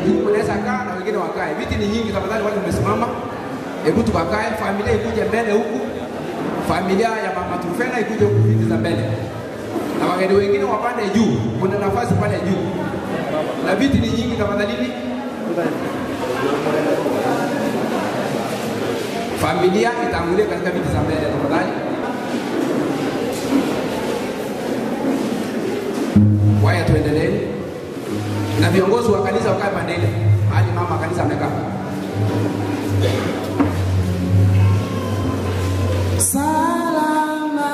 juu, mnaweza kaa na wengine wakae. Viti ni nyingi, tafadhali wale mmesimama, hebu tukakae. Familia ikuje mbele huku, familia ya mama Trufena ikuje huku viti za mbele, na wageni wengine wapande juu, kuna nafasi pale juu, na viti ni nyingi, tafadhalini. Familia itangulie katika viti za mbele tafadhali. Waya, tuendeleeni na viongozi wa kanisa wakae pande ile, hadi mama kanisa amekaa. Salama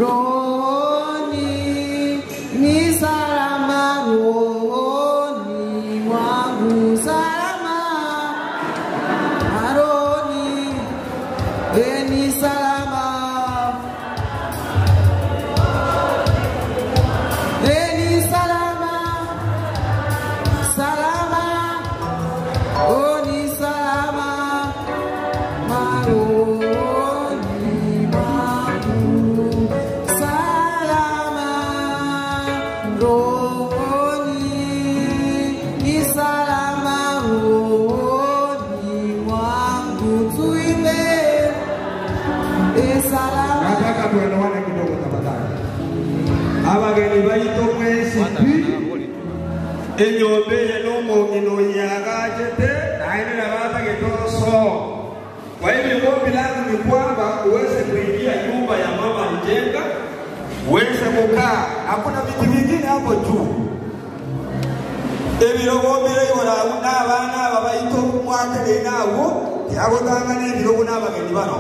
rohoni, ni salama rohoni mwangu, salama rohoni, e ni salama, e ni salama, salama, oh ni salama. Maroni mwangu, salama rohoni, ni salama rohoni mwangu, tuimbe e salama. Nataka tuelewane kidogo tafadhali. Abageni baito mwesi pi enyomba eye n'omong'ina oyagachete naende nabatagetoso. Kwa hivyo ombi langu ni kwamba uweze kuingia nyumba ya mama alijenga, uweze kukaa. Hakuna viti vingine hapo juu. Ebirogo bire igoro agwo n'abaana aba baito mwakere nagwo tiagotangana ebirogo n'abageni bano.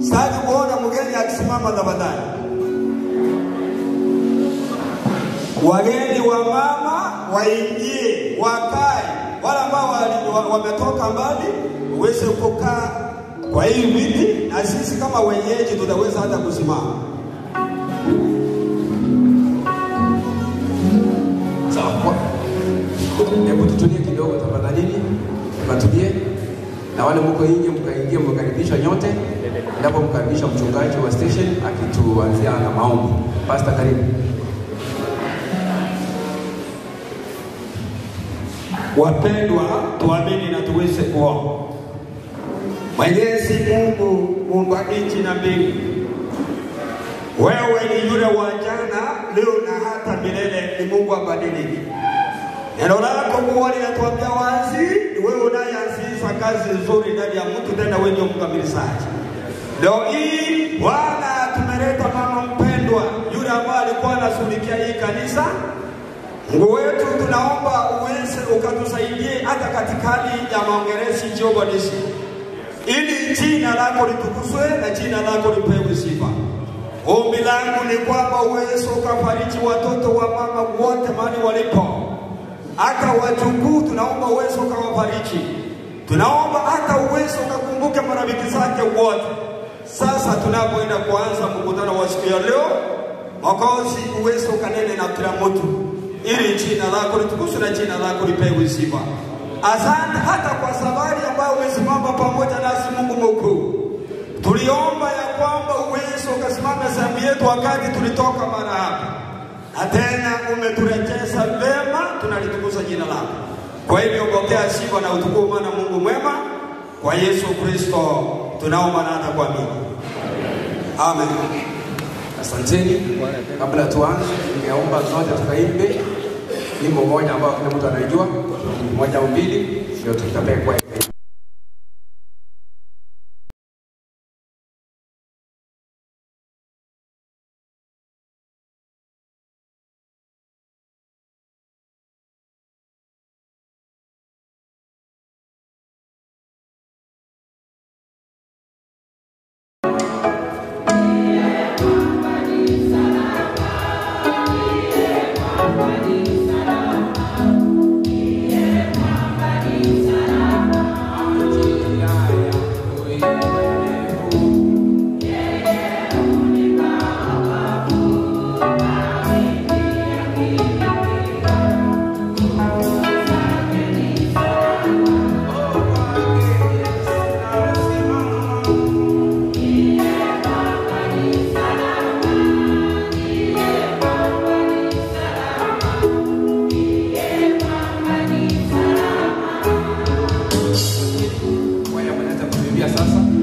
Sitaki kuona mgeni akisimama tafadhali. Wageni wa mama waingie, wakae. Wale ambao wametoka mbali uweze kukaa kwa hii viti, na sisi kama wenyeji tutaweza hata kusimama. Sawa, hebu tutulie kidogo tafadhalini, tukatulie na wale mko nje mkaingia, mkaribishwa nyote. Ninapomkaribisha mchungaji wa station akituanzia na maombi. Pastor, karibu. Wapendwa, tuamini na tuweze kuomba. Mwenyezi Mungu muumba nchi na mbingu, wewe ni yule wa jana, leo na hata milele, ni Mungu abadiliki. Neno lako kuwa linatuambia wazi, ni wewe unayeanzisha kazi nzuri ndani ya mtu, tena wewe ndio mkamilishaji. Leo hii Bwana, tumeleta mama mpendwa yule ambaye alikuwa anashughulikia hii kanisa. Mungu wetu, tunaomba uweze ukatusaidie hata katika hali ya maongelezi Jehova Nisi, ili jina lako litukuzwe na jina lako lipewe sifa. Ombi langu ni kwamba uweze ukafariji watoto wa mama wote mahali walipo, hata wajukuu, tunaomba uweze ukawafariji. Tunaomba hata uweze ukakumbuke marafiki zake wote. Sasa tunapoenda kuanza mkutano wa siku ya leo, Mwokozi, uweze ukanene na kila mtu ili jina lako litukuzwe na jina lako lipewe sifa. Asante hata kwa safari ambayo umesimama pamoja nasi, Mungu mkuu. Tuliomba ya kwamba uweze ukasimama sehemu yetu wakati tulitoka mara hapa, na tena umeturejesha vema, tunalitukuza jina lako. Kwa hivyo pokea sifa na utukufu, maana Mungu mwema. Kwa Yesu Kristo tunaomba na hata kuamini, amen. Asanteni. Kabla tuanze, ningeomba zote tukaimbe nyimbo moja ambayo kila mtu anaijua, moja au mbili, ndio tutapekwa. Salama. sasa.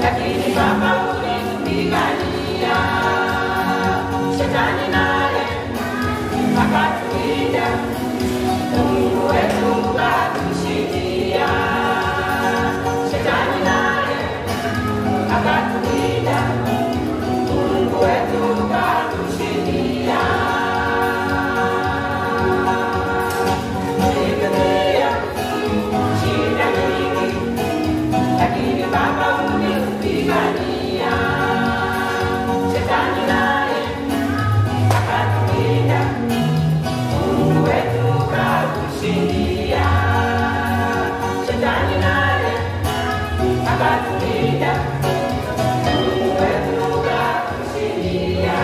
Lakini Baba ulitupigania, shetani naye akatuwinda, Mungu wetu katushindia. Shetani naye akatuwinda, Mungu wetu katushindia. Tulipitia shida nyingi, lakini Baba ulitupigania. Shetani naye akatuwinda, Mungu wetu katushindia. Shetani naye akatuwinda, Mungu wetu katushindia.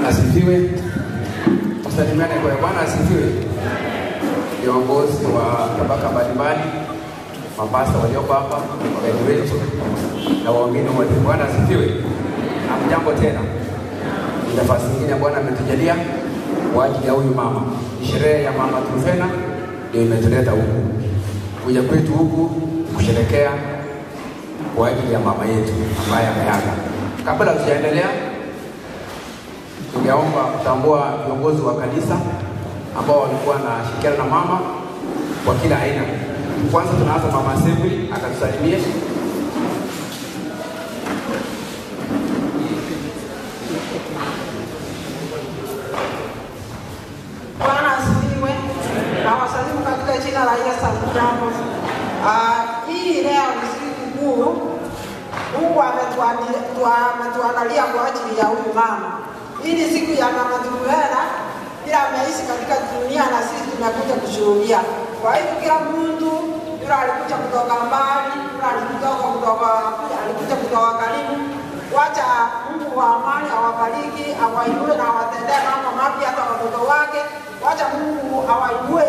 Asifiwe. Tusalimiane kwa Bwana asifiwe. Viongozi wa tabaka mbalimbali, mapasta walioko hapa, wageni wetu na waumini wote, Bwana asifiwe. Hamjambo tena. Ni nafasi nyingine Bwana ametujalia kwa ajili ya huyu mama. Ni sherehe ya mama Trufena ndio imetuleta huku, kuja kwetu huku kusherekea kwa ajili ya mama yetu ambaye ameaga. Kabla tujaendelea, ningeomba kutambua viongozi wa kanisa ambao walikuwa wanashirikiana na mama kwa kila aina. Kwanza tunaanza mama assembly akatusalimie. Bwana asifiwe. Nawasalimu katika jina la Yesu. Jambo. Ah, hii leo ni siku kuu Mungu ametuandalia kwa ajili ya huyu mama. Hii ni siku ya mama Truphena, ila ameishi katika dunia na sisi tumekuja kushuhudia. Kwa hivyo kila mtu yule alikuja kutoka mbali, yule alikutoka kutoka alikuja kutoka karibu. Wacha Mungu wa amani awabariki, awainue na awatendee mambo mapya hata watoto wake. Wacha Mungu awainue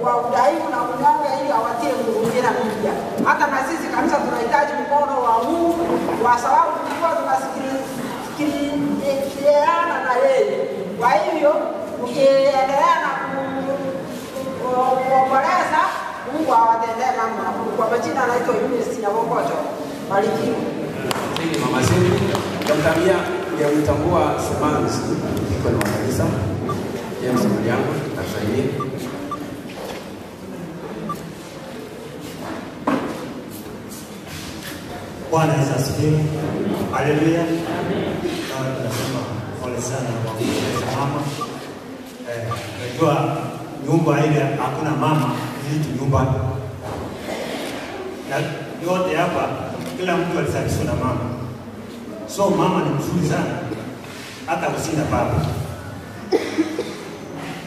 kwa udhaifu na unyonge ili awatie nguvu nyingine mpya. Hata na sisi kanisa tunahitaji mkono wa Mungu kwa sababu tulikuwa tunasikiliana na yeye. Kwa hivyo ukiendelea na kuomboleza, Mungu awatendee mambo makuu. Kwa majina anaitwa Eunice Nyabokocho. Barikiwa. Mimi mama Semi namtambia yamtambua Semanzi iko ni wa kanisa James Mliango atusalimie. Bwana Yesu asifiwe. Haleluya. Sawa, tunasema pole sana kwa kupoteza mama. Eh, unajua nyumba ile hakuna mama, hii tu nyumba. Na yote hapa kila mtu alizalishwa na mama. So mama ni mzuri sana hata kushinda baba.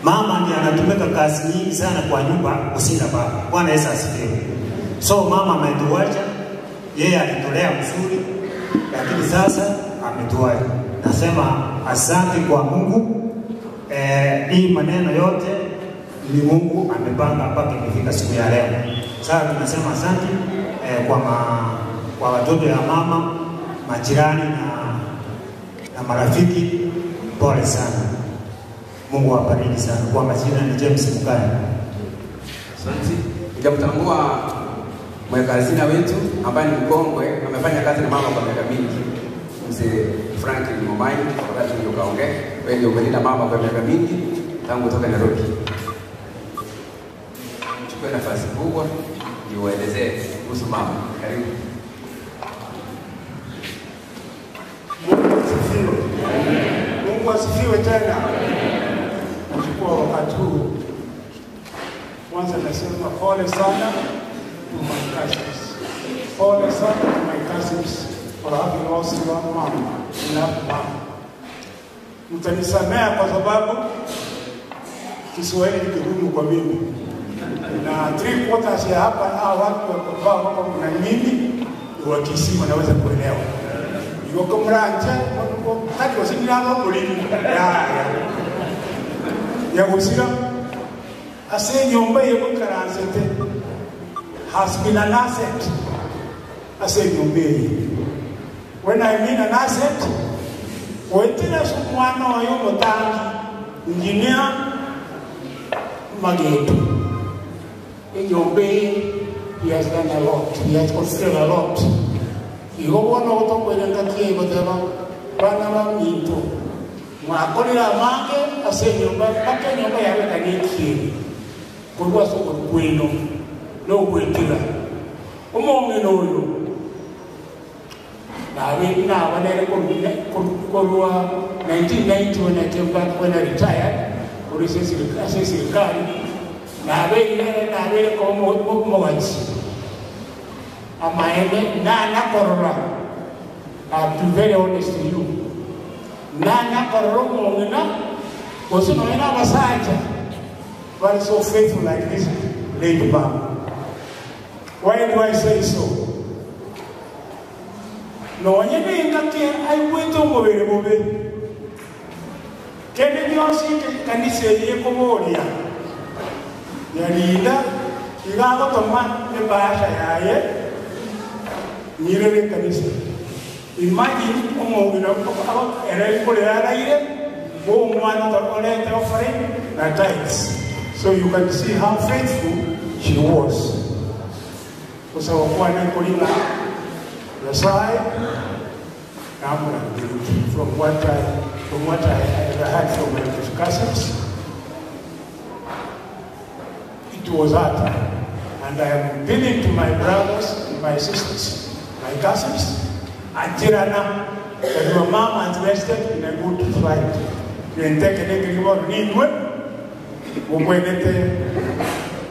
Mama ndiye anatumika kazi nyingi sana kwa nyumba kushinda baba. Bwana Yesu asifiwe. So mama ametuacha, yeye alitolea mzuri, lakini sasa ametuacha. Nasema asante kwa Mungu. Eh, hii maneno yote ni Mungu amepanga mpaka imefika siku ya leo. Sasa tunasema asante eh, kwa, ma, kwa watoto ya mama, majirani na, na marafiki, pole sana. Mungu awabariki sana. Kwa majina ni James Mukaya. Asante. Nikamtambua mweka hazina wetu ambaye ni mkongwe, amefanya kazi na mama kwa miaka mingi, mzee Franklin Momai, wakati ndio kaongea. Wewe ndio umelinda mama kwa miaka mingi tangu kutoka Nairobi. Chukue nafasi kubwa ndio uelezee kuhusu mama. Karibu. Mungu asifiwe. Mungu asifiwe tena. Nachukua wakati huu kwanza, nasema pole sana to my cousins, pole sana to my cousins for having lost your mom, enough mom. Mtanisamea kwa sababu Kiswahili ni kigumu kwa mimi, na three quarters ya hapa hawa watu ambao wako kuna mimi ni Wakisii wanaweza kuelewa iwoko muranje tari gosinirano mulimi yaya yagusira ase enyomba yegokaransete has been an asset ase enyomba eye. When I mean an asset, wetera ase omwana oye omotangi engineer Mageto, enyomba eye he has done a lot, he has considered a lot. Igo bono gotokwera engaki eye goteba bana baminto mwakorire amange ase enyomba mpaka enyomba yabeka nekieni korwa ase obokweno na ogwetera omong'ina oyo nabe naba nere korwa 1990 when I came back, when I retired korwa ase serikali nabeire nabere koba omogachi amaene nanakorora. I have to be very honest to you, nanakorora omong'ina gose nonya na abasacha bari so faithful like this lady mama. Why do I say so? Nonye nengaki aigwete omobere bobe kende bionsi kanisa eye ekoboria yarinda igagotoma ebasha yaye nyirere kanisa. Imagine omong'ina ere ekorera araire omwana orete offering na tithes. So you can see how faithful she was. Kusaba kwane kulina Nyasaye namurangirire from what I heard from my cousins. It was hard. And I am appealing to my brothers and my sisters, my cousins, Antirana, that your mom has rested in a good fight. Nentekenekeribo ninwe, mumwenete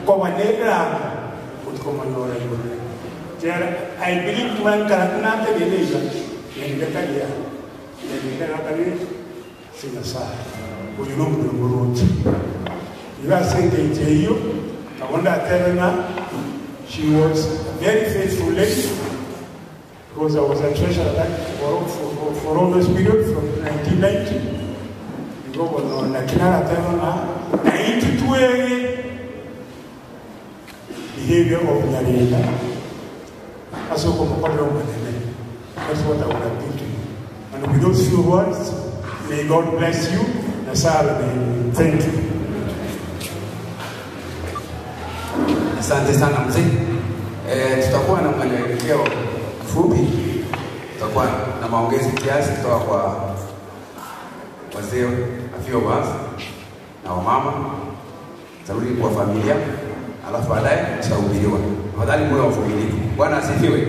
kobanera, utkomanyora yore. I believe man karaknate leleza, nendekalia, nendekalia, sinasa, uyu nomulongoloti. Iba senge iyo, kabonda aterena, she was a very faithful lady, because I was a treasurer that for all those period from 1990. Because no na kinara tena 92 behavior of Nyarenda. Asoko mokolero manene. That's what I would appeal to you. And with those few words, may God bless you. Nasara, thank you. Asante sana mzee. E, tutakuwa na mwelekeo mfupi, tutakuwa na maongezi kiasi kutoka kwa wazee a few of us na wamama, tarudi kwa familia, alafu baadaye tutahubiriwa. Afadhali muwe wavumilivu. Bwana asifiwe.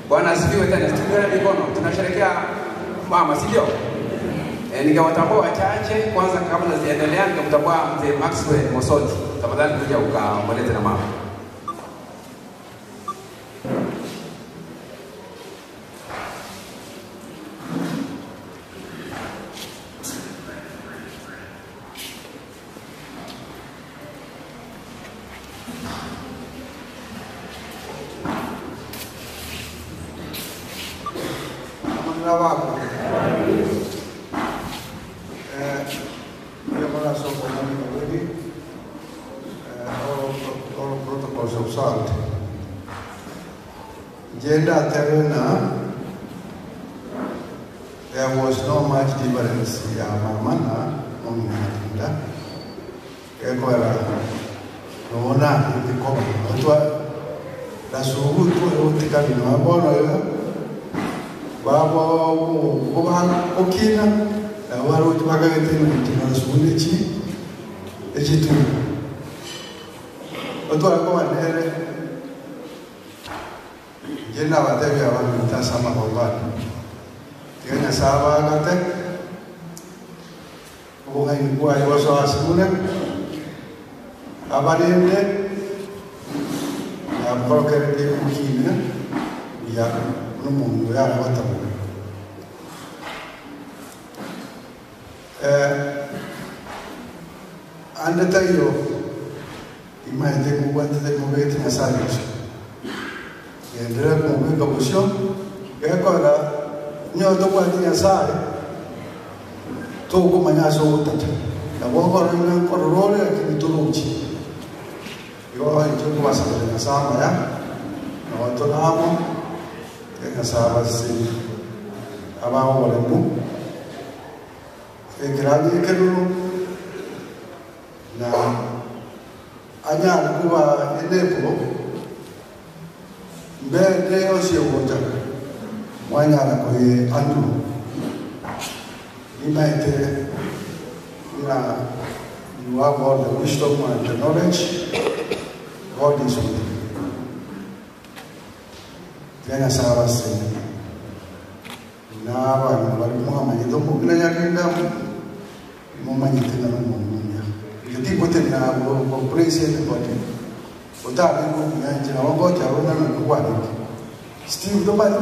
Bwana asifiwe tena. Tukiona mikono tunasherehekea mama, si ndio? E, ningewatambua wachache kwanza kabla sijaendelea, ningemtambua mzee Maxwell Mosoti. Tafadhali kuja ukaomboleze na mama. Amang'ana bako. Io adesso con vedi, all protocols observed. Gender Terena, there was no much difference ya mama na mama Ekwera, naona ikoma. Otwa, la sugu tu utika ni mabono yo. Baba oba okina na waro tubagagete na sugu chi echitu. Otwa ko nere Jena batebi abantu tasama bombani. Tiganya saba gate. Obugaini bwayo boso asigune. Abarinde akorokere ukine ya n'umuntu yarabatabura. Andetayo imaete mugwatete mubete nyasaye. Endelea kumweka busho gekora nyoto kwati nyasaye tukumanya so gutacha na bokora ina kororore lakini turuchi igo incho kubasabira nyasaye maya na watonamo nyasaye basi abaho boremu ekirani ekeruru na anyara kuba enepo mbere yose yogoja mwanyara koye andu imaete na you have all the wisdom and the knowledge God is with you tena sawa sene na abantu bari muhamanyite omubina nyarinda mumanyite na nomunya ngitikote na praise anybody otari kunyanja wangoja ona nokwaniki Steve dobalo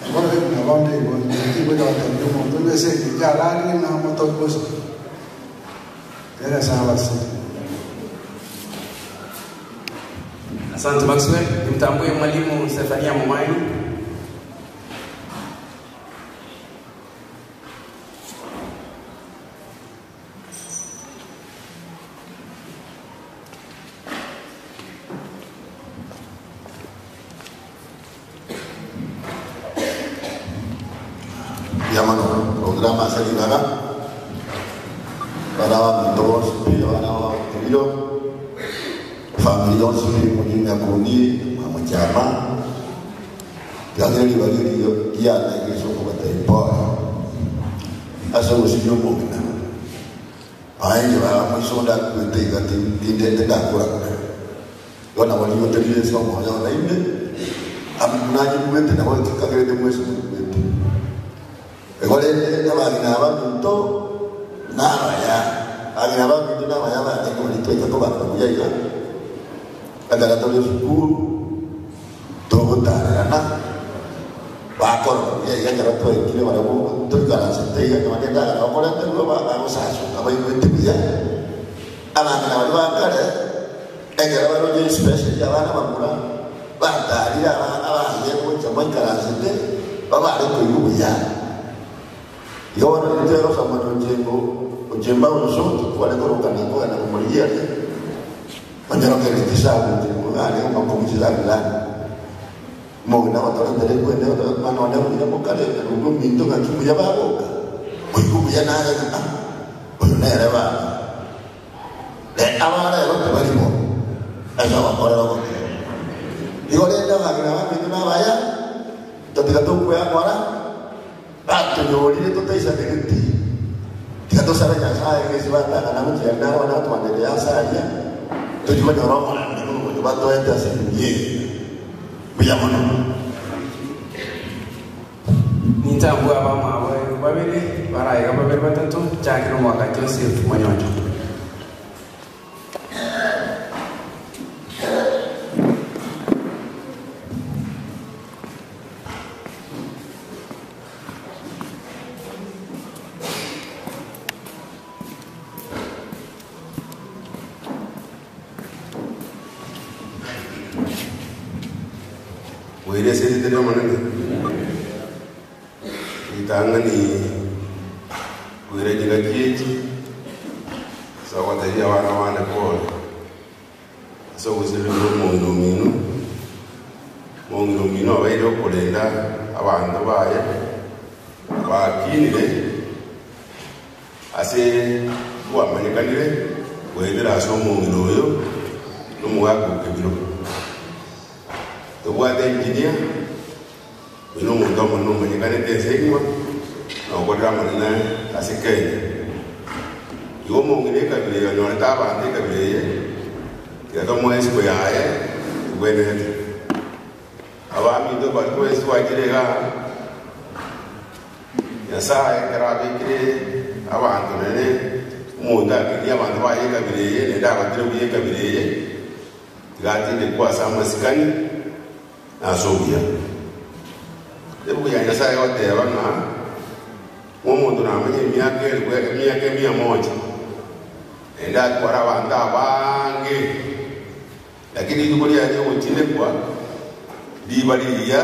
agora na bonde go ti go da te mo to ne se ki ya la ni na mo to ko so era sawa si Asante Maxwell, nimtambue mwalimu Stefania Momayo. Llámalo programa Salivaga. Para todos, para Tiro, familia nsuri munyumya kundi mamuchama byageri bageri ya na yeso ko bataipo aso usiyo mugna ayi ba musonda kwete gati tinde da kura wana wali yote so mo ya na inde amnaji kwete na wali kagere de mweso kwete egole ne bagina abaminto nabaya bagina abaminto nabaya bateko litweka ko bakuyaiga agara toli sukuru togotarana bakora kuyaiga kero twekire barabo toikaranse teiga kemakendagara bakorete ruo bagosasuka baigwete buya abang'ina bari bakare ekero baroche especially abana bakura batarire abange gocha baikaransete babare koigwa buya Yona nitero sama ojembo ojemba onso kwale korokana kwa na kumulia Manjaro ke kisa ojembo ngale uma kumjila la mo na watara ndere kwende mano ne mo mo kale rugo minto ga kimu ya baboka oyiku ya na ga oyo na era ba le abara ro te barimo asa wa kora ko Digo le na ga na minto na baya tatika to kwa kwara batonyorire tutaicanĩrĩti tiga tũcabe nyasaye gĩcibatanga na gũcienda wana twanĩrĩ acaria tũjikonyora batwete acirie Mbuya mono. Nintambue abamwabo babere, baraiga babere batato, nchakere omwaka Joseph Monyoncho. Boire ase erieta ri'Omonene, ritang'ani koira chingaki echi ase ogotebia abana bane pole, ase ogosesenigwa kw'omong'ina omino, omong'ina omino obeire okorenda abanto baye bakinire. Ase kwamanyekanire goetera ase omong'ina oyo nomogaka o kebiro. Tobwate engineer, oyo nomonto omonene omanyekanete ense engima na okorire amanene ase Kenya. Igo omong'ina ekabira eye onyorete abanto ekabira eye, tiga tomoe esiko yaye ebwenerete. Abaminto baria twensi twachire igaa, Nyasae ekero abekire abanto naende omonto akeria abanto baye ekabira eye, naende abatire buya ekabira eye, tiga atindekwe ase amasikani na ase obuya. Ebuku ya Nyasae egoteba ng'a omonto namenye emiaka elifu emiaka emia moja, naende atware abanto abange. Lakini rituko riaye ri'ogotindekwa riba rigiya,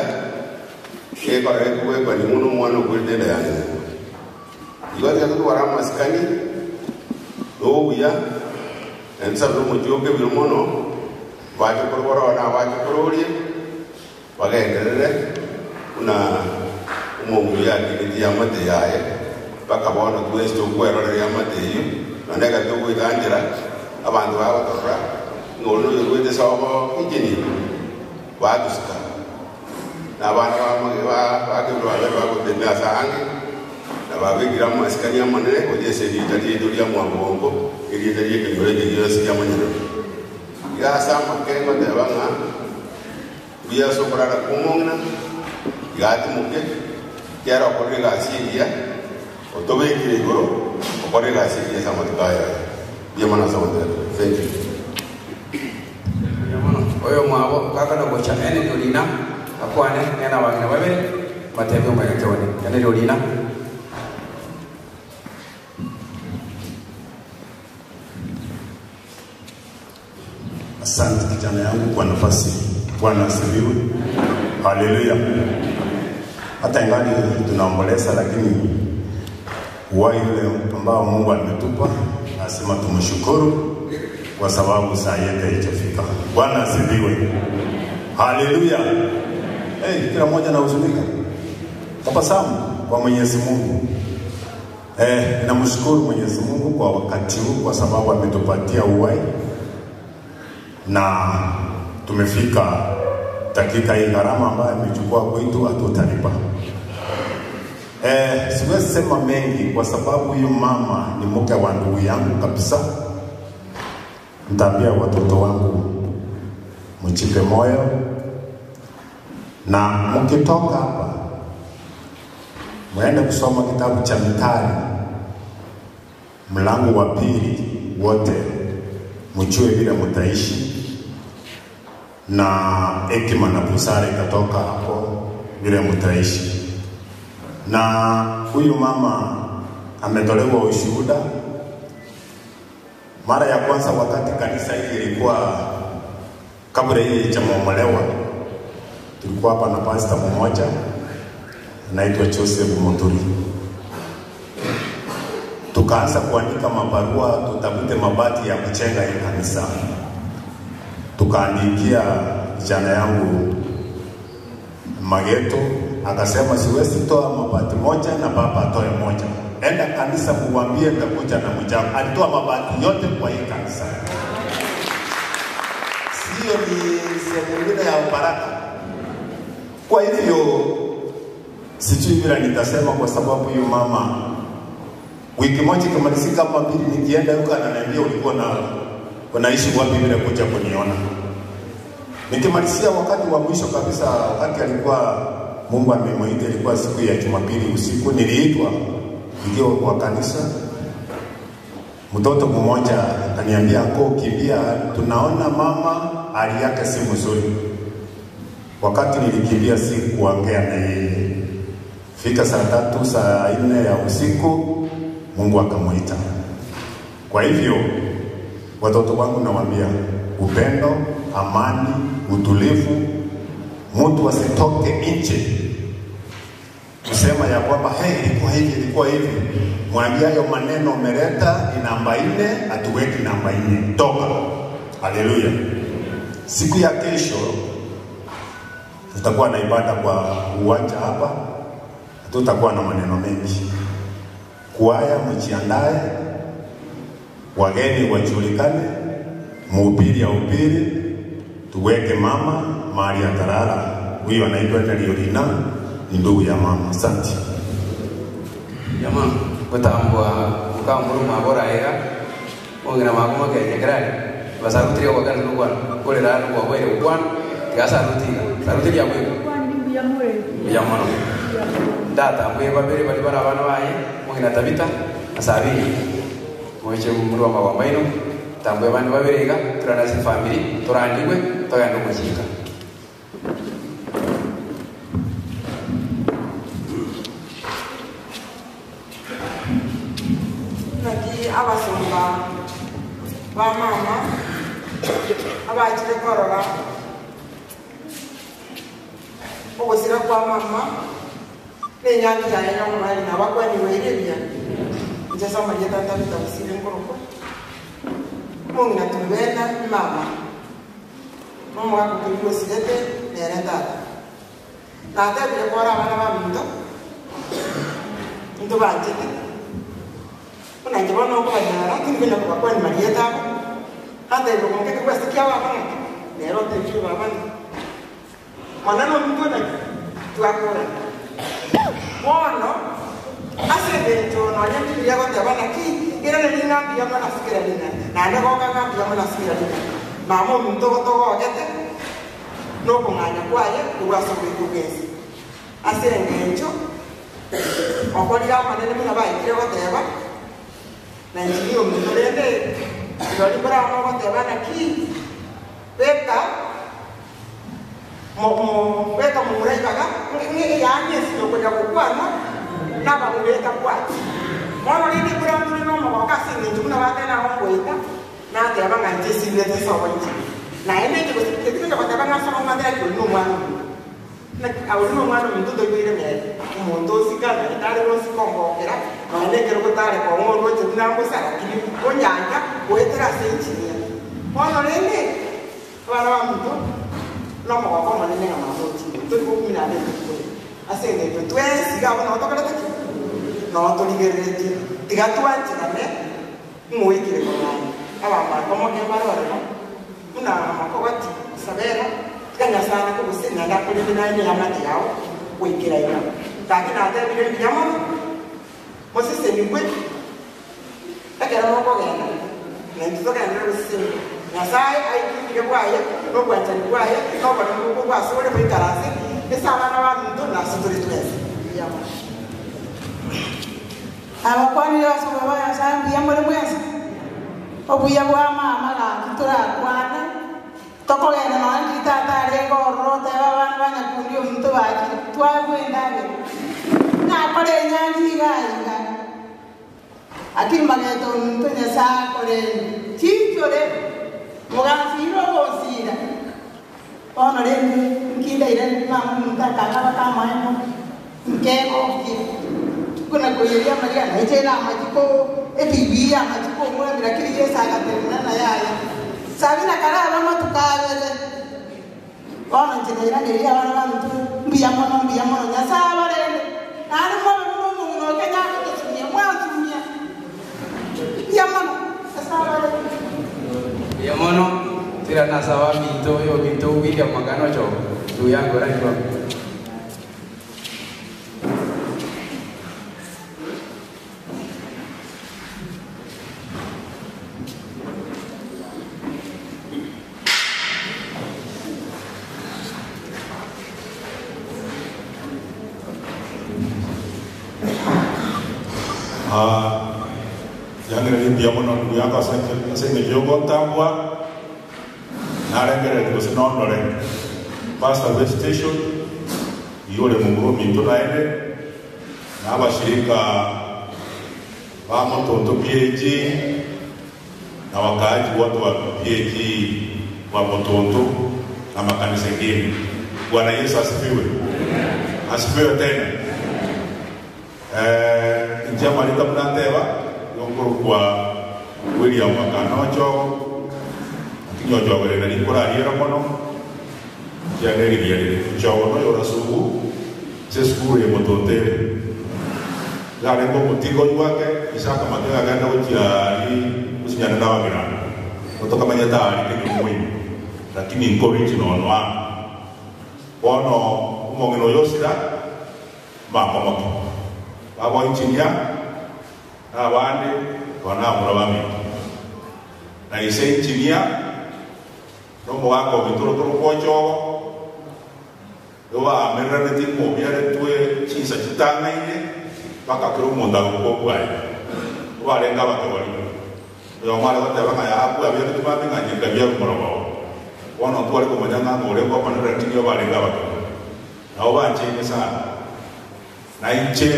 gekora gekogwekania buna omwana okwerete enda ya ng'ina. Igo tiga totware amasikani na obuya, na ntosabere omochie o kebiro mono, bache korwa ororo na abache kororia, bagenderere buna omong'ina oyo akineti eamate yaye, mpaka bono twensi tokwerorera eamate eyio, naende ekero togoetanchera, abanto bagotorora ng'a oria noyo orwete sobo engineer, batosika. Na abana ba kebiro babere bagotenena ase aange, na babekire amasikani amanene gochia ase erieta riaito ria mwabogonko, erieta ri'ekenyoro eke gionsi kia monyerere. Iga ase amake ngoteba ng'a Mbuya ase okorara kw'omong'ina, iga atimoke, ekiagera okorire egasi engiya, otobekire igoro okore egasi engiya ase amatuko aya aya. Mbuya mono ase ogotegerera. Thank you. Mbuya mono. Oyomwabo gakana gocha Henry Orina akwane ng'ina na abang'ina babere mbatebie omwegencho one. Henry Orina. Asante kijana yangu kwa nafasi. Bwana asifiwe. Haleluya. Hata ingali tunaomboleza, lakini uhai ule ambao Mungu ametupa lazima tumshukuru kwa sababu saa yetu haijafika. Bwana asifiwe. Haleluya. Hey, kila mmoja anahuzunika. Tabasamu kwa Mwenyezi Mungu. Namshukuru Mwenyezi Mungu kwa wakati huu kwa sababu ametupatia uhai na tumefika dakika hii. Gharama ambayo amechukua kwetu hatutalipa. Siwezi sema mengi kwa sababu huyu mama ni mke wa ndugu yangu kabisa. Nitaambia watoto wangu mjipe moyo, na mkitoka hapa mwende kusoma kitabu cha Mithali mlango wa pili, wote mjue vile mtaishi na hekima na busara itatoka hapo vile mtaishi. Na huyu mama ametolewa ushuhuda mara ya kwanza wakati kanisa hili ilikuwa kabla hii haijabomolewa, tulikuwa hapa na pastor mmoja anaitwa Joseph Muturi. Tukaanza kuandika mabarua tutafute mabati ya kujenga hii kanisa. Tukaandikia kijana yangu Mageto, akasema siwezi toa mabati moja na baba atoe moja, enda kanisa muambie nitakuja na mchango. Alitoa mabati yote kwa hii kanisa. Sio ni sehemu nyingine ya baraka. Kwa hivyo sijui vile nitasema, kwa sababu huyu mama wiki moja ikimalizika kama mbili, nikienda huko ananiambia ulikuwa na unaishi wapi vile kuja kuniona. Nikimalizia, wakati wa mwisho kabisa, wakati alikuwa Mungu amemwita, ilikuwa siku ya Jumapili usiku, niliitwa nikiwa kwa kanisa. Mtoto mmoja akaniambia, ko kimbia, tunaona mama hali yake si mzuri. Wakati nilikimbia si kuongea na yeye. Fika saa 3 saa 4 ya usiku, Mungu akamwita. Kwa hivyo watoto wangu nawaambia upendo, amani, utulivu, mtu asitoke nje kusema ya kwamba hey, ilikuwa hivi, ilikuwa hivi. Mwambie hayo maneno umeleta ni namba 4, hatuweki namba 4, toka. Haleluya. Siku ya kesho tutakuwa na ibada kwa uwanja hapa, hatutakuwa na maneno mengi. Kwaya mjiandae, wageni wajulikane, mhubiri ahubiri, tuweke mama mahali atalala. Huyo anaitwa Taliolina, ni ndugu ya mama. Asante. Jamaa gutambwa mukamburu mwaboraega ongera makoma kenyekerari basarutiria gwakana nukwana kolera nukwa gukwana tigasarutiga sarutiria bwiko buya mono ndatambwiye babiri bari bari abana baye mugina Tabita na Sabini mwiche muri wa magwambaino tambwiye abandi babiriga turanasi family turandigwe tugenda kujika. Naki abasumba ba mama abachire korora ogosira kwa mama nenyangi yaye yomwali nabakwaniweire nje somalie tata bitabusire nkoroko mong'ina tubena mama nomogaka kuri osirete nere tata natebire kora abana ba minto nto banjete unanje bono okobanyara tindibenda kobakwani maria tabo natebire komokeke kwesikia baba ng'aki nero otebire baba ng'aki mwana nomuntu naki twakora bono ase eng'encho nonya bibiria goteba naki irane ring'ambi yamo nasikira ring'ana naende goka ng'ambi yamo nasikira ring'ana mama omonto gotogogete nokong'anya kwaye korwa ase oboiko bwensi ase eng'encho okorire amanene buna baikire goteba na inchini omonto rende irori koramo goteba naki beka weka mumuraibaga yaani esinokonya gokwana nabamubeka kwati mono rinde kura mturi nomogoka ase eng'encho buna batena gongoita nateba ng'a inche esibirete sobo inche naende inche goteba ng'a sobo ng'atera ki ori na omwana omonto ori na omwana omonto toiboire mere omonto osika naye tare gosika ongokera nonya ekero gotare kong'a oroche buna mbosa lakini onyanja goetera ase enchinia bono rende abana ba monto nomogoko omonene ng'a mama ochire tori gokumina ande tukure ase eng'encho twesiga abo notokorete ki notorigereretie tiga twancherane ng'oikire kong'anya abamara komoke barorero buna makogoti sabera tiga nyasaye kogosenia ndakorire naye amate yao goikera iga gaki natebire mbuya mono mosisenigwe ekero mokogenda naintwe togendere gosisenigwa nyasaye aikire bwaye nobwanchani bwaye nobonene bwasore bwikaranse ase abana ba minto nase tore twese mbuya mono. Abakwanire basoma ba Nyasaye mbuya more mwensi obuya bwa mama gaki torakwana tokogenda nonya ndiri tata arenge ororo oteba abana banyakundi omonto bakire twagwendabere nakora enyangi iga iga akiri mageta omonto Nyasaye akorende chichore mugansira ogonsira bono rende nkindaire mama omonto akanga bakamaemo nkegokia kuna kuyeria maria na iche na majiko ebibi ya majiko mwambira kiri Yesu agaterera na yaya sabina karaba matukabere bono nje na ira wana bantu mbiya mono Nyasaye abarende nari mwabe muno muno Kenya kutusumia mwasumia mbiya mono Nyasaye abarende Mbiya mono tira na sawa minto yo minto William Magano cho ndugu yangu rani wangu. Yangereria mbuya mono ndugu yako ase ase engencho y'ogontambua, narengereretie gose nondore Pastor bwe station, oyio ore momura ominto naende, na abashirika ba Motonto PAG, na wakaaji wote wa PAG wa Motonto na makanisa engine. Bwana Yesu asifiwe. Asifiwe tena. Eh, inche amarita buna nteba, igo nkorokwa William Makana Ochogo, lakini Ochogo ere nari nkorariera mono, ekiagera erigiya rire. Ochogo noyo orasugu ase esukuru eye Motonto ere. Iga arenge omotigori gwake, Isaka Mateo agenda gochia aria gosinyana na abagirana, igo tokamanyete aria kenyoro moino, lakini nkorichi nono aa. Bono omong'ina oyo osira, mbakomoke, bagoichiria nabande nonya nabamura baminto. Na ise inchiria nomogaka ominto ore korokwa Ochogo, nigo baamereranetie ng'a obiaretwe chinsa chitang'aine mpaka kera omonto agokwa obwaye. Nigo barenge abakegori. Oyomo are goteba ng'a Yahabu abiaretwe mambia ng'a inche nkabiarwa morogoba. Bono ntware komanya ng'a ng'a orenge omonene lakini nigo barenge abakegori. Nabo bancheine sana, na inche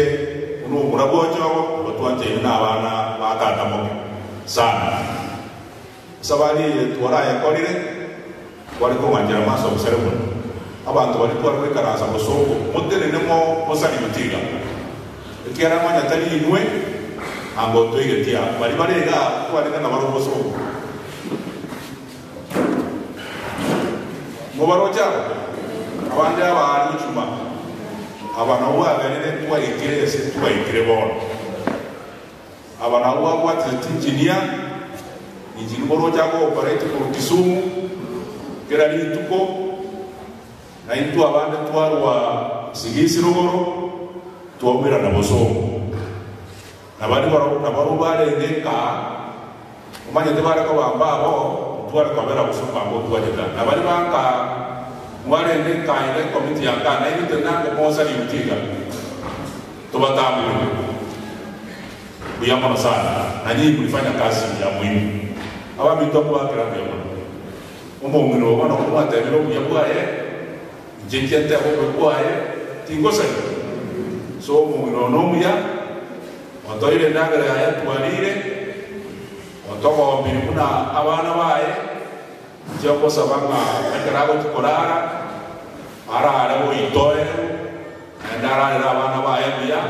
buna omura bw'ochogo, nabo twanchaine nabana ba tata moke sana. Esabari eye twarayekorire, tware kong'anchera maso obosare buna abanto baria tware goikaransa bosongo, motenene mosariute iga, ekiagera nonya tari inwe anga otoigetie aa, baria bare igaa twarenge nabarabwo bosongo. Mobaroche aba, abande abaare gochuma, aba nabwo bagerire twaikire ase twaikire bono. Aba nabwo babwatire chinchinia, inche nimoroche agoopareti korwa Kisumu kera rituko, na intwe abande twarwa Sigisi rogoro, twaumerana bosongo. Na baria nabarabwo barenge nka, omanyete bare kobamba abo, ntware kobera gose okobamba otwarete. Na baria ba nka, mwarenge nka iga ekomiti ya nka, nainwe tenena ngomosa riuti iga, tobatambure. Mbuya mono sana, na nyinyi mlifanya kazi ya muhimu. Abaminto nkobakera mbuya mono. Omong'ina obo bono komwatebire obuya bwaye, Inche inche ntebe obobe bwaye, tingosaria. So omong'ina one omuya, otoire endagera yaye atwarire, otogombiri buna abana baye, inche ngosaba ng'a ekero agochia korara, arare goitoeru, naende ararere abana baye buya,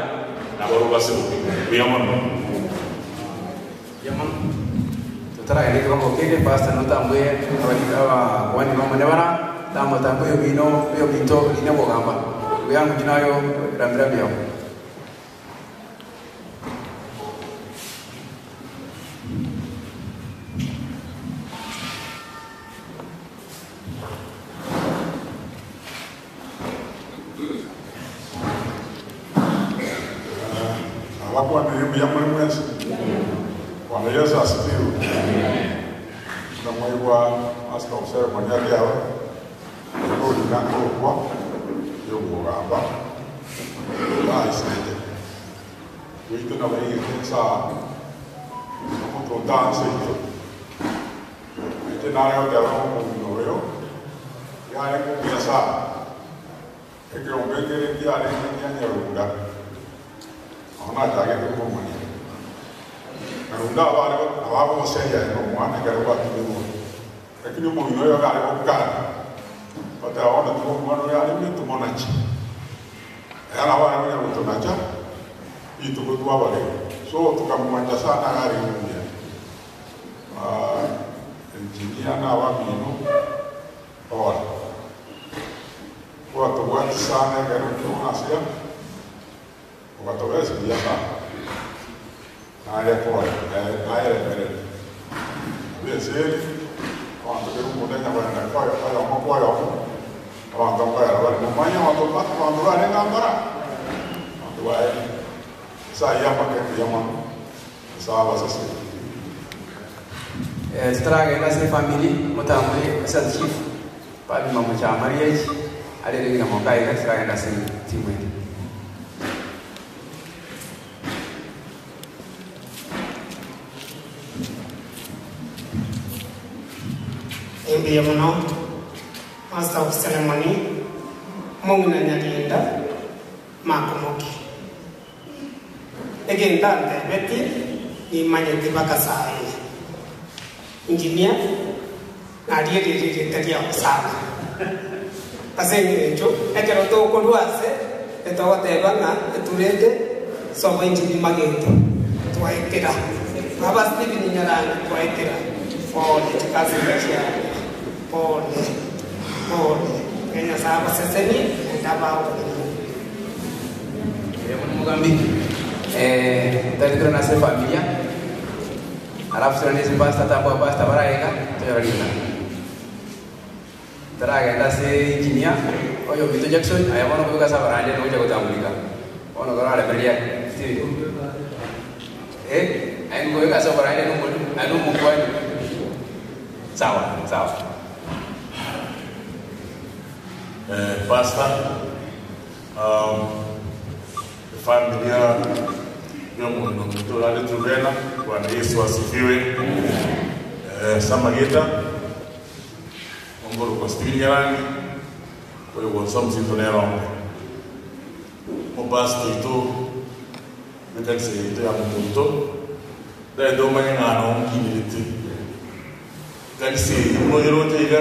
na barobwo basegoke. Mbuya mono. Mbuya mono. Totaragenda ekerongo kende, Pastor notambwe abakuani bamone bara, tamotambwe oyomino oyominto rinde kogamba. Mbuya ng'uchi nayo rambi rambi yao. Abakwanire mbuya more mwensi? Bwana Yesu asifiwe. Buna mwaigwa Master of Ceremony akeba, nigo nkorokwa yomogamba baisaete goito nabaigete nsa omotonto anse ito Nainche nare goteba ng'a omong'ina oyo yarenge omuya sana, ekeombe kere kiarenge kia Nyarunda, nao nachagete komomanya. Nyarunda abare nabo agomoseria aye nomwana ekero gwatumirwe, lakini omong'ina oyo iga are gokana, goteba bono tiga omwana oyo areme tomonache. Ere nabo are konya gotonacha rituko twabarire, so tokamwancha sana iga arenge omuya. Engineer na abamino ora ogatobwati sana ekero ki'omonasia ogatobesa buya sana naye pole naye remereri nabo esegi abanto kera omonto onye kogenda oyomo kwa oyomo abanto nkoera bare momanye abanto abanto barenge mbara abanto baye ase ayio amake mbuya mono. Nyasae abasesenie. Titaragenda ase efamiri motambwe ase chief babima mochama riachi arere ng'ina moka iga titaragenda ase timu ende. Mbuya mono, Master of Ceremony, omong'ina Nyarinda, Makomoke. Egento antebetie, nimanyete mpaka saa eye. Engineer, narierire erieta riao sana. Ase engencho ekero tokorwa ase, etogoteba ng'a eturete sobo engineer magento, twaetera. Baba Stephen Nyarangi twaetera. Pole chikasi chiane. Pole, pole. Tiga Nyasae abasesenie naende abae obogima obuya. Mbuya mono Mogambi. Eh, tari tore nase efamilia, alafu tore nase pastor tabua pastor baraiga, tonyora ring'ana. Ntaragenda ase engineer, oyo ominto Jackson, aye bono okoboka ase abarandia nogocha gotambulika. Bono toraremereria Stephen. Eh, aye nkobeka ase oborandia nomori, aye nomokuani. Sawa, sawa. Eh, Pastor, efamilia y'omonto ominto orare Truvena, Bwana Yesu asifiwe. Eh, Samageta, onkorokwa Stephen Nyarangi, oyo bwonsi omosinto nere ombe. Omopastor oito bw'ekanisa yaito ya Motonto, ntagete omanye ng'a nonkinerete. Ekanisa eye buna oyeroche iga,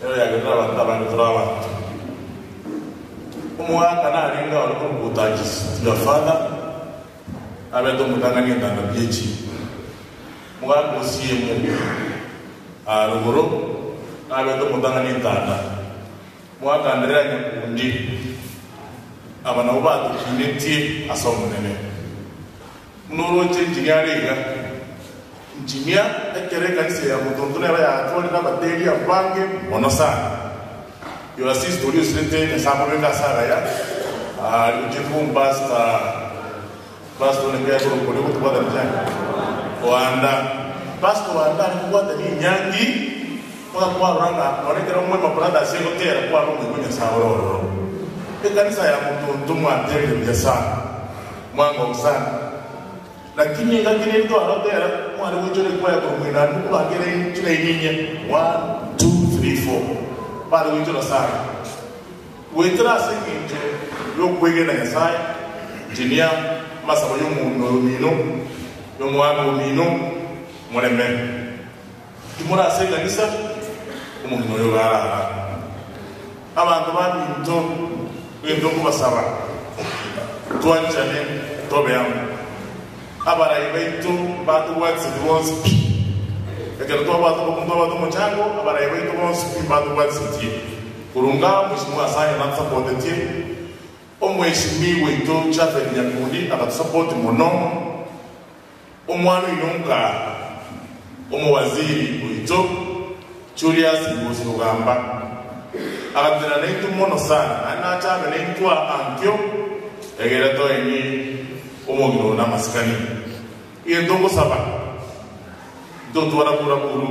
Nero yagerire abanto abange tore abanto. Omogaka narenge ore korokwa Otagisi, your father, abete omotang'ani entanda biechi. Omogaka Osiemo aa rogoro nabete omotang'ani entanda. Omogaka Anderea Nyakundi, aba nabwo batokinetie ase Omonene. Buna oroche engineer are iga. Engineer ekero ekanisa ya Motonto nero yatwarire abateri abange mono sana. Your sister oria osirete Nyasae amobeke ase agaya, aria ochiete bompastor, pastor one nkai akorokwa oria ogotobwatania chinyangi? Oanda. Pastor Oanda are kobwatania enyangi mpaka kwarora ng'a nonye ekero Mwema Brothers egotera kwarora omoika o Nyasae ore ororo. Ekanisa ya Motonto mwaterire buya sana. Mwango sana. Lakini engaki neri twarotera mware goichora ekwaya korwa moinani mokobanga ere chilaini inye, one, two, three, four. Bare goichora sana. Goetera ase engencho y'okwegena Nyasae, engineer, amasabo y'omonto oyo omino, y'omwaka omino, moreme. Timore ase ekanisa, omong'ina oyo iga arara. Abanto baminto, egento nkobasaba, twanchane, tobe amo. Abarai baito mbatobwatiseti bonsi pi. Ekero twabwate obokungu twabwate omochango, abarai baito bonsi pi mbatobwatisetie. Korwa ng'a Mheshimiwa Asanya natosapotetie, Omweshimiwa oito Japhet Nyakundi akatusapoti mono. Omwana oino nka omowaziri oito Julius Mbusi Rugamba agatera naintwe mono sana naende nache abe naintwe ankio egere toenie omogina oyo namasikani. Egento ngosaba ntotwara bura buru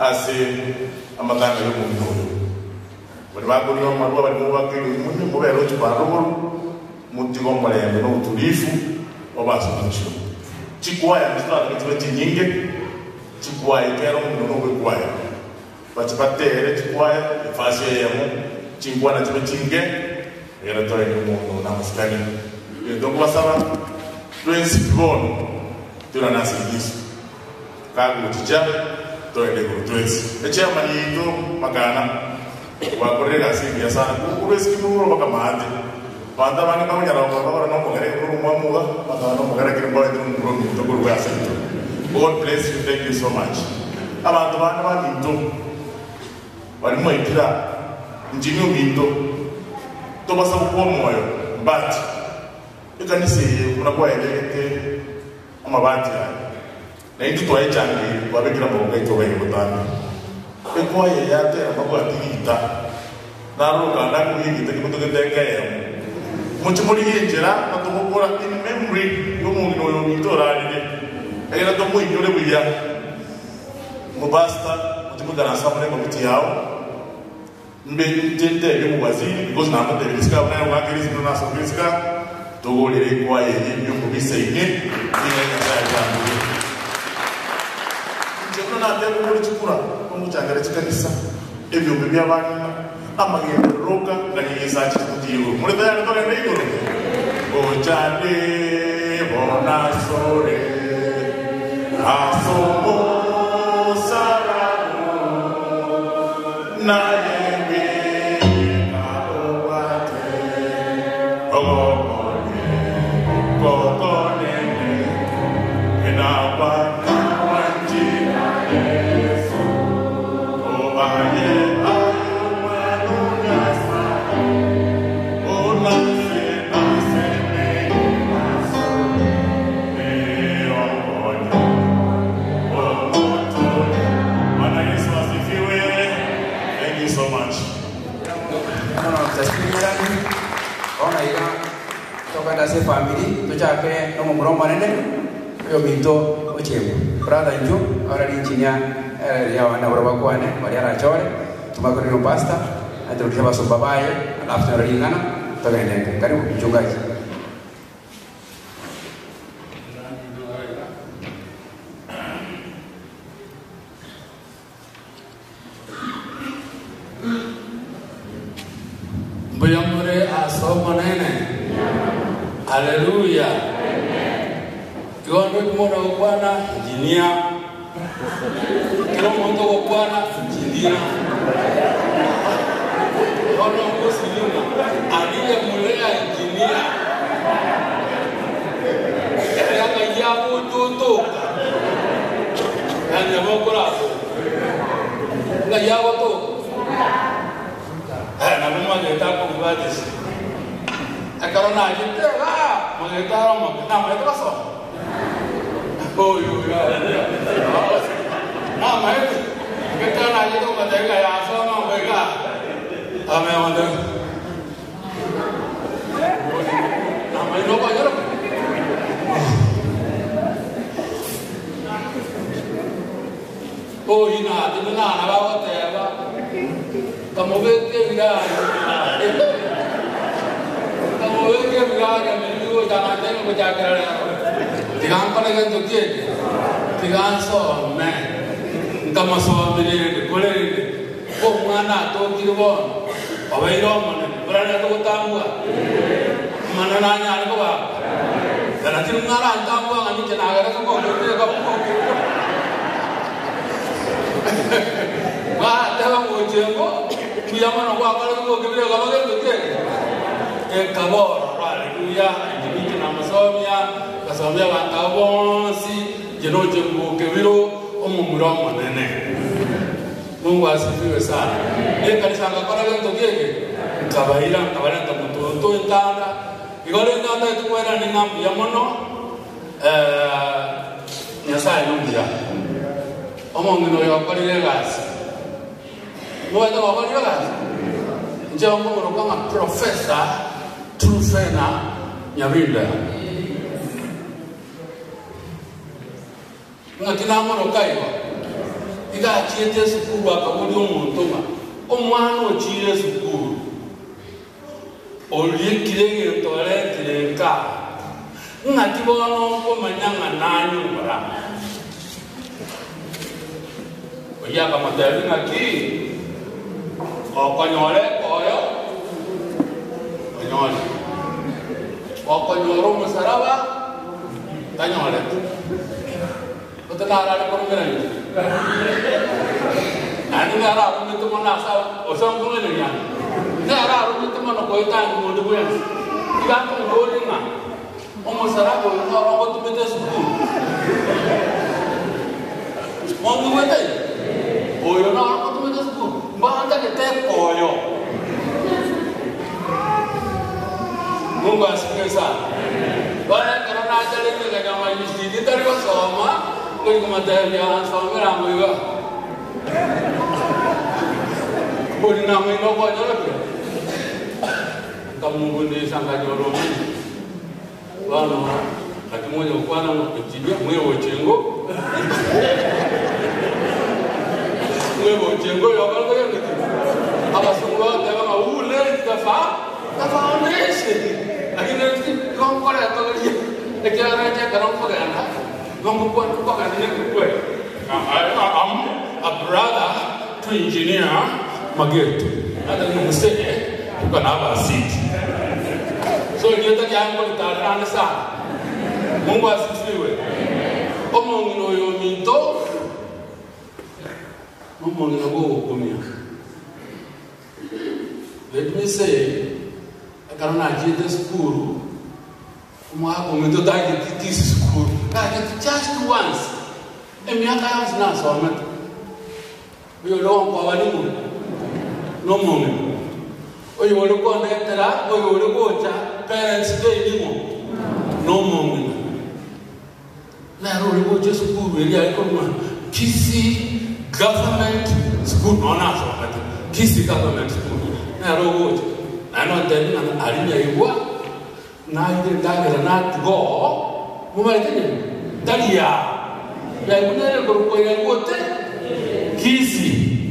ase amatanga yomogina oyo. Baria bakonywa amarwa baria mobakeire omonyo mobere roche kwa rogoro Motige omorembe na obotulifu obe ase omochie. Chikwaya nchitatome chibe chinyinge, chikwaya kera omonto nobwekwaya. Bache batere chikwaya efasi eyemo, chinkwana chibe chinke, egere torenge omonto one amasikani. Egento nkobasaba, twensi pi bono toirane ase Yeso. Kagochicha, toende igoro twensi. Echairman yaito Makana, gwakorire egasi engiya sana. Korwa esike mororo mpaka maate. Abanto abange mbakonyara gokora bakore nomogere korwa omwamu iga, bakaba nomogere lakini mbaete nomomura ominto korwa ase intwe. God bless you, thank you so much. Abanto bande baminto, baria mwaikire aa, inche ominto, tobasa gokwa omoyo, but ekanisa eye buna kwaebegete amabati aya, Na intwe twayechangeire, twabekire amaboko aito obaire botambe. Ekwaya eye yatera mbabwati riita, naro rokanda akoria egeita kebotogete ekeyemo. Moche morigie enchera na togokora in memory y'omong'ina oyo ominto orarire, egere tomoinyore buya. Omopastor, moche moikaranse amo nekomiti yao, mbe inche ntebie omowaziri because namotebirie isiko abwo naye ogoaka erisiko nasoka isiko aa, togorere ekwaya eye y'omobisa ime, nigo Nyasaye atanguire. Inche buna nateba kogora chikura. Mogochangera chikanisa, ebiombe bi'abang'ina, amagenderero oka, ng'a nyegesache titochia igoro. More tayari togende igoro? Gocha nde bono asore, as'omosaraba naye bweka obwate ogokonye gokonene enabakawanchira Yesu obaye aye omwana o Nyasaye onase nase neongonya omotonya. Bwana Yesu asifiwe. Thank you so much. Ona iga tokanda ase family tochake nomomura omonene oyo minto ochembo brother inchu orari engineer eria abana baria bakwane baria arachore tumakorere opastor atorokire abasomba baye alafu tonyore ring'ana togende nka karibu mchungaji. Mbuya more ase Omonene. Haleluya! Igo ndoche mono gokwana engineer. Kera omonto ogokwana engineer. Bono ngosiria ng'a aliyemulea engineer ere ng'ai agototoka nanye mokoratoka ng'ai agotoka Eh, nabo mwagete akomubatisa ekero nachete iga mwagete are omoke namaete gosoma oyo oyo namaete ekero nachete kobatebia ng'a yasoma mbo iga amegote namaete okonyora Oyio natebe nana bagoteba, Nkamobeka ebiranya, nkamobeka ebiranya meri gocha nantebia gochakera rero, tiga nkore gento ki eke, tiga nsome. Nkamosomia rende, korende omwana atokire bono, obeire omonene, orarete gotambua, amang'ana nanyare kobakwa. Lakini mwarantambua ng'a ninche nagerete kogoteeka buna Gwateba ng'oche ngo, mbuya mono gwakorete gokebira ekaba gento ki eke? Ekaba ororo. Haleluya! Inche ninche namosomia, ngasomia abanto aba bonsi, inche noche ngokebiro omomura omonene. Mungu asifiwe sana. Nekanisa ngakora gento ki eke? Nkabaira nkabarenta motonto entanda. Igo rende otagete koerania ng'a mbuya mono, Nyasae nomuya. Omong'ina oyo okorire egasi. Mobwate gokorire egasi? Inche nkoborokwa ng'a Professor Truphena Nyabinda. Ng'aki namoroka igo? Iga achiete esukuru akaboria omonto ng'a omwana ochiire esukuru. Oriikire egento oretire nka, ng'aki bono nkomanya ng'a nanyora? Oyio akamotebia, Ng'aki gokonyora ekoyo, onyore, gokonyora omosaraba, tanyoreti. Gose narare koromera inche? Naende nere aromete mono ase ase onkong'aineria ande, nere aromete mono koetania onde bwensi. Iga nkomoboria ng'a omosaraba oyo noro ogotumete esukuru. Mong'igwete aye? Oyo noro ogotumete esukuru, mbono ntagete ekoyo. Mungu asifiwe sana. Bono ekero nacha rende nkanyora Yusini tari gosoma, ngochia komotebia nsomere amo iga. Bori namoina okonyora ki? Nkamobundisa nkanyora omonye. Bono naki monya gokwana ng'a ekibe mwegoche ngo mwegoche ngo oyo okore kogenda ki? Abasongo bagoteba ng'a who laid the the foundation? Lakini igo nkoretogeria ekiagera inche ekero nkogenda igo ngokwana nkogenda na ekekwe. I am a brother. Engineer Mageto. Natagete muse tuka na abasiti. So erieta riaye nkoritarera ande sana. Mungu asifiwe. Omong'ina oyo ominto nomong'ina bwogokumia. Let me say, ekero nachiete esukuru, omwaka ominto tageti tisi sukuru, tageti just once. Emiaka yonsi nasomete. Oyo ore gonkoba ning'o? Nomong'ina. Oyo ore kondetera, oyo ore gocha parents day ning'o? Nomong'ina. Nere ore gocha esukuru eria are korwa Kisii Government School, nonya nasomete Kisii Government School, nere ogocha. Naende ontebie ng'a aria nyaigwa, naire endagera natiga oo, momaete nyuma, tari aa. Nyaigwa nere korokwa nyaigwa ote Kisii.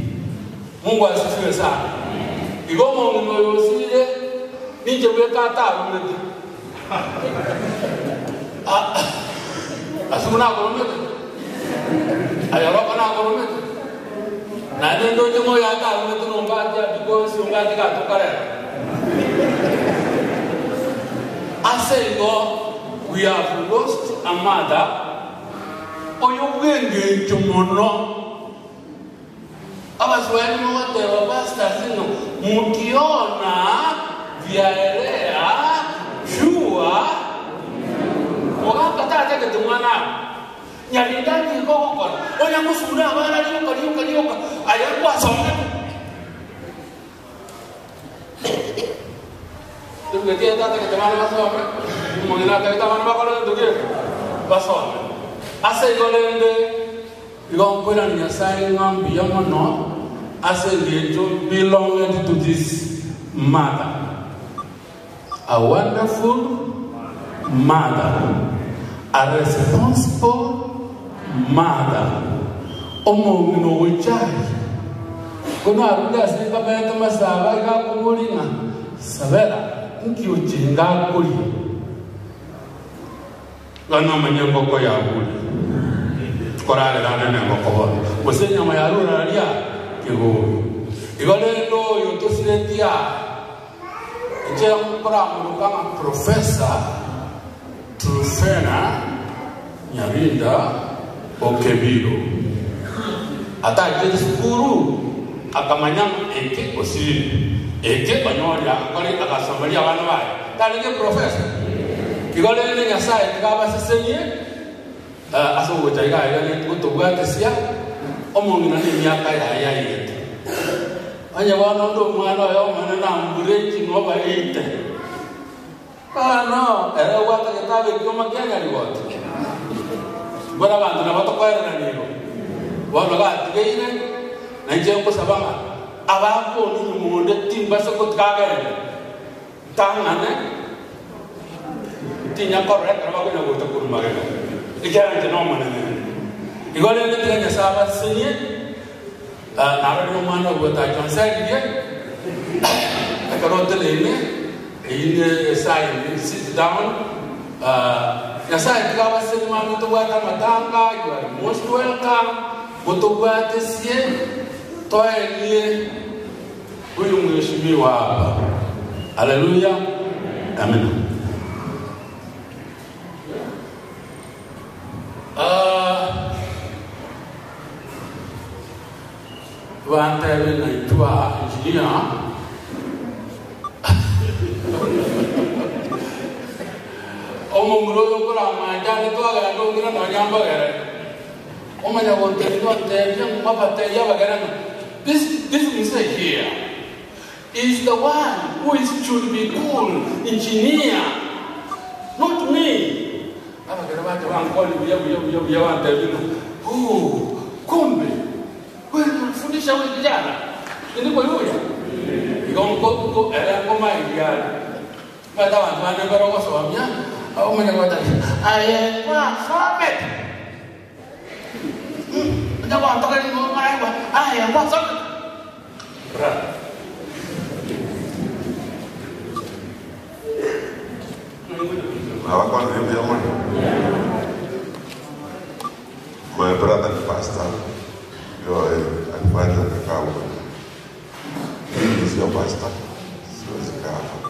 Mungu asifiwe sana. Igo omong'ina oyo osirire, ninche bweka atarumete. Ase buna akoromete, aye roko nakoromete, naende ndoche ng'a oyo ataromete nombati because ombati gatokorera. Ase igo we have lost a mother oyo bw'engencho mono. Abaswahili mogoteba pastors ng'a mukiona vyaelea jua mogaka tatagete mwana abo nyarinda nigo ogokora onya gosura abana rioka rioka rioka aye kwasomete Tobweti aye tatagete abana basome omong'ina atagete abana bakore gento ki basome ase igo rende Igo nkoirania Nyasae ng'a mbuya mono ase engencho belonged to this mother, a wonderful mother, a responsible mother, omong'ina ogochaya. Kono arure ase nkamanyete masaba iga akoboria ng'a sabera nki ochenga akoria. Iga nomanye engoko yaguure, korarera ande nengoko bono, gose enyama ya rurara ria kegogi. Igo rende oyo tosiretie aa, inche nkoramoroka ng'a Professor Truphena Nyarinda Okebiro, atachete sukuru akamanya ng'a eke osirire, eke onyoria agakora agasomeria abana baye, tarenge professor. Igo rende Nyasae tiga abasesenie ase ogocha iga aiga gotobwatesia omong'ina nemiaka yaye yaigete. Onye bono onde omwana oye omonene nambure chinwa baeite. Bono ere obwate egetabu ekioma kia nyarigoti. Mboro abanto nabo tokoererania igo. Bono gatigeire, na inche nkosaba ng'a abakoni nyuma onde timbase gotiga agende, ntang'ane, tinya korora ekero bakonya gocha korwa magega, ekiagera inche nomonene inde. Igo rende tiga Nyasae abasesenie, narorire omwana obwate achonseririe, ekero oteneine. Eyio ne esign, sit down. Nyasaye tiga abaseni mambia tobwate amatanga, you are most welcome, motobwatesie toenie huyu mheshimiwa hapa. Haleluya, amina. Bantebie naitwa engineer. Omomura oyo okoramanche ande twagenda ong'ina nonya mbagere. Omanya gontebia ontebie mbabatebie abagere ng'a this, this mzee here is the one who is should be called engineer not me. Abagere bacha bankwania buya buya buya buya bantebia ng'a oh kumbe Wewe unafundisha huyu kijana indi koyuya igo nko nko ere nkomairia are omanyete abanto bande mbare ogosomia omanye goteba aye gwasomete onye gotogeria igo okoraigwa aye gwasomete brother. Nabakwanire mbuya more? My brother and pastor, your advisor Kakao. huko nyuma. Mimi sio pastor, siwezi kaa hapa,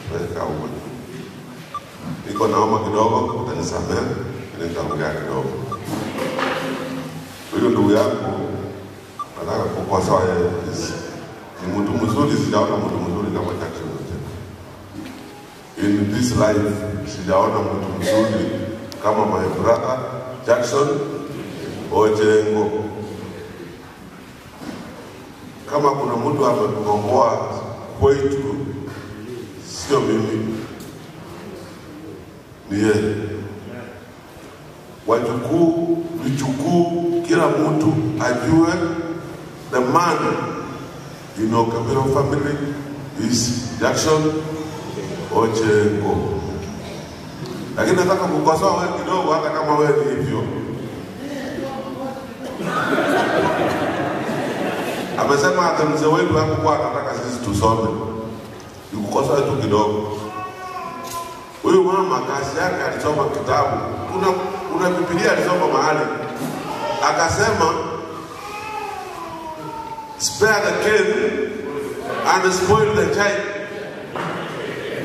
siwezi kaa huko nyuma. Niko naoma kidogo, utanisamea, lakini nitaongea kidogo. Huyu ndugu yangu nataka kukosoa yeye. Ni mtu mzuri, sijaona mtu mzuri kama Jackson Otieno. In this life sijaona mtu mzuri kama my brother Jackson Ojengo. Kama kuna mtu ametukomboa kwetu, sio mimi, ni yeye. Wajukuu, vijukuu, kila mtu ajue the man in Okabiro family is Jackson Ojengo. Lakini nataka kukosoa wewe kidogo, hata kama wewe ni hivyo. Amesema hata mzee wetu hakukuwa anataka sisi tusome, nikukosoa tu kidogo. Huyu mama kazi yake alisoma kitabu, kuna Biblia alisoma mahali akasema, spare the cane and spoil the child.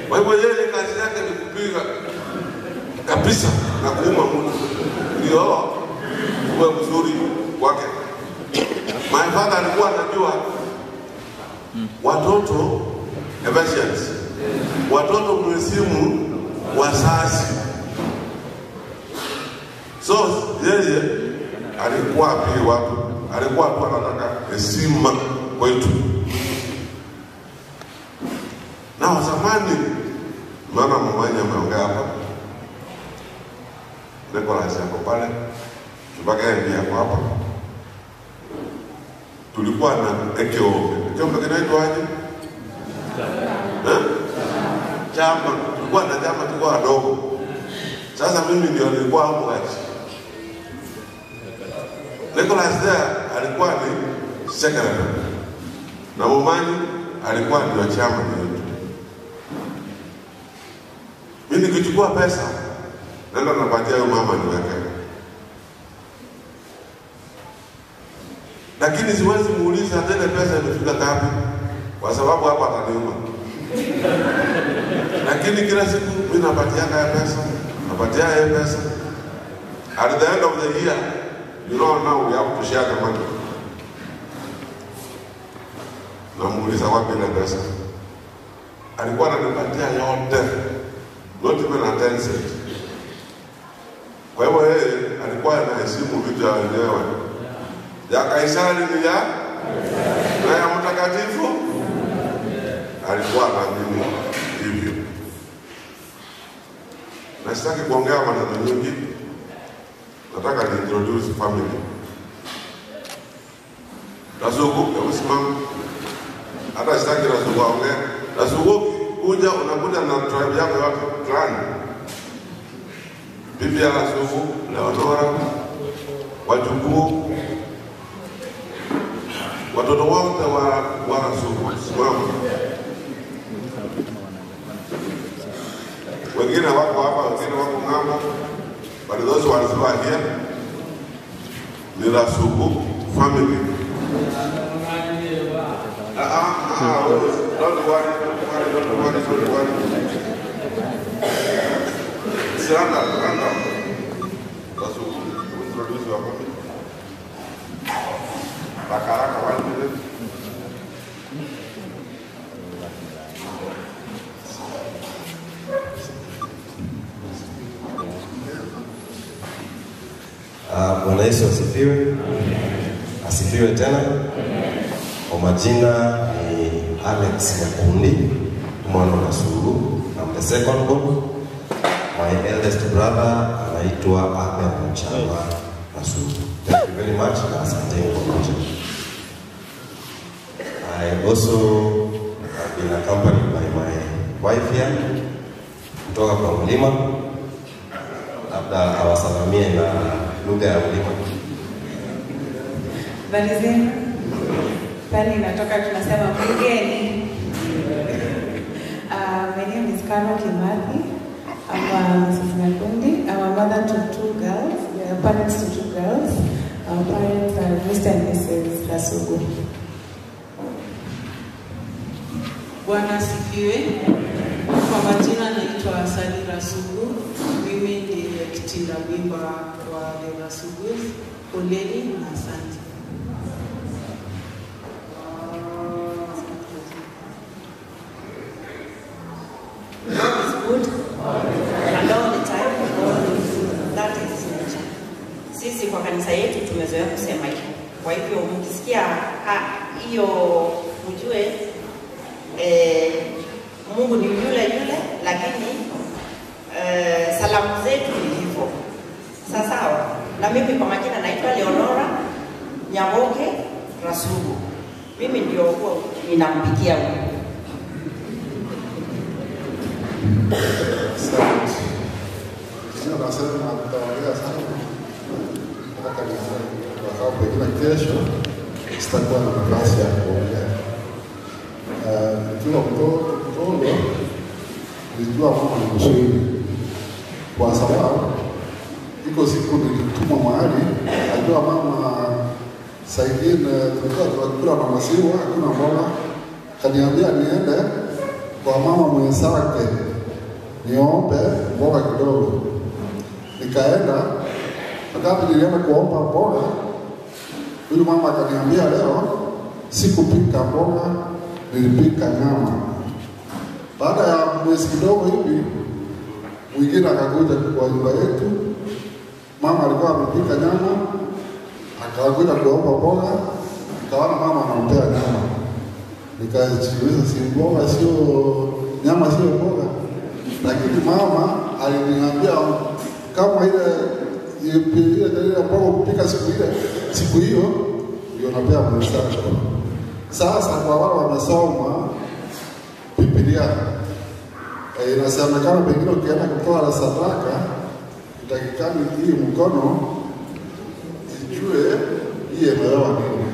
Kwa hivyo yeye kazi yake ni kupiga kabisa na kuuma mtu, ndio uwe mzuri kwake. My father alikuwa anajua watoto Ephesians, watoto mheshimu wazazi. So yeye alikuwa apigi watu, alikuwa tu anataka heshima kwetu. Na zamani, maana mama ameongea hapa, Nicholas yako pale, Kibaka ndiye yako hapa. Tulikuwa na ekiombe. Ekiombe kinaitwaje? Eh? Chama. Tulikuwa na chama, tulikuwa wadogo. Sasa mimi ndio nilikuwa hapo kati. Nicholas there alikuwa ni secretary na Momanyi alikuwa ndio chama yetu. Mimi nikichukua pesa naenda napatia huyo mama niweke, lakini siwezi muuliza tena pesa imefika ngapi, kwa sababu hapa ataniuma. Lakini kila siku mimi napatianga ya pesa, napatia ya pesa. At the end of the year, you know now we have to share the money. Namuuliza wapi ile pesa, alikuwa ananipatia yote, not even a 10 cent. Kwa hivyo yeye alikuwa anaheshimu vitu ya wenyewe. Ya Kaisari ni ya na ya mtakatifu, alikuwa anaamini hivyo. Na sitaki kuongea maneno nyingi, nataka ni introduce family. Rasuku, hebu simama. Hata sitaki Rasuku aongee. Rasuku, kuja unakuja na tribe yako yote, clan. Bibi ya Rasuku, Leonora, wajukuu, watoto wote wa Rasuku, simama. Wengine wako hapa, wengine wako ng'ambo, but those ones who are here ni Rasuku family. Don't worry, don't worry, don't worry, don't worry. Stand up, stand up. Rasuku, introduce your family. Haraka haraka, one minute. Bwana Yesu asifiwe. Asifiwe tena. Kwa majina ni Alex Nyakundi, mwana wa Suru. I'm the second born. My eldest brother anaitwa Abel Mchama Nasuru. Thank you very much na asanteni kwa kuja. I also have been accompanied by my wife here kutoka kwa mlima, labda awasalamie na lugha ya mlima. Habari zenu? Pale inatoka tunasema mgeni. My name is Carol Kimathi. I'm Mrs. Nyakundi. I'm a mother to two girls. We are parents to two girls. Our parents are Mr. and Mrs. Rasugu. Bwana asifiwe. Kwa majina naitwa Sally Rasugu. Mimi ndiye kitinda mimba wa The Rasugus. Poleni na asante. God is good and all the time God is good. That is his nature. Sisi kwa kanisa yetu tumezoea kusema hivyo. Kwa hivyo mkisikia hiyo mjue Mungu ni yule yule, lakini salamu zetu ni hivyo. Sawa sawa. Na mimi kwa majina naitwa Leonora Nyaboke Rasugu. Mimi ndio huwa ninampikia huyu. Asante. Jina nasema tutaongea sana mpaka kwa sababu pengine kesho sitakuwa na nafasi ya kuongea. Nikiwa mtoto mdogo nilijua mama ni mzuri, kwa sababu iko siku nilitumwa mahali, najua mama saa ingine tulikuwa tunakula na maziwa, hakuna mboga, kaniambia niende kwa mama mwenzake niombe mboga kidogo. Nikaenda, wakati nilienda kuomba mboga, huyu mama akaniambia leo sikupika mboga, nilipika nyama. Baada ya mwezi kidogo hivi, mwingine akakuja kwa nyumba yetu, mama alikuwa amepika nyama, akakuja kuomba mboga, nikaona mama anampea nyama. Nikajiuliza, si mboga sio nyama, sio mboga lakini mama aliniambia kama ile ile ile mboga kupika siku ile siku hiyo ndio napea mwenzako. Sasa kwa wale wamesoma Biblia inasemekana pengine ukienda kutoa sadaka itakikani hii mkono ijue hii imewewa nini.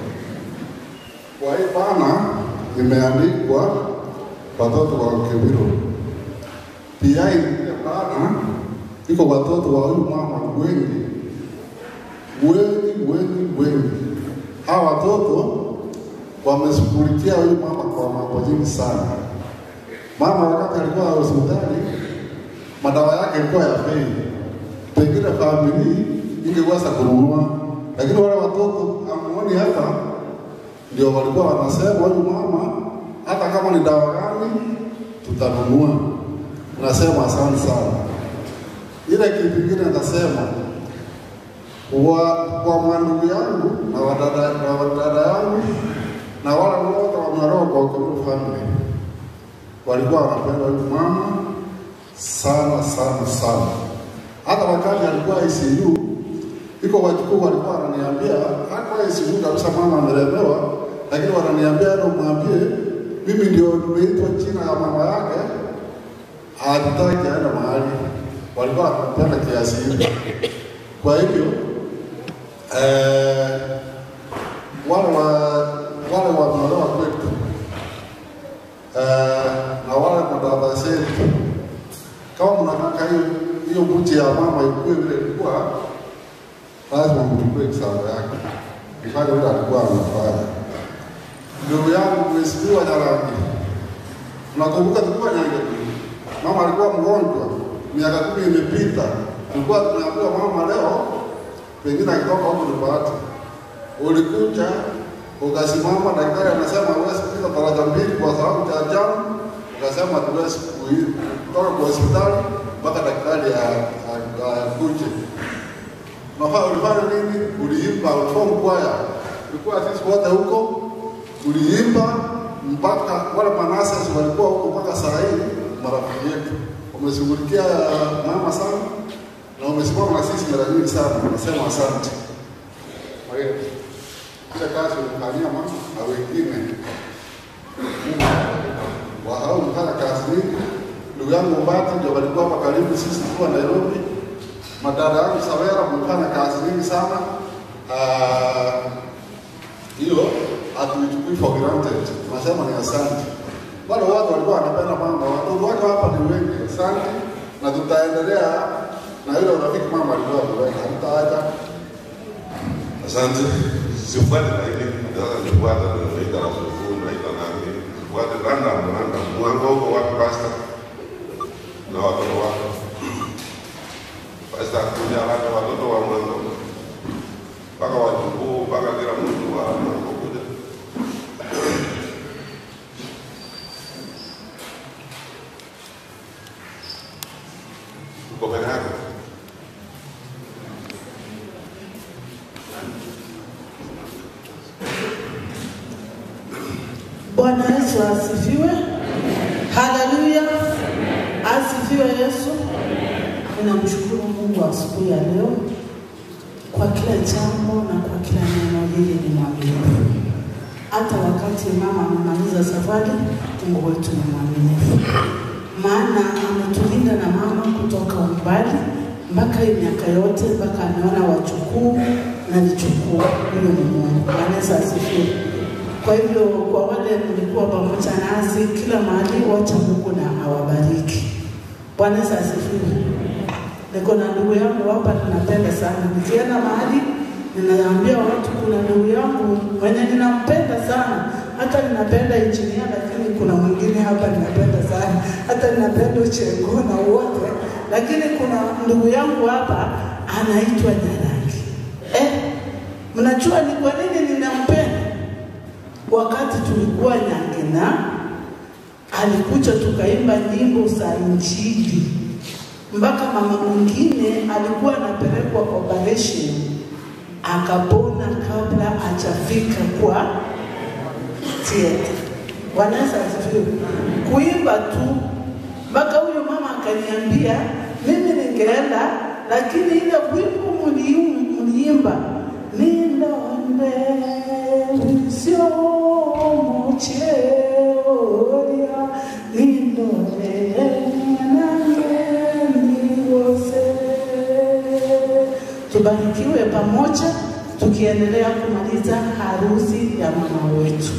Kwa hii bana imeandikwa watoto wa Kebiro pia ingine bana iko watoto wa huyu mama wengi wengi wengi wengi. Hawa watoto wameshughulikia huyu mama kwa mambo nyingi sana. Mama wakati alikuwa hospitali, madawa yake ilikuwa ya bei, pengine familia ingeweza kununua, lakini wale watoto amuoni hapa, ndio walikuwa wanasema huyu mama, hata kama ni dawa gani tutanunua. Nasema asante sana. Ile kitu kingine nasema kwa mwandugu yangu na wadada, na wadada yangu na wale wote wameolewa kwa Ukaburu family walikuwa wanapenda huyu mama sana sana sana. Hata wakati alikuwa ICU, iko wajukuu walikuwa wananiambia hakuwa ICU kabisa, mama amelemewa, lakini wananiambia ndio mwambie mimi ndio nimeitwa jina ya mama yake, hatutaki aende mahali. Walikuwa wanapenda kiasi hicho. Kwa hivyo eh, wale wa wale wameolewa kwetu eh, na wale madada zetu, kama mnataka hiyo hiyo buti ya mama ikue vile ilikuwa, lazima mchukue kisanga yake ifanye vile alikuwa anafanya. Ndugu yangu Mheshimiwa Nyarangi, unakumbuka tulikuwa Nyange, mama alikuwa mgonjwa miaka 10 imepita, tulikuwa tunaambiwa mama leo pengine akitoka huko ni bahati. Ulikuja ukasimama, daktari anasema huwezi kupita daraja mbili kwa sababu cha jamu, ukasema tuwezi kutoka kwa hospitali mpaka daktari akuje. Unafaa ulifanya nini? Uliimba, ulikuwa mkwaya, ulikuwa sisi wote huko, tuliimba mpaka wale manasas walikuwa huko mpaka saa hii, marafiki yetu wameshughulikia mama sana na wamesimama na sisi mara nyingi sana, nasema asante. Kwa hiyo kila kazi umefanyia mama na wengine wahau mfanya kazi nyingi. Ndugu yangu Mbati ndio walikuwa hapa karibu sisi tukiwa Nairobi. Madada yangu Sawera mfanya kazi nyingi sana. Hiyo hatuichukui for granted, tunasema ni asante. Wale watu walikuwa wanapenda mama, watoto wake hapa ni wengi, asante, na tutaendelea na yule urafiki mama alikuwa ameweka, hatutaacha. Asante. Sifuate na ile sasa, sifuate naita Rasufu, naita nani, sifuate random random. Bwana Yesu asifiwe. Haleluya, asifiwe Yesu. Ninamshukuru Mungu asubuhi ya leo kwa kila jambo na kwa kila neno. Yeye ni mwaminifu. Hata wakati mama amemaliza safari, Mungu wetu ni mwaminifu, maana ametulinda na mama kutoka umbali mpaka hii miaka yote, mpaka ameona wachukuu na vichukuu. Huyo ni Mungu. Bwana Yesu asifiwe. Kwa hivyo kwa wale mlikuwa pamoja nasi kila mahali, wacha Mungu na awabariki. Bwana Yesu asifiwe. Niko na ndugu yangu hapa, ninapenda sana. Nikienda mahali ninaambia watu kuna ndugu yangu mwenye ninampenda sana, hata ninapenda injinia, lakini kuna mwingine hapa ninapenda sana, hata ninapenda Uchengo na wote, lakini kuna ndugu yangu hapa anaitwa Nyarangi. Eh, mnajua ni kwa nini ninampenda? Wakati tulikuwa Nyangina alikuja tukaimba nyimbo za Injili mpaka mama mwingine alikuwa anapelekwa operation akapona kabla hajafika kwa theater. Bwana Yesu asifiwe. Kuimba tu mpaka huyo mama akaniambia mimi ningeenda, lakini ile wimbo mliimba nilonde usiomocheoria nilonde nangeniwose. Tubarikiwe pamoja tukiendelea kumaliza harusi ya mama wetu.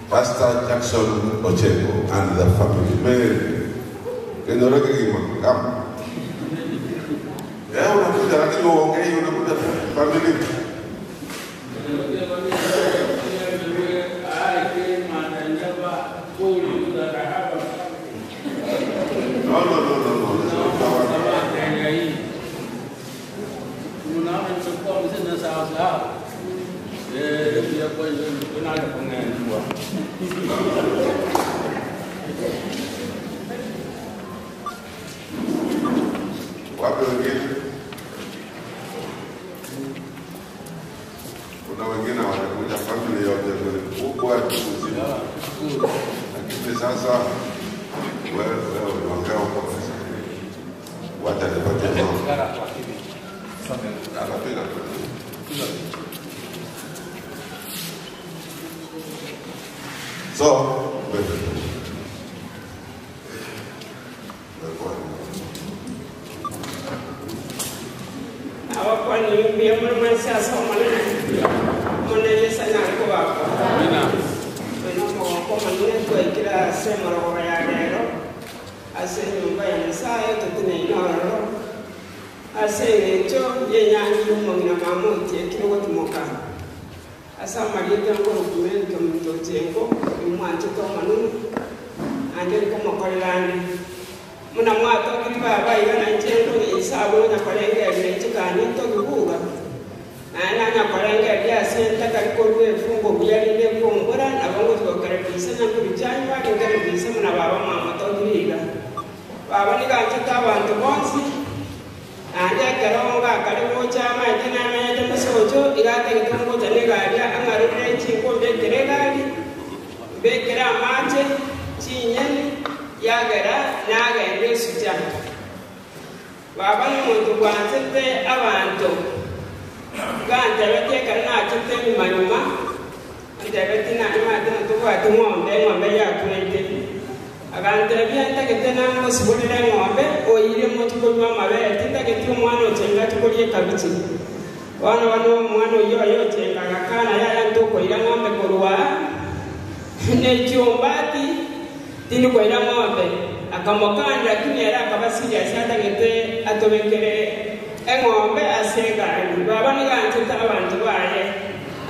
Pastor Jackson Ocheko and the family. Mary, kendo gima, come. Eh, unakuja lakini uongei, unakuja family. No, no, no, no, no. That's not our- Wapi wengine? Kuna wengine wanakuja family yote ni kubwa mzima. Lakini sasa wewe wewe unaongea huko sasa. Wacha nipatie mama. Anapiga tu. So, wewe. abakwanimbia muri mwesiasa omonene omonene nyanko bakwa wena omogoko omonene twaikire ase emorogoba ya rero ase enyomba ya nyasaye totinaine ororo ase eng'encho yenyangi omong'ina mama otiekire gotimoka ase amariete nkorukumenti omonto ochengo imwanchete omonene ande nkomokorerande muna mwatokiri baba iga nainche isabu nyakorengeria nchikani ntogibuga naye nanyakorengeria ase ntakarikorwa efungo buya rinde kumbura nabo ngotikokerebisa nyankubichanywa rinkerebisa muna baba mwamotokiri iga baba niganchete abanto bonsi naende ekero ngakari gocha amaete namenyete mosocho igatagete ngocha na egari ang'arurire chinko mbekere egari mbekere amache chinyeni yagera nagenda esucha baba nomuntu gwanzete abantu gantebete ekero nachete nyuma nyuma ntebete nanyumate natobwate ng'ombe eng'ombe yakurete agantebia ntagete nangosiborera eng'ombe oire motukonywa amabere tintagete omwana ochenga tukorie ekabichi bono bano omwana oyo oyo ochengaga kana yaya ntokoira ng'ombe korwa nechiumbati tindi koira ng'ombe akamokanda lakini era akaba serious atagete atobekere eng'ombe ase egari baba niganchete abanto baye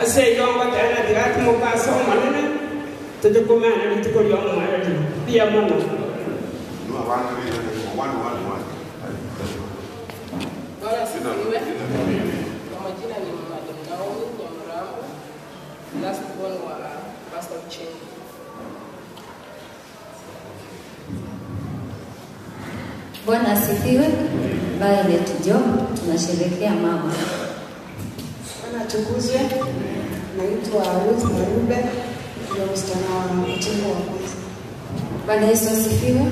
ase eyongo tera tigatimoka ase omonene totokomana rituko ria omwareri mbuya mono No, one, one, one, one. Bwana asifiwe. Kwa majina ni Madam Naomi Nyamurambo, last born wa Pastor Uchengi. Bwana asifiwe. Violet Job, tunasherehekea mama. Bwana atukuzwe. Naitwa Ruth Marube, ndio msichana wa Ochengo wa kwanza. Bwana Yesu asifiwe.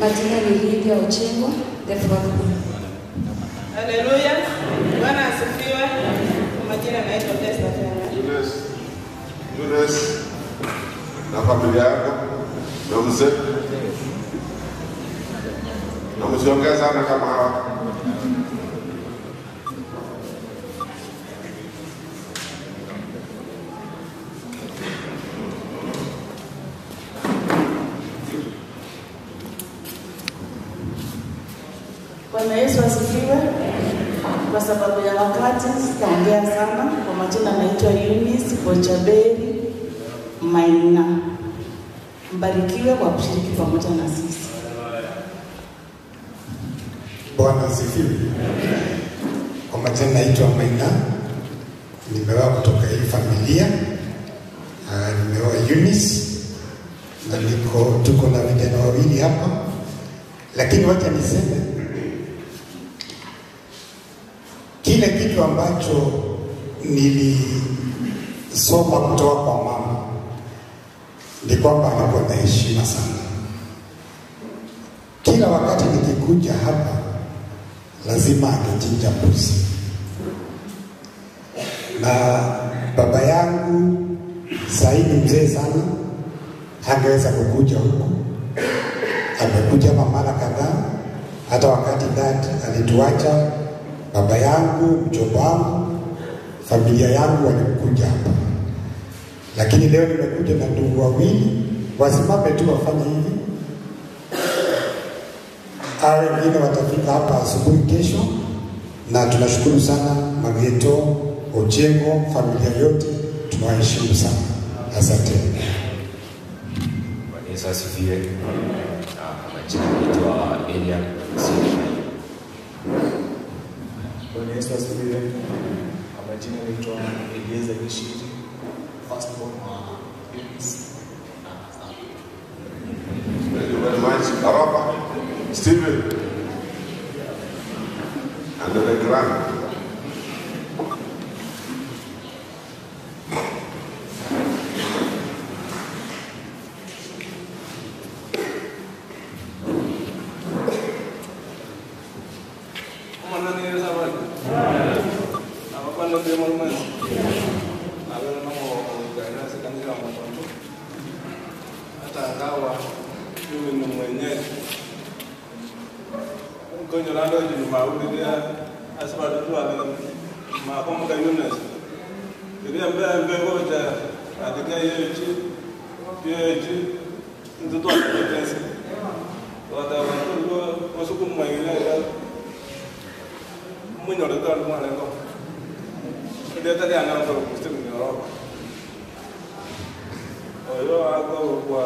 Majina ni Lydia Ochengo, the fourth born. Haleluya. Bwana asifiwe. Kwa majina naitwa Esther Fenga. Julius, Julius na familia yako na mzee, na msiongee sana kama hawa. Bwana Yesu asifiwe. Kwa sababu ya wakati sitaongea sana. Kwa majina naitwa Eunice Bochaberi Maina. Mbarikiwe kwa kushiriki pamoja na sisi. Bwana asifiwe. Kwa majina naitwa Maina, nimeoa kutoka hii familia. Ah, nimeoa Eunice na niko tuko na vijana wawili hapa, lakini wacha niseme kile kitu ambacho nilisoma kutoka kwa mama ni kwamba alikuwa na heshima sana. Kila wakati nikikuja hapa lazima angechinja mbuzi, na baba yangu sahii ni mzee sana, hangeweza kukuja huku. Amekuja hapa mara kadhaa, hata wakati dad alituacha, baba yangu, mjomba wangu, familia yangu walikuja hapa, lakini leo nimekuja na ndugu wawili, wasimame tu wafanye hivi hao wengine watafika hapa asubuhi kesho, na tunashukuru sana Mageto, Ojengo, familia yote tunawaheshimu sana. Asante. Bwana Yesu asifiwe. Ah, Kwa majina naitwa Elian Sidi. Bwana Yesu asifiwe. Kwa majina naitwa Eliezer Gishiri, firstborn wa Eunice. Thank you very much. Arapa, Stephen, and the grand. Hata ngawa mimi ni mwenyeji nkonyorando jimauriria asibatutwale makomuka Eunice iria mbembe gocha atika yechi yechi ntutwaketesi watawantu osukumwaire munyoreta mwanengo ndetaliang'angoro kustikunyoroko oyo akogwa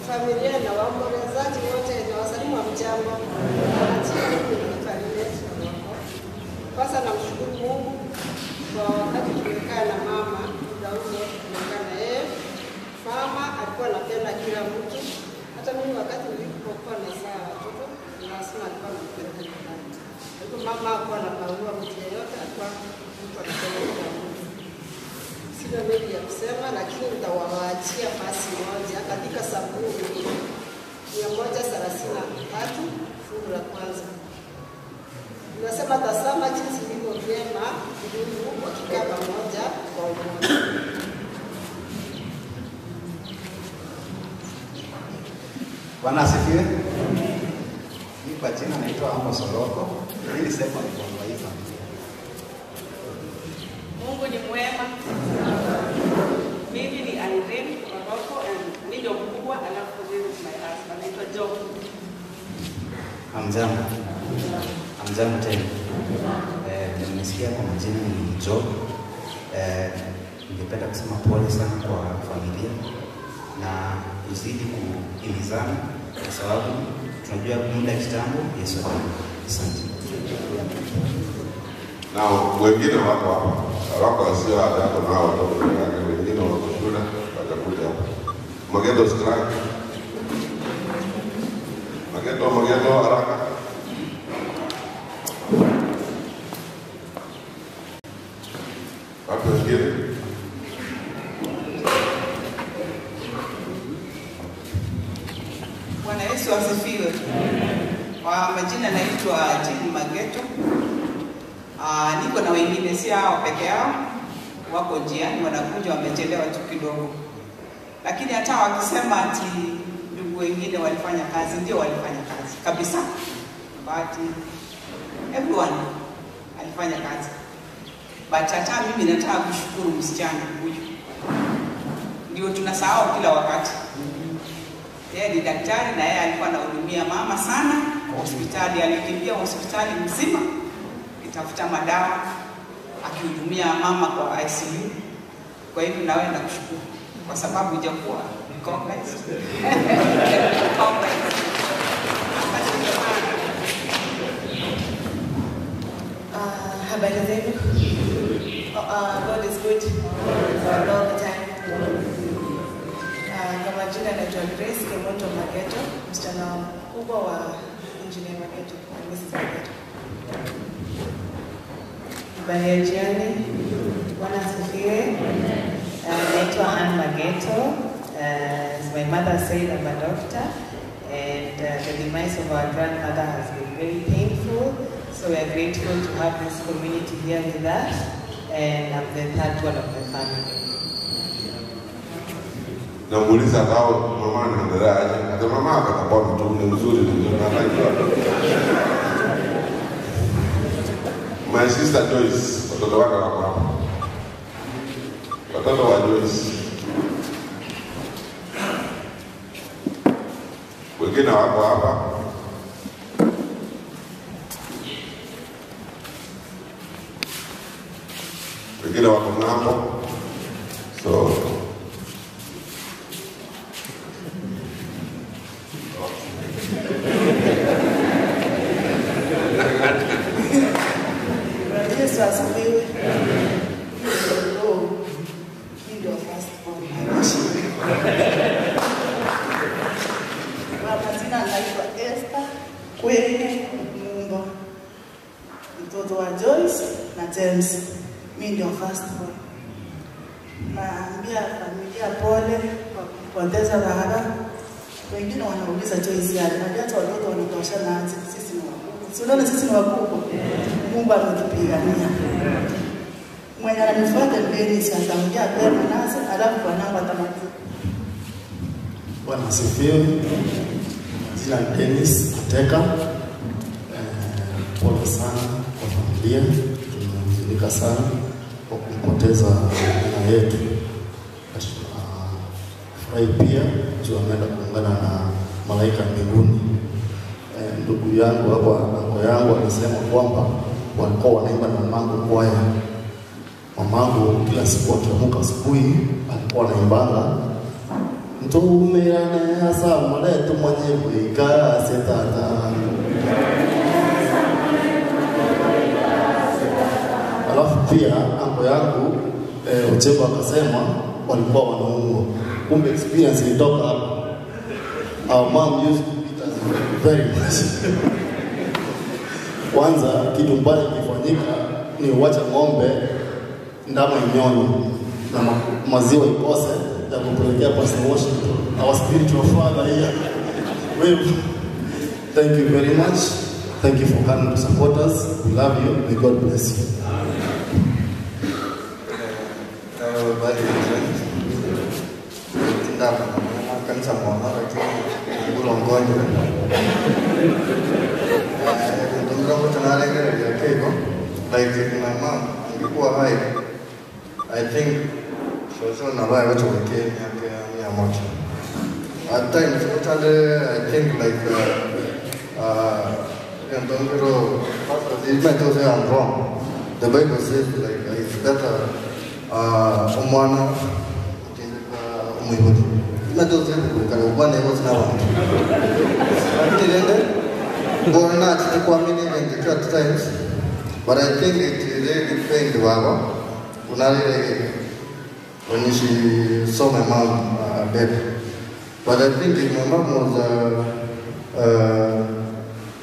Familia na waombolezaji wote na wasalimu wa mjambo. Majina yangu ni Linet Oroko. Kwanza namshukuru Mungu kwa wakati tumekaa na mama, muda huu wote tumekaa na yeye. Mama alikuwa anapenda kila mtu. Hata mimi wakati nilipokuwa nazaa watoto, lazima alikuwa ananipeleka nyumbani. Kwa hivyo mama hakuwa anabagua mtu yeyote, alikuwa mtu anapenda kila mtu. Sina mengi ya kusema, lakini nitawaachia fasi moja katika Zaburi 133 fungu la kwanza. Inasema, tazama jinsi ilivyo vyema ndugu wakikaa pamoja kwa umoja. Bwana asifiwe. Mimi kwa jina naitwa Amos Oroko. Mimi ni second born wa hii familia. Mungu ni mwema. Mimi ni Irene Oroko and mimi ndio mkubwa, alafu this is my husband. Naitwa Job. Hamjambo. Hamjambo tena. Eh, nimesikia kwa majina ni Job. Eh, ningependa kusema pole sana kwa familia na tuzidi kuhimizana kwa sababu tunajua muda kitambo Yesu atarudi. Asante. Na wengine wako hapa, wako wasio hata hapa na hao watoto wake, wengine wako shule watakuja hapa. Mageto usikiraki. Mageto, Mageto haraka. asifiwe. Bwana Yesu asifiwe. Kwa majina naitwa Jane Mageto. Niko na wengine, si hao peke yao, wako njiani wanakuja, wamechelewa tu kidogo, lakini hata wakisema ati ndugu wengine walifanya kazi, ndio walifanya kazi kabisa, but everyone alifanya kazi. But hata mimi nataka kushukuru msichana huyu, ndio tunasahau kila wakati. Yeye ni daktari na yeye alikuwa anahudumia mama sana kwa hospitali. Alikimbia hospitali mzima akitafuta madawa, akihudumia mama kwa ICU. Kwa hivyo nawe nakushukuru kwa sababu hujakuwa recognized. Recognized. Habari zenu? God is good all the time. Kwa majina naitwa Grace Kemoto Mageto, msichana mkubwa wa Engineer Mageto na Mrs. Mageto. Habari ya jioni. Bwana asifiwe. Naitwa Ann Mageto. As my mother said, I'm a doctor, and the demise of our grandmother has been very painful. So we are grateful to have this community here with us, and I'm the third one of the family. Namuuliza kao mama anaendelea aje? Ata mama akatapona tu ni mzuri ni mzuri na anajua. My sister Joyce, watoto wake wako hapa. Watoto wa Joyce. Wengine wako hapa. Wengine wako ng'ambo. So Bwana Yesu asifiwe. Oh, mimi ndio first born. Kwa majina naitwa Esther Kwenye Mumba, mtoto wa Joyce na James. Mimi ndio first born. Naambia familia pole kwa kupoteza baba. Wengine wanauliza Joyce yale, najua hata watoto wanatoshana aje, sisi ni wakubwa. Si unaona sisi ni wakubwa? Mungu ametupigania. Mwenye ananifuata mbele si ataongea pema nasi, alafu bwanangu atamaliza. Bwana asifiwe. Jina ni Dennis Ateka. Pole sana kwa familia, tumehuzunika sana kwa kumpoteza mama yetu. But tunafurahi pia juu ameenda kuungana na malaika mbinguni. Ndugu yangu hapo, anko yangu alisema kwamba walikuwa wanaimba na mamangu kwaya. Mamangu kila siku akiamka asubuhi alikuwa anaimbanga ntumirane hasa muletu mwenye kuikase tata. Alafu pia anko yangu Ochebo akasema walikuwa wanaumwa, kumbe experience ilitoka hapo. Our mom used to beat us very much. Kwanza kitu mbaya ikifanyika ni uwache ng'ombe ndama inyonye na maziwa ikose ya kupelekea Pastor Washington, our spiritual father here. Well, thank you very much. Thank you for coming to support us. We love you. May God bless you. Habari ya jioni. Tinda kanisa mwana lakini ngulongonje. Ndio tunalenga keko. Like if my mom angekuwa hai, I think so na vai watu weke miaka 100. At times utale I think like Ndongero pastor it might also I'm wrong. The Bible says like it's better umwana umuyahudi. Imatoze kukala ubwana yose n'abantu. Lakini rende bona atikuamini in the church times, but I think it really pained baba. Unalile when she saw my mom dead. But I think if my mom was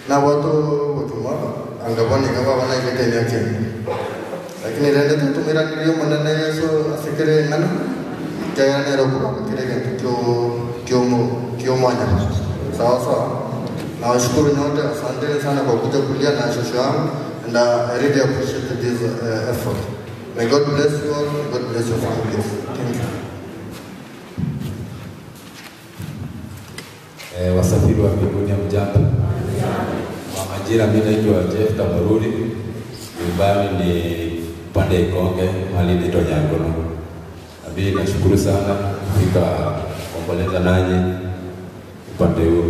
na watu watuma angaboni kama wanaileta yake. Lakini rende tatomoiraneria Omonene Yeso ase kera eng'ana, ekiagera nere okobanga kera egento ki'omwanyabanto. Sawa sawa. Nawashukuru nyote, asanteni sana kwa kuja kulia na shosho yangu and I really appreciate this effort. May God bless you all, may God bless your families. Thank you. Wasafiri wa mbinguni hamjambo. Kwa majina mimi naitwa Jeff Tamururi, nyumbani ni pande Ikonge, mahali inaitwa Nyangono. Na mimi nashukuru sana kufika kuomboleza nanyi upande huo.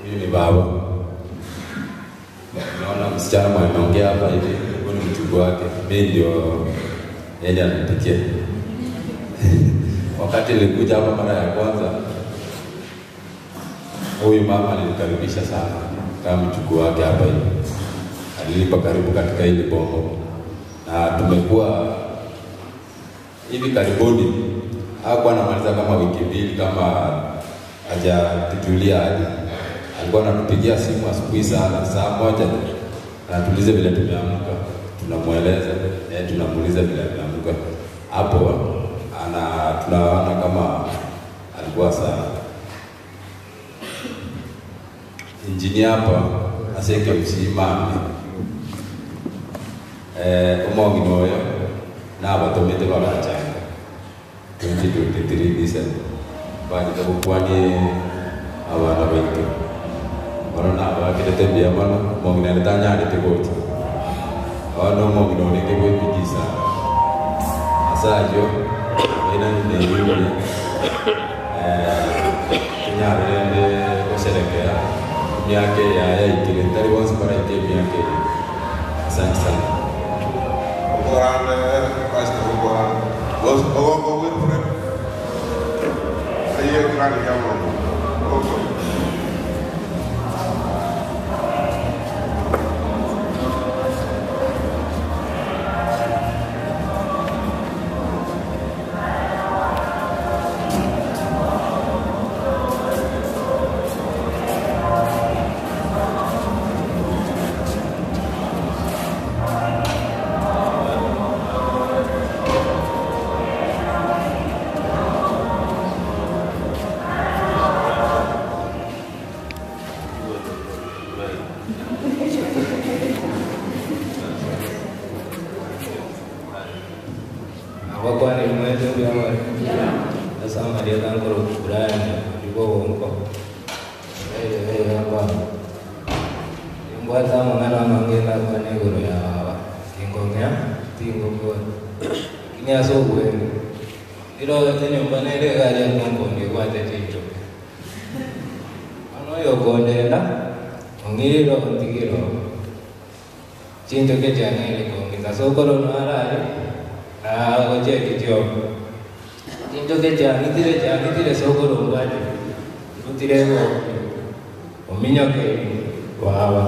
Huyu ni baba, naona msichana mwenye ameongea hapa hivi, huyu ni mchungu wake, mimi ndio yeye ananipikia. Wakati nilikuja hapa mara ya kwanza huyu mama alinikaribisha sana kama mjukuu wake hapa hivi, alinipa karibu katika hili bongo, na tumekuwa hivi karibuni, hakuwa anamaliza kama wiki mbili kama hajatujulia hali. Alikuwa anatupigia simu asubuhi sana, saa moja anatuuliza vile tumeamka, tunamweleza eh, tunamuuliza vile ameamka. Hapo ana tunaona kama alikuwa sana injinia hapa aseke msimami omong'ina oyo nabatomete bagachanga 2023 December bagete gokwanie abana baito bono nabakirete mbuya mono omong'ina ere tanyarete gocha bono omong'ina orenge goepidi sana ase ayio bainani neibuya kinyare rende gosherekea emiaka eye yaikire ntari bonsi baraike emiaka eye. Asante sana. Okorande Pastor okorande. Ogongo Wilfred. Aye krani ya Mungu. Ogo. Abakwana imwete mbyamare asamaria kankoro Brian ndiko wonko amba imbwata amang'ana amange nakwana igoro ya baba tingong'ea tingokora lakini ase obwenge ndiro enyomba nere egari ya compound egwate chinchoke ano oyo okondenda ong'irire ontigire obo chinchoke chiang'aire kong'ita sokoro narare agocheki chiomo chinchoke chiang'itire chiang'itire sokoro mbwate ndutire egombe ominyoke baba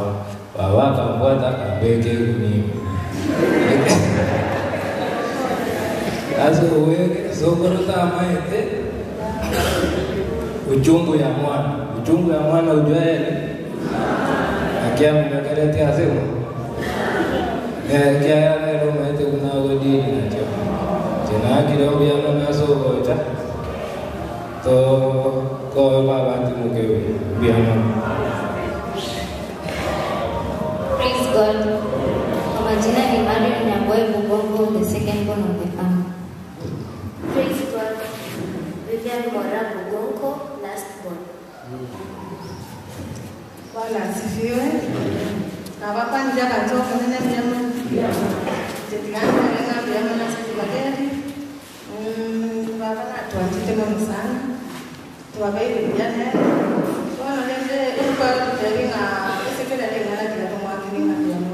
baba akambwata akambeka egunima sasa uweke sokoro tamaete uchungu ya mwana uchungu ya mwana ujuaele akiamumekerete asemo kiayanero maete kunagodini nacho chenakire obiano nasogocha to koe baba timukewe biano. Praise God. Kwa majina ni Marion Nyamboe Mugongo, the second born of the family. Praise God. Vivian Mora Bugonko, last born. Bwana asifiwe. Nabakwanira kanzoka nene myama. Tetigana nena myama na sikubageri. Baba na tuanjite mono sana. Tuwabaire bijane. Bono nende uko tuteringa esekela lenga na kila tomwakiringa myama.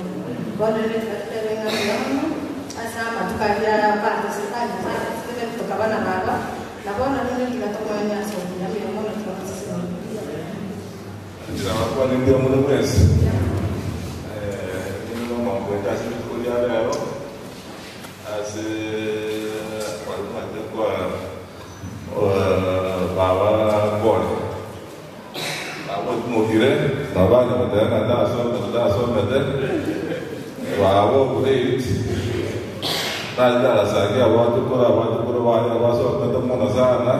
Bono nende tuteringa myama. Asa matukalia bantu sikali sana sikele tukabana baba. Na bono nende kila tomwanya so myama na tuwasisi. Ndirabakwani mbia muno mwesi nino mambo ase rituko ria rero ase kwarimate kwa baba pole baba otumokire nabanya bateba ng'a ndasomete ndasomete Baba of late nache agasangia abachokoro abachokoro baye abasomete mono sana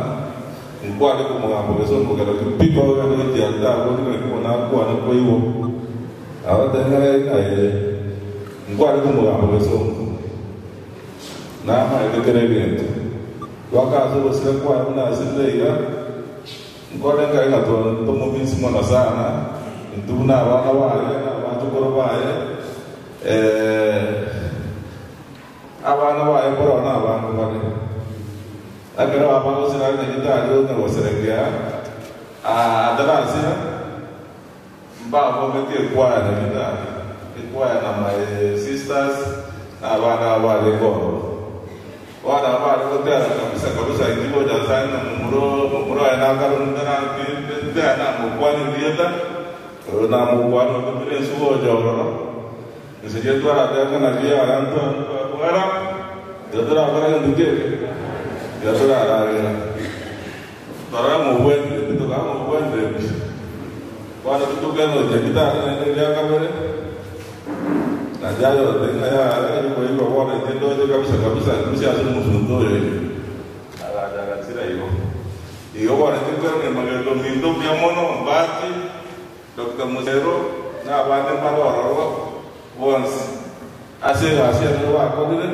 nkware komogamba gesongo kero pi kogenda gochia tabori ng'aki bono akwane koigwa abateng'ere ng'a ee nkware komogamba gesongo namaete kera egento baka ase obosira kwaye buna asirire iga nkore nkai ng'a tomomisi mono sana intwe buna abana baye na abachokoro baye abana baye mboro na abanto bare ekero abagosira nyagitari onya goserekea atarasira mbabometi ekwaya nyagitari ekwaya na my sisters na abana abare kororo bana bari gotera kabisa kabisa injibo jasani na mumuro mumuro aye nakaro na mukwani ndieta na mukwani otumire ensugo jororo nseje twarateka na bia arantu bwara taturakora kintu keke yaturaragera twara mubwendire tukamubwendire pi bwana tutukeno nyagitari naende ria kabere na jayo tenga ya yuko bwana ndoje kabisa kabisa msi ase musunto oyo agatsira igo igo bwana tikwerene magendo minto bia mono mbati Dr. Musero na abande mbarororo bonsi ase egasi ere bakorire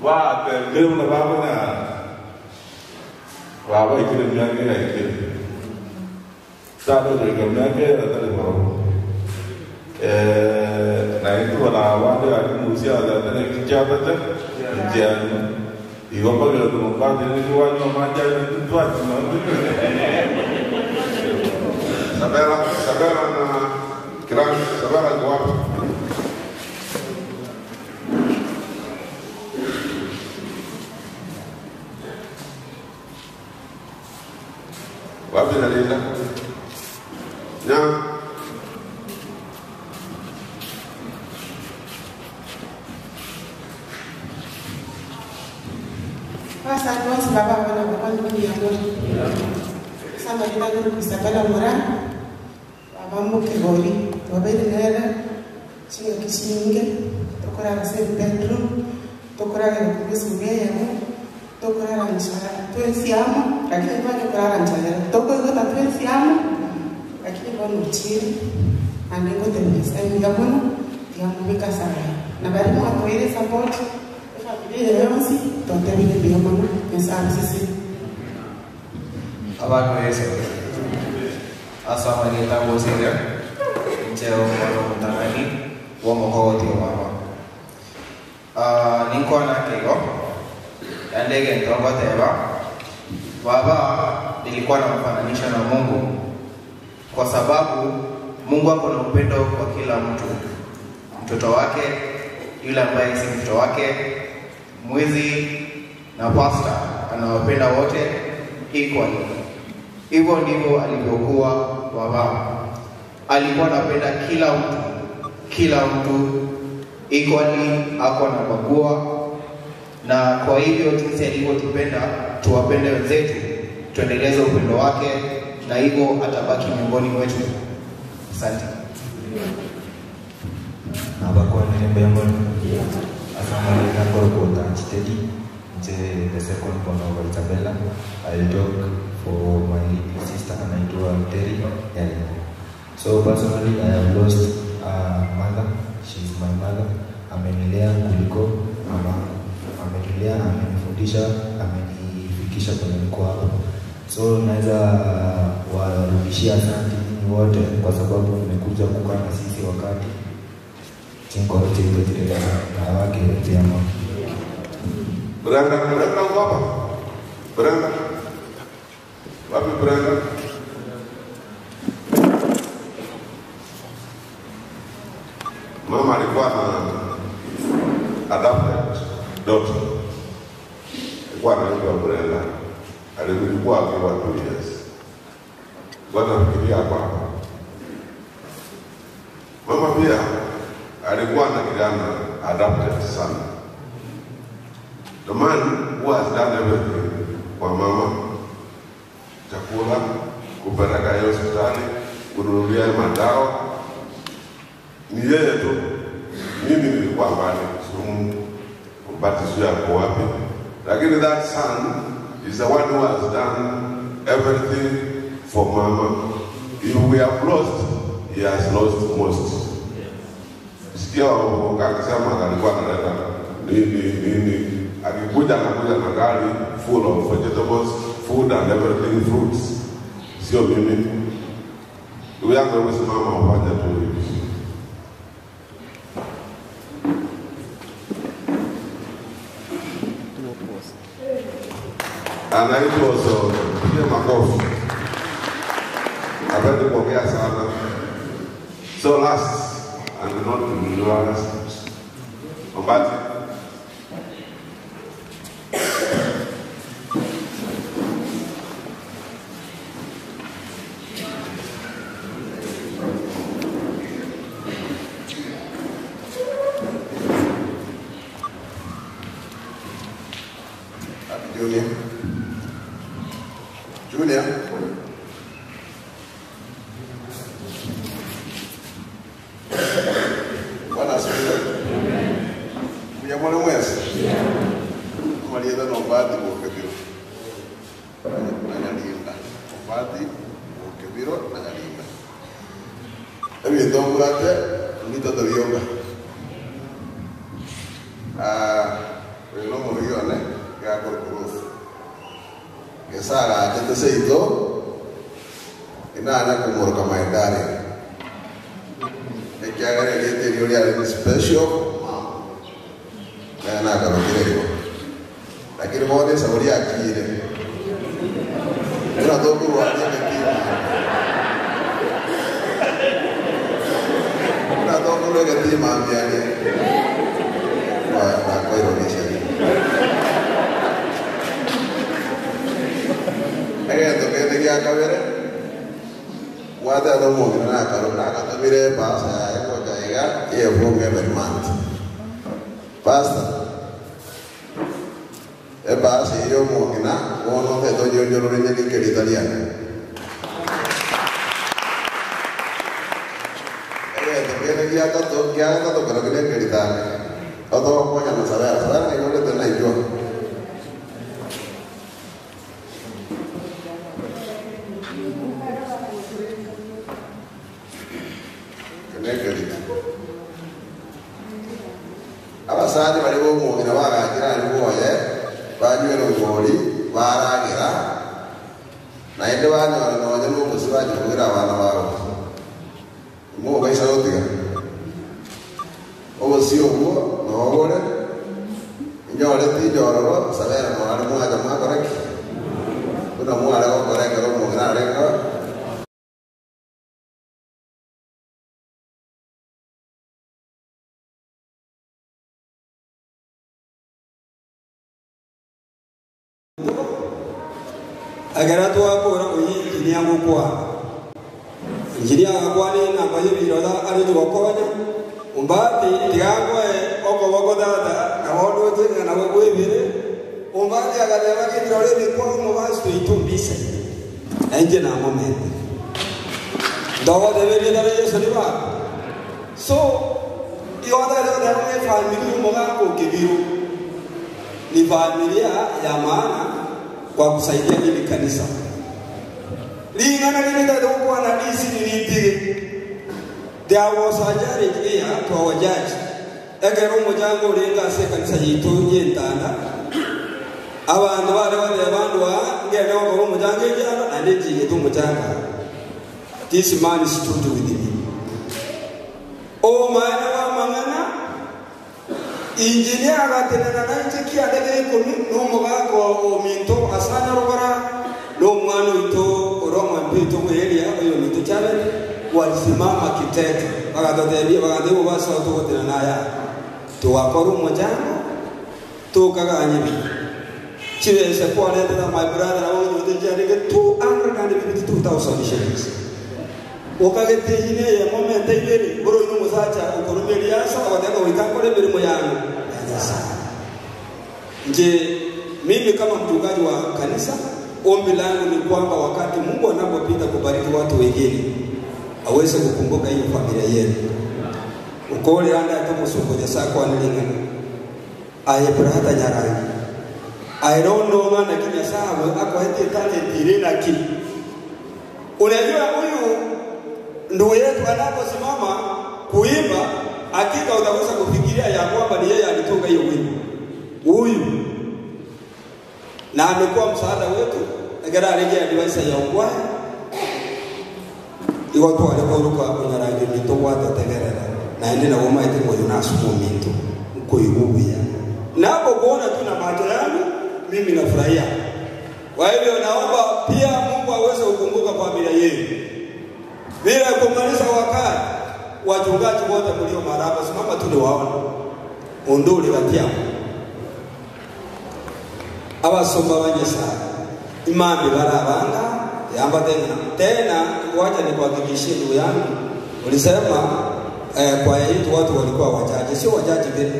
batembire buna bakonyara babaikire emiaka eyaikire tadojoika emiaka ere tari borobo naintwe bona abande gaki musia atene kichiatete nchiani igo mbagere tumupatire nikiwanywa manjani twachima Sabela, Sabela na Kiran, Sabela iko wapi? Wapi na Linda? Nya. Pasa bonsi baba bana bakwani biyamuri. Sama lina nuru kusabala mura. Baba mukigori. Tobere nera. Chinga kishinge. Tokorara same bedroom. Tokorara kubisumbia yamu. Tokorara nchara. Twensi amo. Lakini twanye kurara nchara. Toko igota twensi amo. Lakini bono uchiri. Anengo temesa inga mono. Tiamubika sana. Na bari mwatoire support. Efamilia yonsi. Totebile mbia mono. Nyasaye sisi. Abantu Yesu. Asamarieta gosire nche omwana omutang'ani bw'omokogoti obaba. Ninkwana kego yande egento ngoteba baba nilikuwa namfananisha na Mungu kwa sababu Mungu ako na upendo kwa kila mtu, mtoto wake, yule ambaye si mtoto wake, mwizi na pasta, anawapenda wote equally. Hivyo ndivyo alivyokuwa baba. Alikuwa anapenda kila mtu, kila mtu equally, hakuwa anabagua. Na kwa hivyo jinsi alivyotupenda, tuwapende wenzetu, tuendeleze upendo wake, na hivyo atabaki miongoni mwetu. Asante. Nabakwanire mbembo asamalina korokota Chitedi nje the second born of Isabella. I'll talk for my little sister anaitwa Terry Nyalimo. So personally I have lost a mother. She's my mother. Amenilea kuliko mama. Amenilea, amenifundisha, amenifikisha kwenye niko hapa. So naweza warudishia asante nyinyi wote kwa sababu mmekuja kukaa na sisi wakati chinkoro chetu na wake vyema. Brenda, Brenda uko hapa? Brenda. Wapi Brenda? Mama alikuwa na adopted daughter. Alikuwa anaitwa Brenda. Alikuwa akiwa 2 years. Bwana fikiria hapa. Mama pia alikuwa na kijana adopted son. The man who has done everything kwa mama, chakula, kupeleka yeye hospitali, kununulia madawa, ni yeye tu. Alikuwa mbali Kisumu, Ombati sio yako wapi, lakini that son is the one who has done everything for mama. If we have lost, he has lost most. Sikia akisema alikuwa analeta nini nini, akikuja anakuja na gari full of vegetables, food and everything, fruits. Sio mimi. Ndugu yangu, hebu simama ufanye tu hivi. Anaitwa Osoro. Piga makofi. Hapendi kuongea sana. So last and not to be last, Ombati. Happy Junior. Junior. Bwana asifiwe. Mbuya mwale mwesi. Maliza no mbati bokebiro. Na nyalinda. Mbati bokebiro na nyalinda. Ebinto mbwate mbitoto bioka. Ah, oyo nomorugi one gakorukurufu. Gesara achete seito inanya kumuruka maendare ekiagera erieta erio riare ni special naye nakarokire igo lakini bono esabo riakire buna tokorwaria egetima buna tokorwa egetima mbiaria nakoirogecia egento kende gia kabere mwatete omong'ina nakaro nakatomire epasa yaye gocha iga yefunga every month pastor epasa eyo omong'ina bono otete onyonyorore nyerike rita riane egento kende giatato giagatato kero kere ekeritane otogokonya na sabera sabera naiyorete naijua nekerita abasacha bari bomong'ina bagakira ari boye banywera obori baragira naende banyora nonya nobosi bachibwira abana babo mobaisa gotiga obosi obwo nobore inyore tinyororo sabera noare mwacha mwakoreki buna mware gokora ekero omong'ina arenge agera twakora oyi injinia gukwana injinia agakwana enamba yebiroda ari gokonya umbati tigakoe okoboko tata nabondo ochenga nabo bwebire umbati agateba githirore bikwa omobasi toitumbise enje namomete ndogoteberie tare yesu ni baba so igotaetagoteba ng'a efamiri omogaka okebiru ni familia ya maana kwa kusaidia hili kanisa lingana lilitatokuwa na disi lilipige there was a judge here to our judge ekero omujango orenga ase ekanisa yitu yentanda abandu bare bateba bandu aa ngende gokora omujango ekiano naende nchigete omuchanga this man stood with me omaene wa mang'ana injinia agatenena nainche kiande gia ikomi nomogaka ominto asanya rogora nomwana oito ore omwambi oito bweria oyo ominto chabere walisimama kitete bagatotebia bagatebia obasa togotena naya tugakora omojango tukaganyebia chibesa kwaretera my brother nabo chiarenge 252,000 shillings ukagete ine ya moment ibere boro ino musacha ukorumeria asa agataka goika kore mirimo yangu ya Nyasaye nje mimi kama mchungaji wa kanisa ombi langu ni kwamba wakati Mungu anapopita kubariki watu wengine aweze kukumbuka hiyo familia yenu. Okorera ndete omosongo Nyasae akwane ring'ana. Aye brother Nyarangi, aye rondo ng'a naki Nyasae akoete etalenti ere naki? Unajua huyu ndugu yetu anaposimama kuimba, hakika utakosa kufikiria ya kwamba ni yeye alitunga hiyo wimbo. Huyu na amekuwa msaada wetu ekero arenge advice ya ongwae igo tware koruka onyarangi ominto gwatotegerera naende nabo omaete ng'a oyo nase omominto nkoigwa buya napokuona tu na macho yangu mimi nafurahia. Kwa hivyo naomba pia Mungu aweze kukumbuka familia yenu. Bila kumaliza wakati, wachungaji wote mlio mahali hapa, simama tu niwaone, unduli kati yao abasomba ba Nyasaye imambi barabanga yamba tena tena. Wacha nikuhakikishie ndugu yangu, ulisema kwa yetu watu walikuwa wachache, sio wachache vile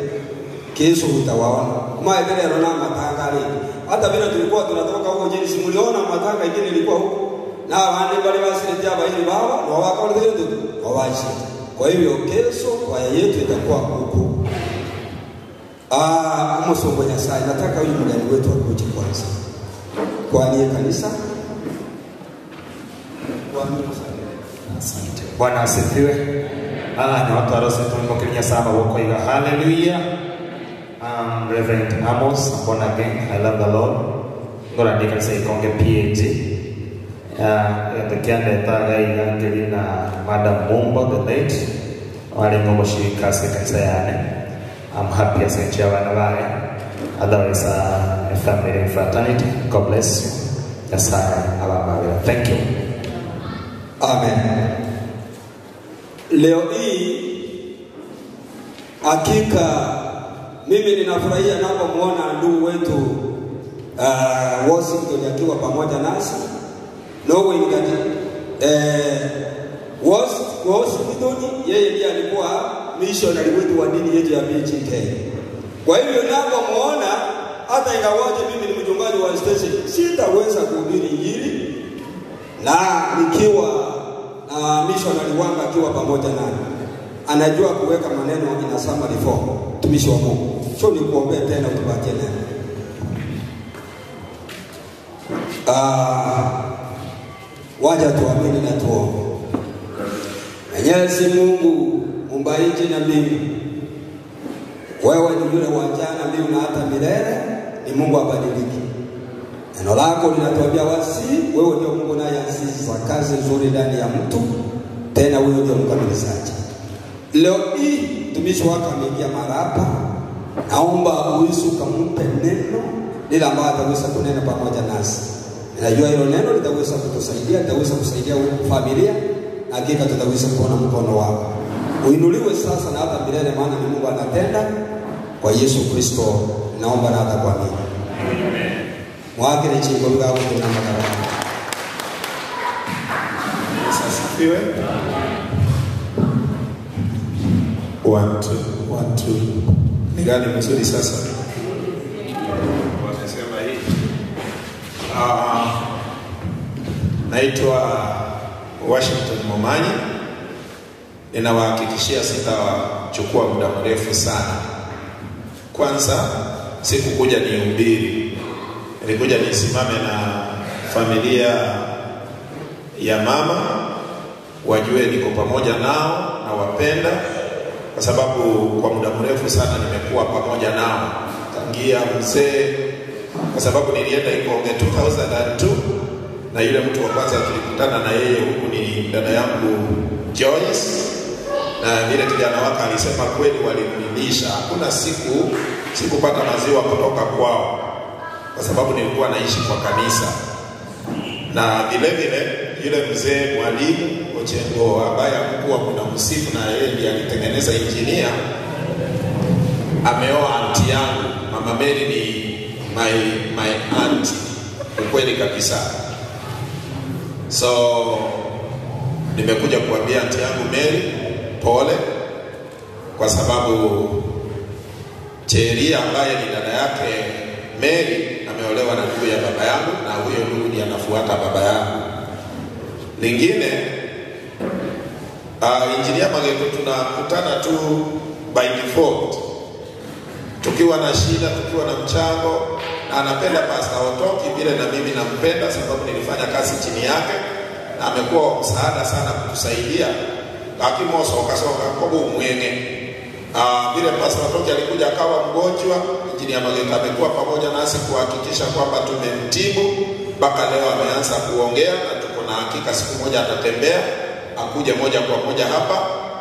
kesho utawaona maendeleo na matanga leo. Hata vile tulikuwa tunatoka huko jeni, simuliona matanga ingine ilikuwa huko na wale bali basiletea baili baba na wakaole ndio wawachi. Kwa hivyo kesho kwaya yetu itakuwa huko. Ah, umusongo Nyasaye, nataka huyu mgeni wetu akuje kwanza kwani kanisa. Asante. Bwana asifiwe. Ah, na watu warose tumpokelea sana wako iga. Hallelujah. I'm Reverend Amos, I'm born again. I love the Lord. Ngora ndi kanisa ikonge PAG. Tukiandetaga iga ngiri na Madam Mumbo the late wali ngomo shirika ase kanisa yane. I'm happy as a chair bae. Otherwise, a family and fraternity. God bless you. Nyasaye ababawira. Thank you. Amen. Leo hii hakika mimi ninafurahia napomwona ndugu wetu Washington akiwa pamoja nasi nowingati Washington, yeye ndiye alikuwa missionary wetu wa dini yetu ya BGK. Kwa hivyo napomwona, hata ingawaje mimi ni mchungaji wa station, sitaweza kuhubiri injili na nikiwa na missionary wangu akiwa pamoja naye, anajua kuweka maneno ina summary form. Mtumishi wa Mungu, sio nikuombee tena utupatie neno. Wacha tuamini na tuombe. Mwenyezi Mungu muumba nchi na mbingu, wewe ni yule wa jana, leo na hata milele, ni Mungu abadiliki. Neno lako linatuambia wasi, wewe ndio Mungu unayeanzisha kazi nzuri ndani ya mtu, tena wewe ndio mkamilishaji. Leo hii mtumishi wako ameingia mahali hapa, naomba uisu ukampe neno lile ambalo ataweza kunena pamoja nasi. Ninajua hilo neno litaweza kutusaidia, litaweza kusaidia familia, na hakika tutaweza kuona mkono wako. Uinuliwe sasa na hata milele, maana ni Mungu anatenda. Kwa Yesu Kristo naomba na hata kuamini. Mwakire chingo bigago tuna madaraka. Yesu asifiwe. One, two, one, two. Ni gani mzuri sasa? Wamesema hii. Naitwa Washington Momanyi. Ninawahakikishia sitawachukua muda mrefu sana. Kwanza sikukuja nihubiri, nilikuja nisimame na familia ya mama, wajue niko pamoja nao na wapenda, kwa sababu kwa muda mrefu sana nimekuwa pamoja nao tangia mzee, kwa sababu nilienda Ikonge 2002 na yule mtu wa kwanza tulikutana na yeye huku ni dada yangu Joyce, na vile kijana wake alisema kweli walinilisha. Hakuna siku sikupata maziwa kutoka kwao, kwa sababu nilikuwa naishi kwa kanisa. Na vile vile yule mzee mwalimu Ochengo ambaye hakuwa kuna msifu, na yeye ndiye alitengeneza injinia, ameoa anti yangu Mama Mary ni my auntie, ukweli kabisa. So nimekuja kuambia anti yangu Mary pole, kwa sababu Cheria ambaye ni dada yake Mary ameolewa na ndugu ya baba yangu, na huyo ndugu ndiye anafuata baba yangu. Lingine, Uh, Injinia Mageto tunakutana tu by default tukiwa na shida, tukiwa na mchango, na anapenda Pastor Otoki vile na mimi nampenda, sababu nilifanya kazi chini yake na amekuwa wa msaada sana kutusaidia akimosokasoka kobo umwenge. Vile Pastor Otoki alikuja akawa mgonjwa, Injinia Mageto amekuwa pamoja nasi kuhakikisha kwamba tumemtibu mpaka leo ameanza kuongea, na tuko na hakika siku moja atatembea akuje moja kwa moja hapa,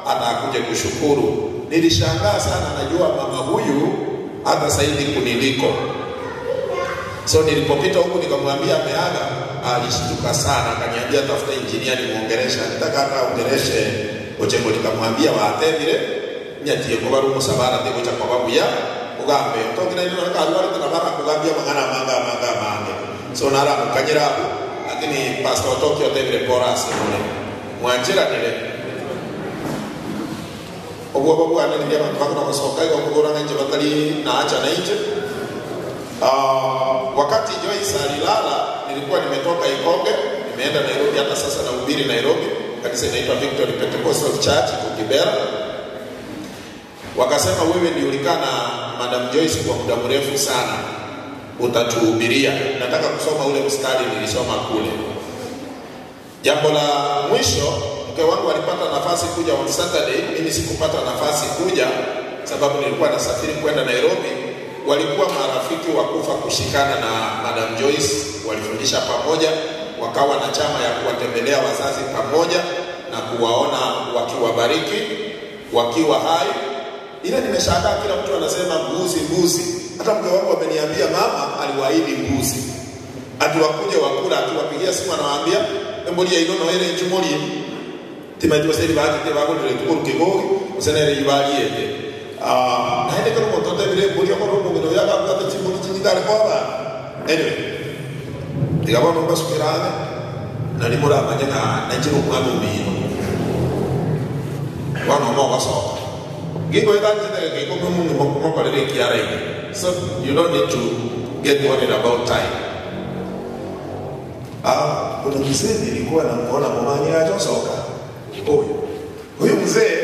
hata akuje kushukuru. Nilishangaa sana, najua mama huyu hata saidi kuniliko. So nilipopita huku nikamwambia ameaga, alishtuka sana, akaniambia tafuta injinia nimuongereshe, alitaka hata aongereshe Ochembo. Nikamwambia watethire nyatie kubaru musabara tegocha kwa babuya ugambe tokina ino karwarite na bara kugambia mang'ana manga manga mange so naramukanyira abu lakini Pastor Otoki otebire pora asemure mwanjiranire obwoba bwananirie abantu bakona gosoka igo kugurana inche batari naacha na inche. Wakati Joyce alilala nilikuwa nimetoka Ikonge nimeenda Nairobi, hata sasa nahubiri Nairobi, kanisa inaitwa Victory Pentecostal Church iko Kibera. Wakasema wewe ndio ulikaa na Madam Joyce kwa muda mrefu sana, utatuhubiria. Nataka kusoma ule mstari nilisoma kule. Jambo la mwisho, mke wangu alipata nafasi kuja on Saturday, mimi sikupata nafasi kuja sababu nilikuwa nasafiri kwenda Nairobi. Walikuwa marafiki wa kufa kushikana na Madam Joyce, walifundisha pamoja, wakawa na chama ya kuwatembelea wazazi pamoja na kuwaona wakiwabariki wakiwa hai. Ila nimeshangaa kila mtu anasema mbuzi mbuzi. Hata mke wangu ameniambia mama aliwaahidi mbuzi, ati wakuje wakula, akiwapigia simu anawaambia embulia ino noere nchumulie timaitwaseri baatete bagorire tukuru kigogi usenere ibaliete. Naende kero moto tebire embulia koro omogendo yakabwate chimbuli chinyitare kwaba. Anyway, tiga bono mbasukirane nari muramanye ng'a nachire omwana omino bono mogosoka gigo itanchete gikomi mungi mokorere ekiara ime. So you don't need to get worried about time. Kuna mzee nilikuwa namuona mama achosoka huyu huyu mzee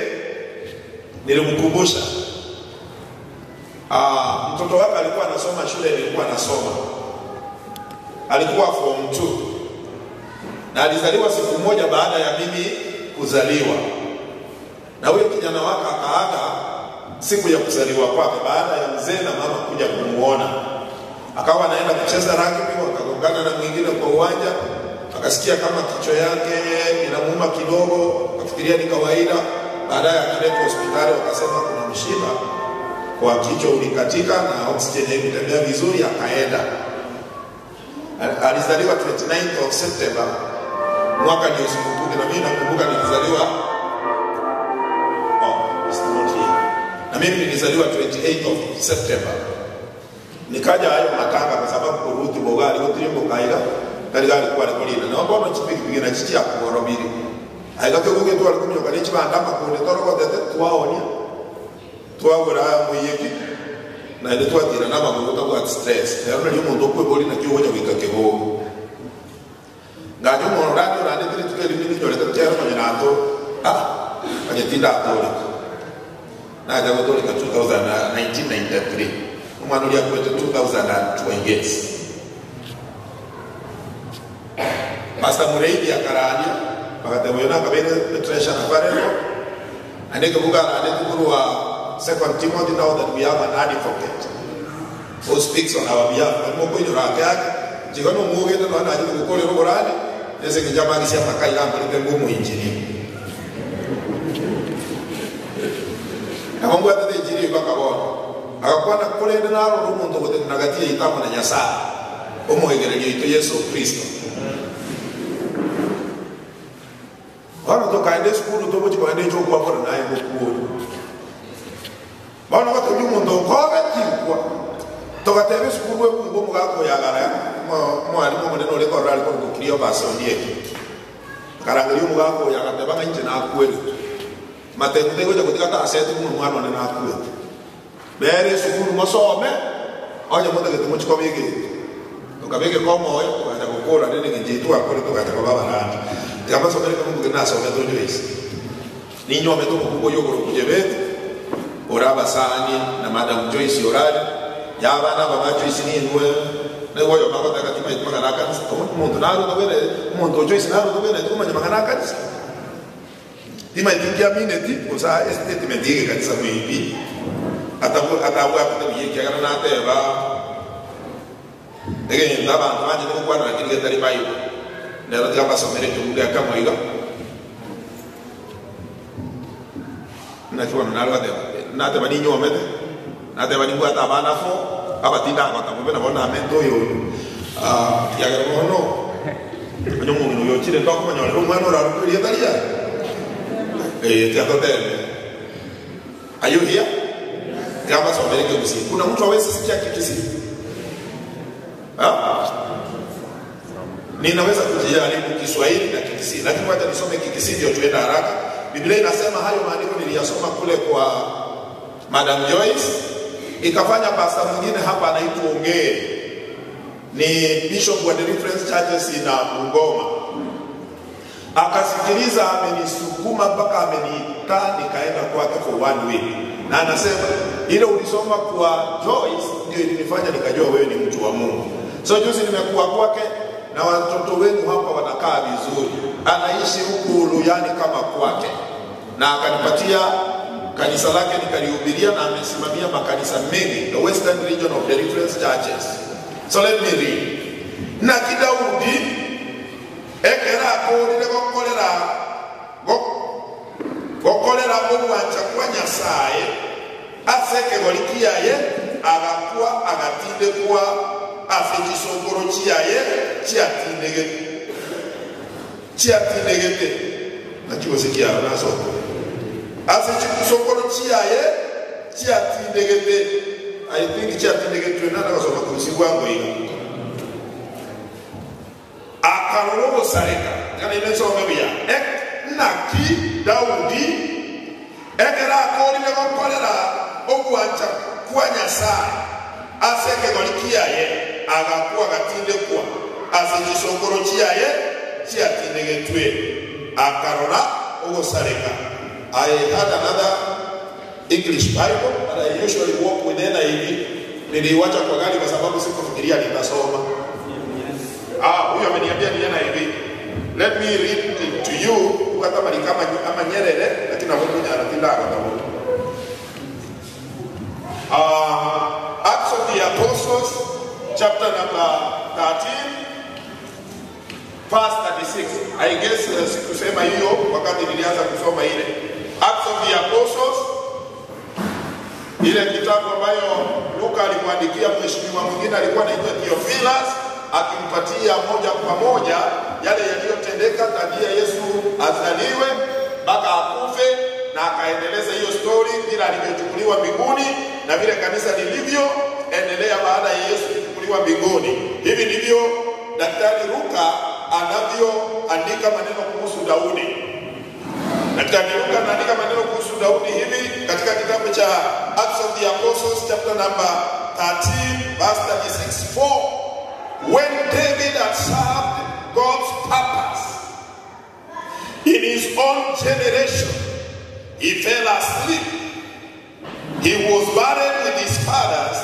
nilimkumbusha. Mtoto wake alikuwa anasoma shule nilikuwa nasoma, alikuwa form 2 na alizaliwa siku moja baada ya mimi kuzaliwa, na huyo kijana wake akaaga siku ya kuzaliwa kwake, baada ya mzee na mama kuja kumuona. Akawa anaenda kucheza rugby, wakagongana na mwingine kwa uwanja, akasikia kama kichwa yake inamuuma kidogo, akafikiria ni kawaida. Baadaye akaletwa hospitali, wakasema kuna mshipa kwa kichwa ulikatika na oxygen haikutembea vizuri, akaenda. Alizaliwa 29th of September mwaka ndio sikumbuki, na mimi nakumbuka nilizaliwa oh, it's not here. Na mimi nilizaliwa 28th of September. Nikaja hayo matanga kwa sababu kuruti bogari gutirimbo kaira kari gari kwa kolina na bono chipiki na chichi akorobiri aiga kyo twari kumyoka ne chibanda makunde torogote twaonia twagura muyeki na ile twatira na maguru tabwa stress rero nari umuntu okwebori na kiugo gwika kigogo ngajo mono radio rande tiri tukeri mini nyorete kero kanya nato ah kanya tinda atolika na jago tolika 1993 omwana uri akwete 2020 Pastor Mureithi akarania bagatebo yona kabere treasure na barero andike buga andike guru wa Second Timothy, now that we have an advocate who speaks on our behalf. Alimo kwinyora ake ake jiga no mugete no anaje gukorera burani nese kijama gisia makaira ngorite ngumu injini na Mungu atete injini bakabona agakwana kurende naro rumuntu gutenagatie itamo na Nyasaye umuhegererio itu Yesu Kristo. Bana tukaende sukuru tubuchi kwaende icho kwakora naye gukuru bana batobi umuntu nkobe tikwa tugatebe sukuru ebungo mugakoyagara mwarimu munene uri korora ari kurugukirio basondie karangerio mugakoyaga teba ng'inche nakwere matengu tegocha gutiga tasete mundu mwana one nakwete bere sukuru mosome onye motagete mochikobigete tukabige komoyo tugacha gukura nene ng'inche twakore tugacha koba baranja tikabasomere kamungu kinasome tonyoisi. Ninywomete omokungu oyio okorokwa Jebeti, ore abasani na Madam Joyce Orari, ya abana aba ba Joyce ninwe nigo oyomo agoteba timaeti mang'ana a kanisa. Omonto naro tobwenereti, omonto o Joyce naro tobwenereti komanya mang'ana a kanisa. Timaeti nki amineti gose estatement ye egekanisa maybe atabwatete buya ekiagera nateba egento abanto banchete gokwana lakini getari bible. Rero tiga mbasomere ekebugu gekemo iga. Naki bono nare goteba, nateba ninywomete, nateba nimbwate abana fo, abatindagota bobe nabo namente oyo oyo. Ah, kiagera bono onye omong'ina oyo ochire ntokomonyorera omwana orarokwe erieta riaye. Eh, tiga totebe. Are you here? Tiga mbasomere ekegusii. Kuna mtu hawezi sikia Kikisii? Ah? Ninaweza kujaribu Kiswahili na Kikisii, lakini wacha nisome Kikisii ndio tuende haraka. Biblia inasema hayo maandiko niliyasoma kule kwa Madam Joyce, ikafanya pasta mwingine hapa anaitwa Ongee, ni bishop wa Deliverance Churches na Bungoma, akasikiliza, amenisukuma mpaka ameniita, nikaenda kwake for one week, na anasema ile ulisoma kwa Joyce ndio ilinifanya nikajua wewe ni mtu wa Mungu. So juzi nimekuwa kwake na watoto wenu hapa wanakaa vizuri, anaishi huku Luyani kama kwake, na akanipatia kanisa lake nikalihubiria, na amesimamia makanisa mengi, the Western Region of Deliverance Churches. So let me read. Na Daudi ekera akorire gokorera gokorera obwancha kwa Nyasaye ase ekegori kiaye agakwa agatindekwa ase chisokoro chiaye chiatindegete nakigose kiao nasoko ase chisokoro chiaye chiatindegete. I think chiatindegetwe nanagasoma kurusigwango iga akarora ogosareka kana imensome buya. Naki Daudi ekera akorire gokorera ogwancha kwa Nyasaye ase ekegori kiaye agakwa agatindekwa ase chisokoro chiaye chiatindegetwe akarora ogosareka. I had another English Bible but I usually walk with NIV. Niliiwacha kwa gari kwa sababu sikufikiria nitasoma. Ah, huyu ameniambia ni NIV. Let me read it to you hata bali kama ama Nyerere lakini nakunya anatinda akatabu. Acts of the Apostles chapter number 13 verse 36. I guess sikusema hiyo wakati nilianza kusoma ile Acts of the Apostles, ile kitabu ambayo Luka alimwandikia mheshimiwa mwingine alikuwa anaitwa Theophilus, akimpatia moja kwa moja yale yaliyotendeka tangia Yesu azaliwe mpaka akufe, na akaendeleza hiyo story vile alivyochukuliwa mbinguni na vile kanisa lilivyoendelea baada ya Yesu kuchukuliwa mbinguni. Hivi ndivyo Daktari Luka anavyoandika maneno kuhusu Daudi. Daktari Luka anaandika maneno kuhusu Daudi hivi katika kitabu cha Acts of the Apostles chapter number 13 verse 36. For when David had served God's purpose in his own generation, he fell asleep. He was buried with his fathers,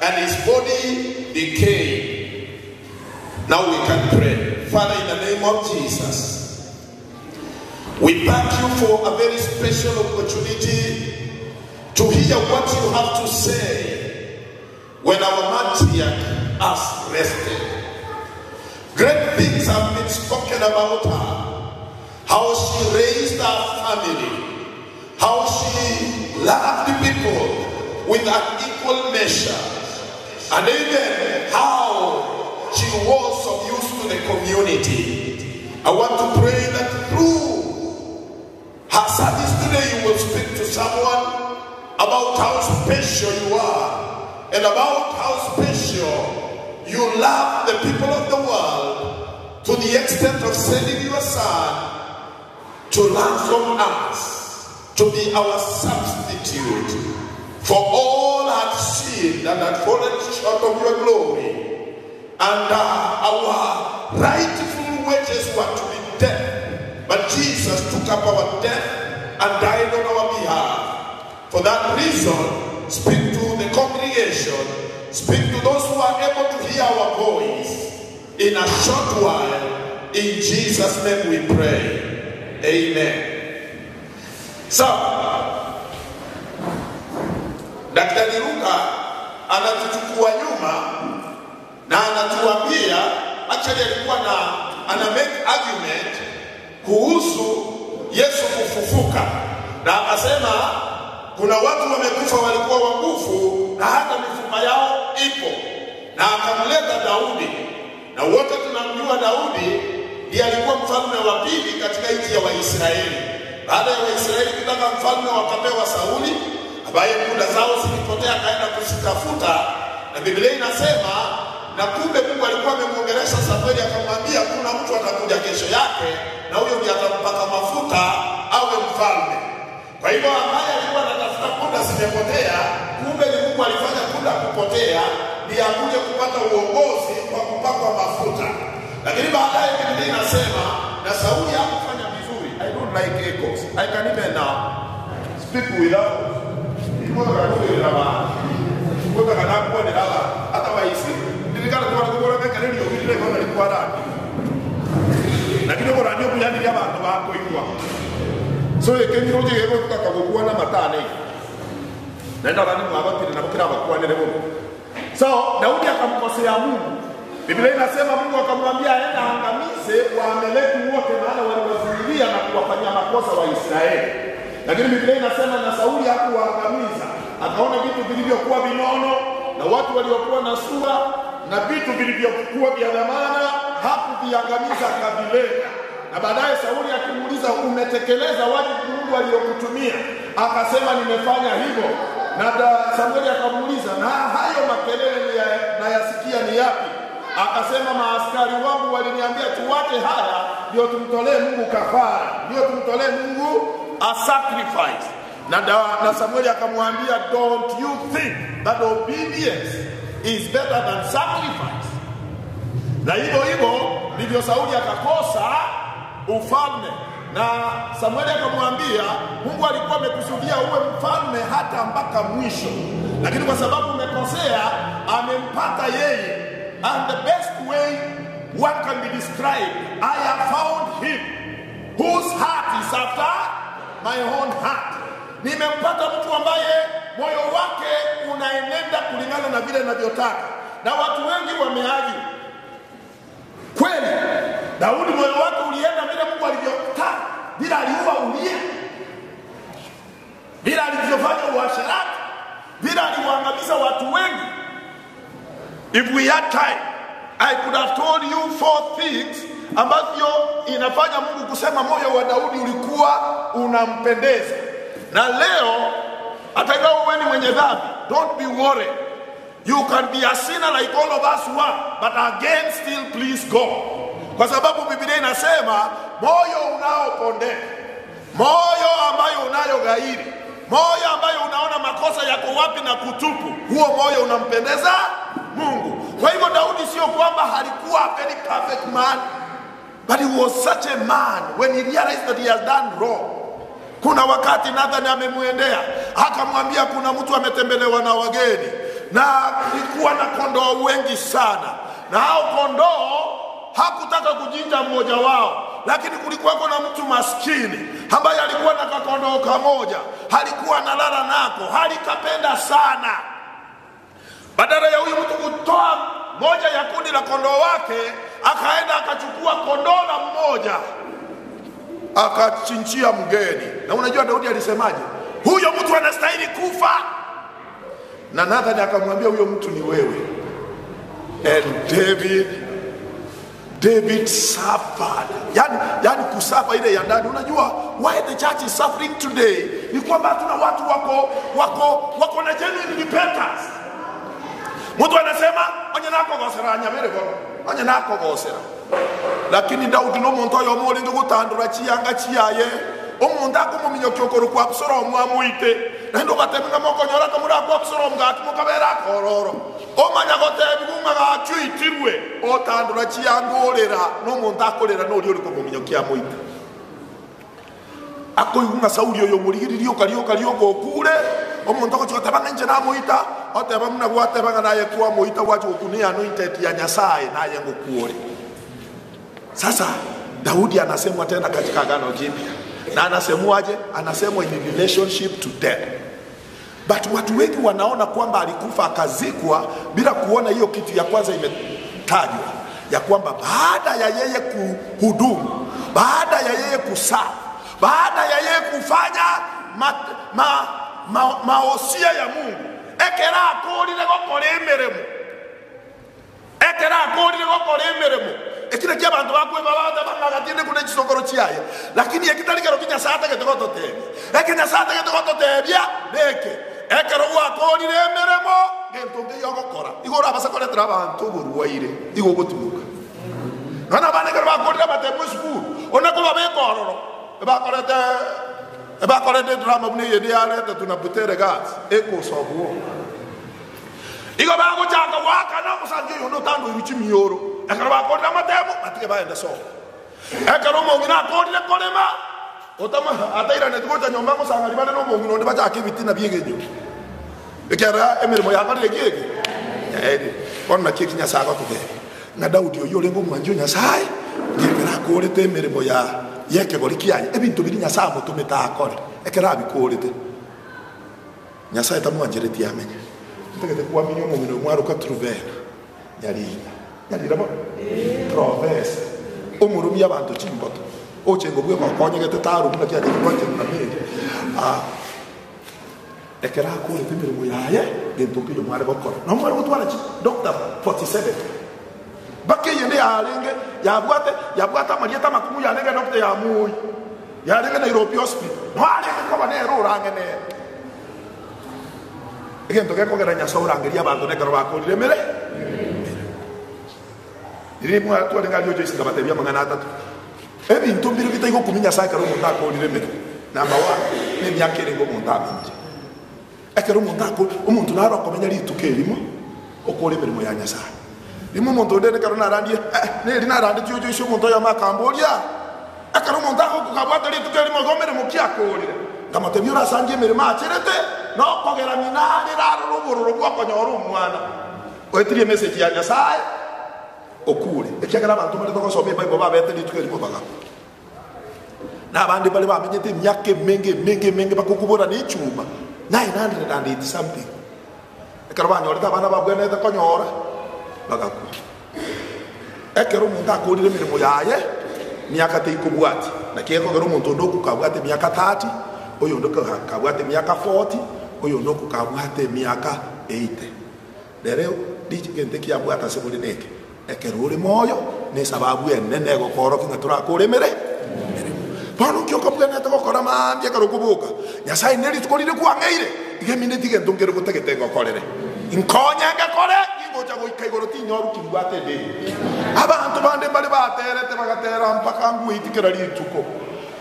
and his body decayed. Now we can pray. Father, in the name of Jesus, we thank you for a very special opportunity to hear what you have to say when our matriarch has rested. Great things have been spoken about her, how she raised her family, how she loved the people with an equal measure, and even how she was of use to the community. I want to pray that through her service today, you will speak to someone about how special you are and about how special you love the people of the world to the extent of sending your son to ransom us, to be our substitute for all had sinned and had fallen short of your glory. And our rightful wages were to be death. But Jesus took up our death and died. For that reason, speak to the congregation, speak to those who are able to hear our voice in a short while. In Jesus' name we pray. Amen. So, Daktari Luka anatuchukua nyuma na anatuambia actually alikuwa na ana make argument kuhusu Yesu kufufuka, na akasema kuna watu wamekufa walikuwa wakufu na hata mifupa yao ipo, na akamleta Daudi, na wote tunamjua Daudi ndiye alikuwa mfalme wa pili katika nchi ya Waisraeli. Baada ya Waisraeli kutaka mfalme, wakapewa Sauli ambaye punda zao zilipotea, akaenda kuzitafuta, na Biblia inasema na kumbe Mungu alikuwa amemwongelesha Samueli akamwambia kuna mtu atakuja kesho yake, na huyo ndiye atampaka mafuta awe mfalme. Kwa hivyo ambaye alikuwa anatafuta punda zimepotea, kumbe ni Mungu alifanya punda kupotea ndiye akuje kupata uongozi kwa kupakwa mafuta. Lakini baadaye Biblia inasema na Sauli hakufanya vizuri. I don't like echoes. I can even now speak without lakini okorandia okuyaniria abanto bakoigwa so ekengiro kigegotaka gokwana matane naenda abandi mwabakire nabo kira abakwanire bobo. So Daudi akamkosea Mungu. Biblia inasema Mungu akamwambia aenda angamize Waameleki wote, maana waliwazuilia na kuwafanyia makosa Waisraeli. Lakini Biblia inasema na Sauli hakuwaangamiza, akaona vitu vilivyokuwa vinono na watu waliokuwa na sura na vitu vilivyokuwa vya dhamana hakuviangamiza, akavileta. Na baadaye Sauli akimuuliza, umetekeleza wajibu Mungu aliyokutumia? Akasema, nimefanya hivyo. Na Samueli akamuuliza, na hayo makelele nayasikia ni yapi? Akasema, maaskari wangu waliniambia tuwache haya, ndio tumtolee Mungu kafara, ndio tumtolee Mungu a sacrifice. Na Samueli akamwambia, don't you think that obedience is better than sacrifice? Na hivyo hivyo ndivyo Sauli akakosa ufalme. Na Samueli akamwambia, Mungu alikuwa amekusudia uwe mfalme hata mpaka mwisho, lakini kwa sababu umekosea, amempata yeye. And the best way one can be described, I have found him whose heart is after my own heart. Nimempata mtu ambaye moyo wake unaenenda kulingana na vile ninavyotaka. Na watu wengi wameargue kweli, Daudi moyo wake ulienda vile Mungu alivyotaka, bila aliua Uria, bila alivyofanya uasherati, bila aliwaangamiza watu wengi. If we had time, I could have told you four things ambavyo inafanya Mungu kusema moyo wa Daudi ulikuwa unampendeza. Na leo hata ingawa wewe ni mwenye dhambi, don't be worried. You can be a sinner like all of us were, but again still please God. Kwa sababu Biblia inasema moyo unaopondeka, moyo ambayo unayoghairi, moyo ambayo unaona makosa yako wapi na kutupu, huo moyo unampendeza Mungu. Kwa hivyo Daudi sio kwamba alikuwa a very perfect man, but he was such a man when he realized that he has done wrong. Kuna wakati Nathan amemwendea akamwambia kuna mtu ametembelewa na wageni na kulikuwa na kondoo wengi sana, na hao kondoo hakutaka kujinja mmoja wao, lakini kulikuwako na mtu maskini ambaye alikuwa na kakondoo kamoja, alikuwa analala nako, alikapenda sana. Badala ya huyu mtu kutoa moja ya kundi la kondoo wake, akaenda akachukua kondoo la mmoja akachinjia mgeni. Na unajua Daudi alisemaje? Huyo mtu anastahili kufa. Na Nathan akamwambia huyo mtu ni wewe. And David suffered. Yani kusafa ile ya ndani. Unajua why the church is suffering today ni kwamba hatuna watu wako na genuine repentance. Mtu anasema onye nakogosera nyamere boro. Onye nakogosera. Lakini Daudi no muntu oyo omoringe gutandura chianga chiaye. Omuntu akomominyokia okoro kwa Absalomu amoite. Naende ogatebia ng'a mokonyora kamura kwa Absalomu gaki mokabera akororo. Omanya gotebi ng'a gaki oitirwe otandura chianga orera no omonto akorera nori ori komominyokia amoite. Akoigwa ng'a Sauli oyo omorigiririe rioka rioka rioka okure, omonto ogochia goteba ng'a inche namoita, oteba buna gwateba ng'a naye kwamoita gwachia gokuna eanointed ya Nyasae, naye ngokwore. Sasa Daudi anasemwa tena katika Agano Jipya, na anasemwaje? Anasemwa in relationship to death. But watu wengi wanaona kwamba alikufa akazikwa bila kuona hiyo kitu ya kwanza imetajwa ya kwamba baada ya yeye kuhudumu, baada ya yeye kusaa, baada ya yeye kufanya ma, ma, ma, maosia ya Mungu ekera akorire gokora emeremo Ekero akoorire gokora emeremo, eki nakio abanto bakweba bagoteba ng'a agatindekwa ne chisokoro chiaye. Lakini eki tari kerokio Nyasae atagete gototebia. Eke Nyasae atagete gototebia neke, ekero gwakoorire emeremo, gento nkeiyo ogokora, igo orabase koretera abanto oborwaire, igo ogotimoka. Nonya nabana ekero bakoorire amatemo esukuru, onde kobabeka ororo, ebakorete ebakorete edrama buna eyende yaretetwe na Butere Girls, ekosobwo. Igo bagochaka goakana omosangi oyonde otandoirwe chimioro. Ekero bakorire amatemo, batige bagende sobo. Ekero omong'ina akoorire korema, otama atairaneti gocha nyomba ngosang'ani bare nomong'ina onde bachake ebitina bi'egenyo. Ekiagera emeremo yakorire ki eke? Yaerire. Bono naki eki Nyasae agototebia, ng'a Daudi oyio orenge omwanchi o Nyasae, ng'a ekero akoorete emeremo ya y'ekegori kiaye, ebinto biria Nyasae amotomete akore, ekero abikorete, Nyasae tamwanchereti amenye. Ntagete kwaminia omong'ina oyo mwaroka Truvena, nyarira. Nyarira bono? Trovesa, omoromia abanto chimboto, ochengo bweka okonyegete taro buna kiachete gwancherwa na Mary. Ah, ekero akorete emeremo yaye, gento nkeiyo mware gokora. Nabo mware gotwara chi Doctor 47. Mpaka eyende yarenge yabwate yabwate amarieta amakong'u yarenge Doctor ya Moi. Yarenge Nairobi Hospital, nao arenge koba nere orang'e nere. Egento gekogera Nyasae orangerie abanto nekero bakorire emere emeremo. Riria mwa twarenge aria ochoice nkabatebia amang'ana atato. Ebinto mbire bitai gokumia Nyasae ekero omonto akorire emeremo. Number one, nemiaka erenge omonto amenyire. Ekero omonto ako omonto naro okomenya rituko erimo okore emeremo ya Nyasae. Rimo omonto onde ekero narandie eh, neri narandetie ocho ise omonto oyomo akamboria, ekero omonto agokuka abwate rituko erimo igo meremo ki akorire? Nkamotebia orasangie emeremo acherete nokogera ng'ina arere arore obororo bw'okonyora omwana. Oetirie emessage ya Nyasae okure, ekiagera abanto mbare togosoma ebible babete rituko erimo bagakwa. Na abande baria bamenyete emiaka emenge emenge emenge bagokobora nechuma 980 something, ekero banyorete abana babwenerete konyora, bagakwa. Ekero omonto akorire emeremo yaye, miaka teikobwatia. Naki gekogera omonto onde okwa kabwate emiaka 30, oyonde kabwate emiaka 40, oyonde okwa kabwate emiaka 80. Rero egento ekiabwate ase bore neke, Ekero ore moyo, nesababu enene egokoorokia ng'a torakore emere emeremo. Bono nki okobwenerete gokora mambia ekero okoboka? Nyasae nerituko rire kwang'eire, iga emineti egento nkere gotagete ngokorere. Nkonye ngekore, ningocha goika igoro tinyoru ki mbwate edeni. Abanto bande mbare baterete bagatera mpaka ngweiti kera rituko,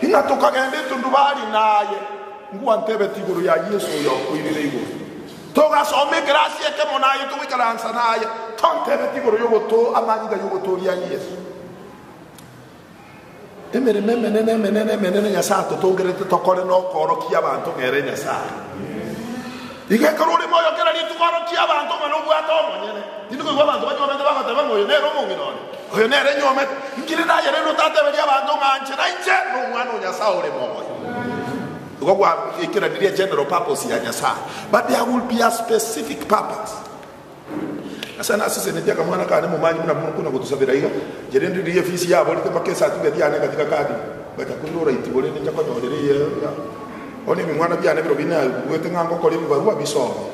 ng'a tokagenda etundubari naye, ngwantebeti igoro ya Yeso oyo okoirire igoro. Togasoma ekerasi ekemo naye, togoikaransa naye, tontebeti igoro y'ogoto amanyinga y'ogotoria Yeso. Emeremo emenene emenene emenene Nyasae atotongerete tokore nokoorokia abanto ng'a ere Nyasae. Igo ekero ore moyo kera rituko orokia abanto ng'a nobwate omonyene. Tindi koigwa abanto banyuomete bagoteba ng'a oyo nere omong'ina one, oyo nere nyuomete. Inki rende aye rende otateberia abanto ng'a inche nainche nomwana o Nyasae ore moyo. Igo gwaikeranirie general purpose ya Nyasae, but there will be a specific purpose. Nyasae nasesenetie akamwana kane momanyi buna mokona gotusabera iga, inche rende riria efisi yaborete mpaka ecertificate yane egatiga kadi, ngacha koirora itibo rende ncha konyorera eye ya bono ebimwana biane biro binaigwete ng'a ngokora ebibarua bisome.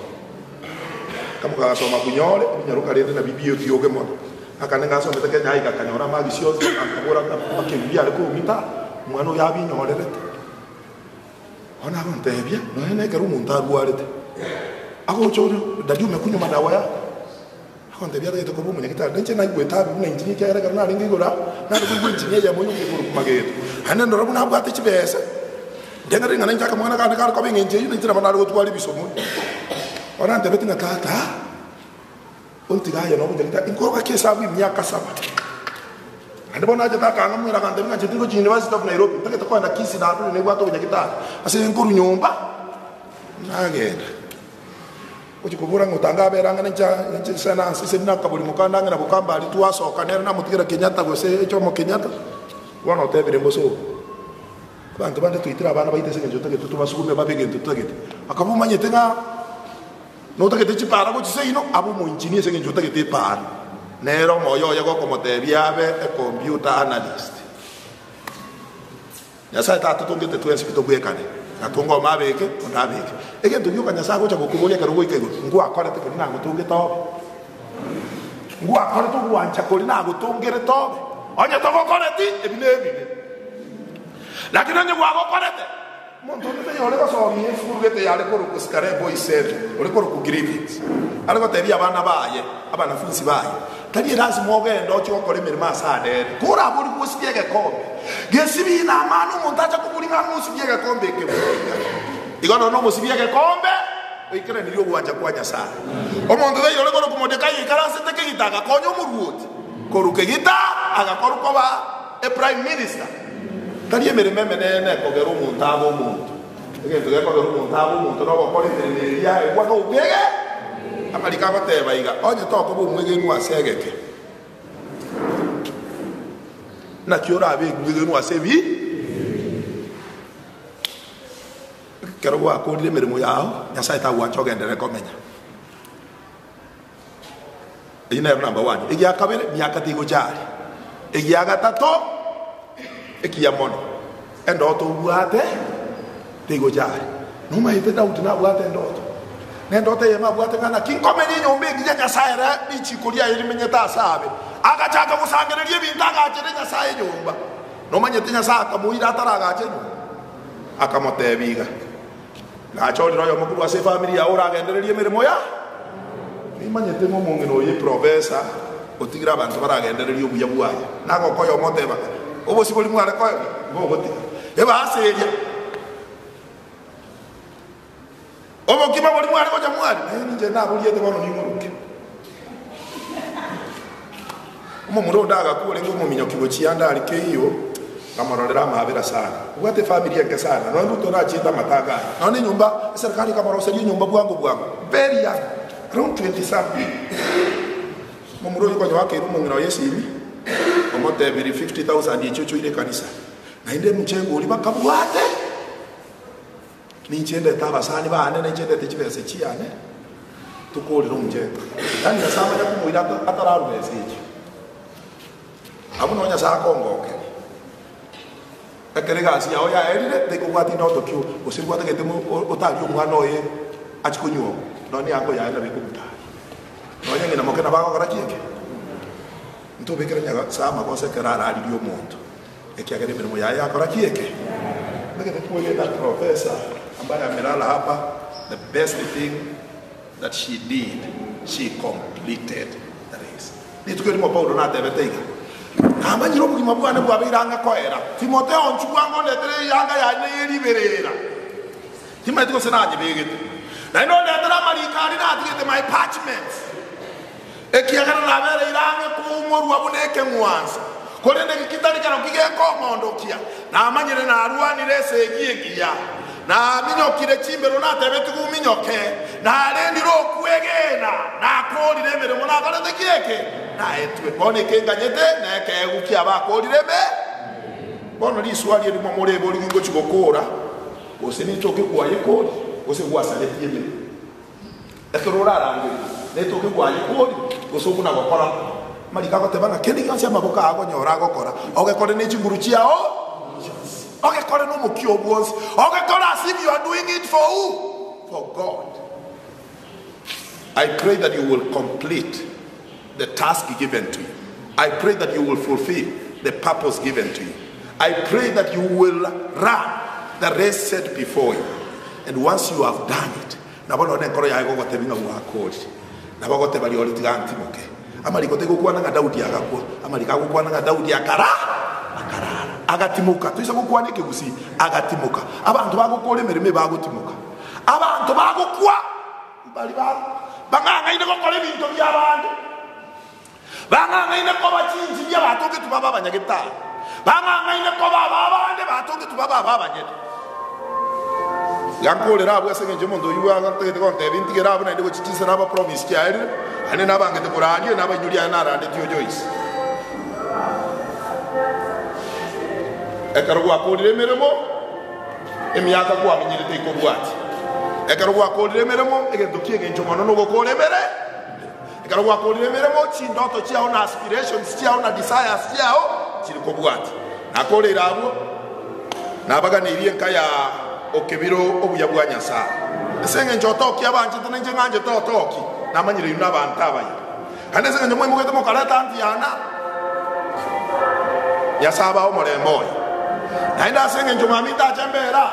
Kamokagasoma bunyore, ebinyaroka rende nabio biebioge mono. Akande ngasomete Kenya aye gakanyora amagisi onsi, akabora mpaka ebi biare kong'ita, omwana oyo abinyorerete. Bono agontebia, Nonya nekero omonto arwarete, agocha orio, Daddy umekunywa madawa yako? Agontebia atagete koba omonyagitari. Nainche naigwete abe buna engineer ekiagera ekero narenge igoro aa, nare koigwa engineer eyemo yoka ekorokwa Mageto. Naende ndora buna abwate chibesa, ndeng'ana ring'ana inche akamwana kane kare koba eng'encho eyio, nainche nabo nare gotwara ebisomo. Bono antebetie ng'a tata, ontige aye na obonyagitari, nkoba ki esabu emiaka saba. Naende bono nachete akang'amuera agantebia ng'a inche tingochia University of Nairobi, ntagete kogenda Kisii narure nebwate obonyagitari. Ase nkorwa nyomba, nagenda. Gochia kobora ng'a otange abere ang'e ninche ninche nse nanseseni na akabori mokande ang'e na bokamba aria twasoka nere namotigera Kenyatta gose Jomo Kenyatta, bono otebire mbosoka. Abanto bande twaitire abana baito ase engencho totagete tobasugume babe egento totagete. Akaba omanyete ng'a notagete chipara gochia seino, abe omoinjinia ase engencho otagete epara. Nere omoyo oye gokomotebia abe ecomputer analyst. Nyasae tatotongete twensi pi tobwekane, agatonga omo abeke, onde abeke. Egento gioka Nyasae agocha gokoboria ekero ogoika igoro, ngwakorete keria nagotongete obe? Ngwakorete ogwancha koria nagotongerete obe? Onye togokoreti, ebi nebibe. Lakini onye gwagokorete, omonto onde taiyo ore gosomia esukuru gete yare korokwa Starehe Boys Centre, ore korokwa Griffiths, are gotebia abana baye, abanafunsi baye, Tari erasima ogende ochie gokora emeremo ase adere, koraborigwe osibie egekombe. Gesibie namani omonto acha koboria ng'a ng'osibie egekombe eke buna iga. Igo nonya nomosibie egekombe, oikeranirie ogwancha kwa Nyasae. Omonto taiyo ore korokwa Mordekai oikaransete kegita agakonya omoruoti korwa kegita agakorwa koba e prime minister. Tari emeremo emenene ekogera omonto abe omonto. Egento gekogera omonto abe omonto nogokora emeremo eria aegwa nobwege. Amariko agoteba iga, Onye tokoba omwegenwa ase egeke, naki orabe omwegenwa ase ebi? Ekero gwakorire emeremo yao, Nyasae tagwancha ogenderere komenya. Eyio nero number one. Egia kabere, miaka tegocha are. Egia gatato, ekiya mono, endoto obwate tegocha are. Nomaete Daudi nabwate endoto. Na endoto eyemo abwate ng'a naki nkomenya enyomba engiya Nyasae ere richiko riaye rimenyete ase abe. Agachaka gosangereria ebinto agachere Nyasae enyomba. Nomanyete Nyasae akamoira ataragacha enyomba? Akamotebia iga. Nachorire oyomo korwa ase efamiri yao oragendererie emeremo ya. Nimanyete ng'a omong'ina oyo eprofesa otigire abanto baragendererie obuya bwaye. Nagoka oyomo oteba ng'a obosibori mware koegwa bogotiga ebasa eria. Obokima boria mware gocha mwari, naye ninche naboriete bono ning'oruke. Omomura onde agakwa orenge omominyoki gochia ande aria keiyo, nkamororera amaabera sana. Obwate efamiri enke sana, nonya Ruto orachiete amatanga aye. Nonya na enyomba, eserikari ekamoroseria enyomba bwango bwango, very young, around 20 something. Omomura oyio konya oakeire omong'ina oye esimi, omotebirie 50,000 echio ochoire ekanisa. Naende emchengo oria bakabwate, Ninche ndete abasani baane, na inche ndete chibesa chiane, tokoorere omochenu. Yaani Nyasae amanye komoira atararua ense echio. Abwo nao Nyasae akongokeria. Ekero egasi yao yaerire, tekobwati ndoto ki gose gwatagete otarie omwana oye achie konyuoma, nonya eango yaye nabo ekomotaria. Nonya ng'ina moke nabo agokora ki eke? Ntobekere Nyasae amagoso ekero araririe omonto. Ekiagera emeremo yaye yakora ki eke? Ndagete kwegena professor ambaye amelala hapa the best thing that she did she completed the race. Rituko erimo Paulo natebete iga, Namanyire obogima bwane bwabeire ang'e koera, Timotheo onchwe bwango ondetere eyanga yane ye riberera, timanyeti gose nanyebegete, naende ondetere amariko aria natigete my parchments. Ekiagera nabereire ang'e koumorwa buna ekeng'wanso, korende gikitari kerokio gekomondokia. Namanyire narwanire esegi engiya, naminyokire chimbero natebetigwe uminyoke, narendire okwegena, nakoorire emeremo nakorete ki eke naetwe. Bono eke nganyete nekeegwa ki'abakoorire eme. Bono riswali erimo morebori gingochia gokoora, gose nitoke kwayekori, gose gwasaretie emeremo. Ekero orarangerie, netoke gwaye kori, gose okuna gokora. Amariko agoteba ng'a kende gionsi amaboko ao agonyora agokora, ogekore ne chinguru chiao chionsi, ogekore nomokia oo bwonsi, ogekore as if you are doing it for who? For God. I pray that you will complete the task given to you. I pray that you will fulfill the purpose given to you. I pray that you will run the race set before you. And once you have done it, Nabo nonya enkoro yaye egogotebia ng'a gwakoorire, nabo ogoteba rirorio tiga ntimoke. Amariko tigokwana ng'a Daudi agakwa, amariko agokwana ng'a Daudi akara akarara, agatimoka. Toisa gokwana ekegusii, agatimoka. Abanto bagokora emeremo ebagotimoka. Abanto bagokwa mbari bang'ang'aine gokora ebinto bi'abande. Bang'ang'aine koba chinchiria batongetwe babe abanyagetari, bang'ang'aine koba ab'abande batongetwe babe ab'abanyene. Iga nkorera abwo ase engencho y'omonto oyio bwatagete gontebia ntigere abwo naende gochia chinsa naba promise chiaerire, naende nabangete korandia, nabainyori aye narandetie o Joyce. Ekero gwakorire emeremo, emiaka kwamenyire tekobwatia. Ekero gwakorire emeremo, egento ki'engencho mono nogokora emere. Ekero gwakorire emeremo, chindoto chiao na aspirations chiao na desires chiao chiri kobwatia. Nakoreire abwo, nabaganeirie enka ya okebiro obuya bwa Nyasae. Ase engencho otoki abanchete na inche ng'anchete otoki, namanyire inwe nabanto abaya. Naende ase engencho mwaimogete mokareta Antiana, Nyasae abae omorembe oye. Naende ase engencho mwaminto ache embera,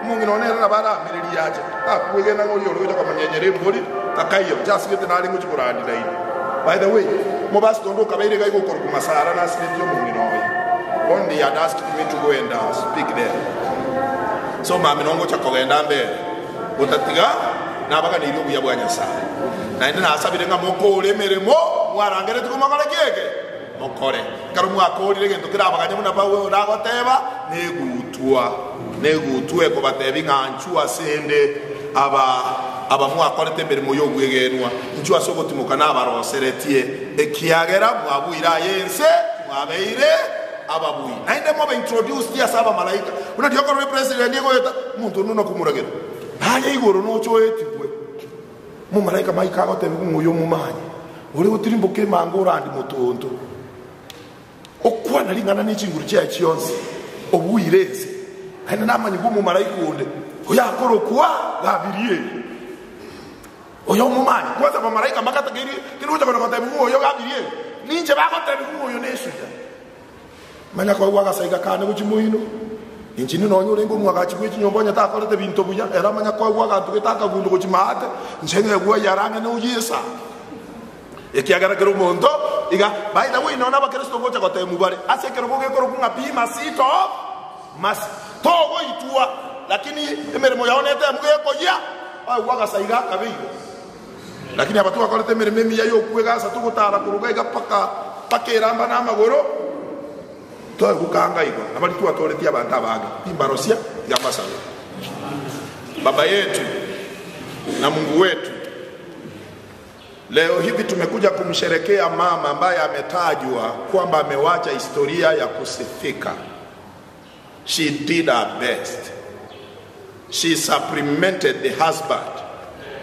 Omong'ina one ere nabo aramererie ache, takwegena ng'a oria ore gocha komonyenyera embori takaiyo, inche asigete nare ngochia korandia nainwe. By the way, omopastor onde okabeire iga igokorokwa Masara nasiretie omong'ina oye. Only he had asked me to go and speak there. So mambia nongocha kogenda mbere, gotatiga nabaganeirie obuya bwa Nyasae. Naende nasabire ng'a mokore emeremo mwarangeretigwe mokore ki eke? Mokore. Ekero mwakoorire egento kerabaganye buna Paulo agoteba, negutwa, negutwa ekobatebia ng'a nchwo ase 'nde aba aba mwakorete emeremo y'obwegenwa, inchwo ase ogotimoka nabaroseretie, ekiagera mwabuire aye ense, mwabeire ababui. Naende mobe introduced ase abamalaika, buna riokorora epresident egoeta, omonto onde onakomoragera, naye igoro noche oetigwe. Omomalaika Maika agotebigwa ng'a oyo omomanye, ore gotirimboka emanga orande motonto, okwana ring'ana ne chinguru chiaye chionsi, obuire ense. Naende namanyigwe omomalaika onde, oyakorokwa Gabirieli. Oyo omomanye, kwanza abamalaika mbagatakeire kende gocha kona gotebigwa ng'a oyo Gabirieli, ninche bagotebigwa ng'a oyo nesuya. Manya koegwa agasaiga kane gochia moino, inche inwe nonya orenge omwagachi bwe chinyomba onye takorete binto buya, ere amanya koegwa aganto gete akagundo gochia maate, inche ng'egwe ayarang'e noyie esani. Ekiagera kera omonto iga, by the way, nonya abakeresito ngocha goteemwa bare ase ekerogo gekorokwa ng'a Bema Seat of Mercy. Togoitwa, lakini emeremo yao neteemu gekoyia, oegwe agasaiga akabe igo. Lakini aba twakorete emeremo emiya y'okwegasa togotara korwa iga mpaka mpaka eramba namagoro, toe gokanga igo, na baria twatoretie abanto abange, timbarosia, tiga mbasabere. Baba yetu na Mungu wetu, leo hivi tumekuja kumsherekea mama ambaye ametajwa kwamba amewacha historia ya kusifika. She did her best. She supplemented the husband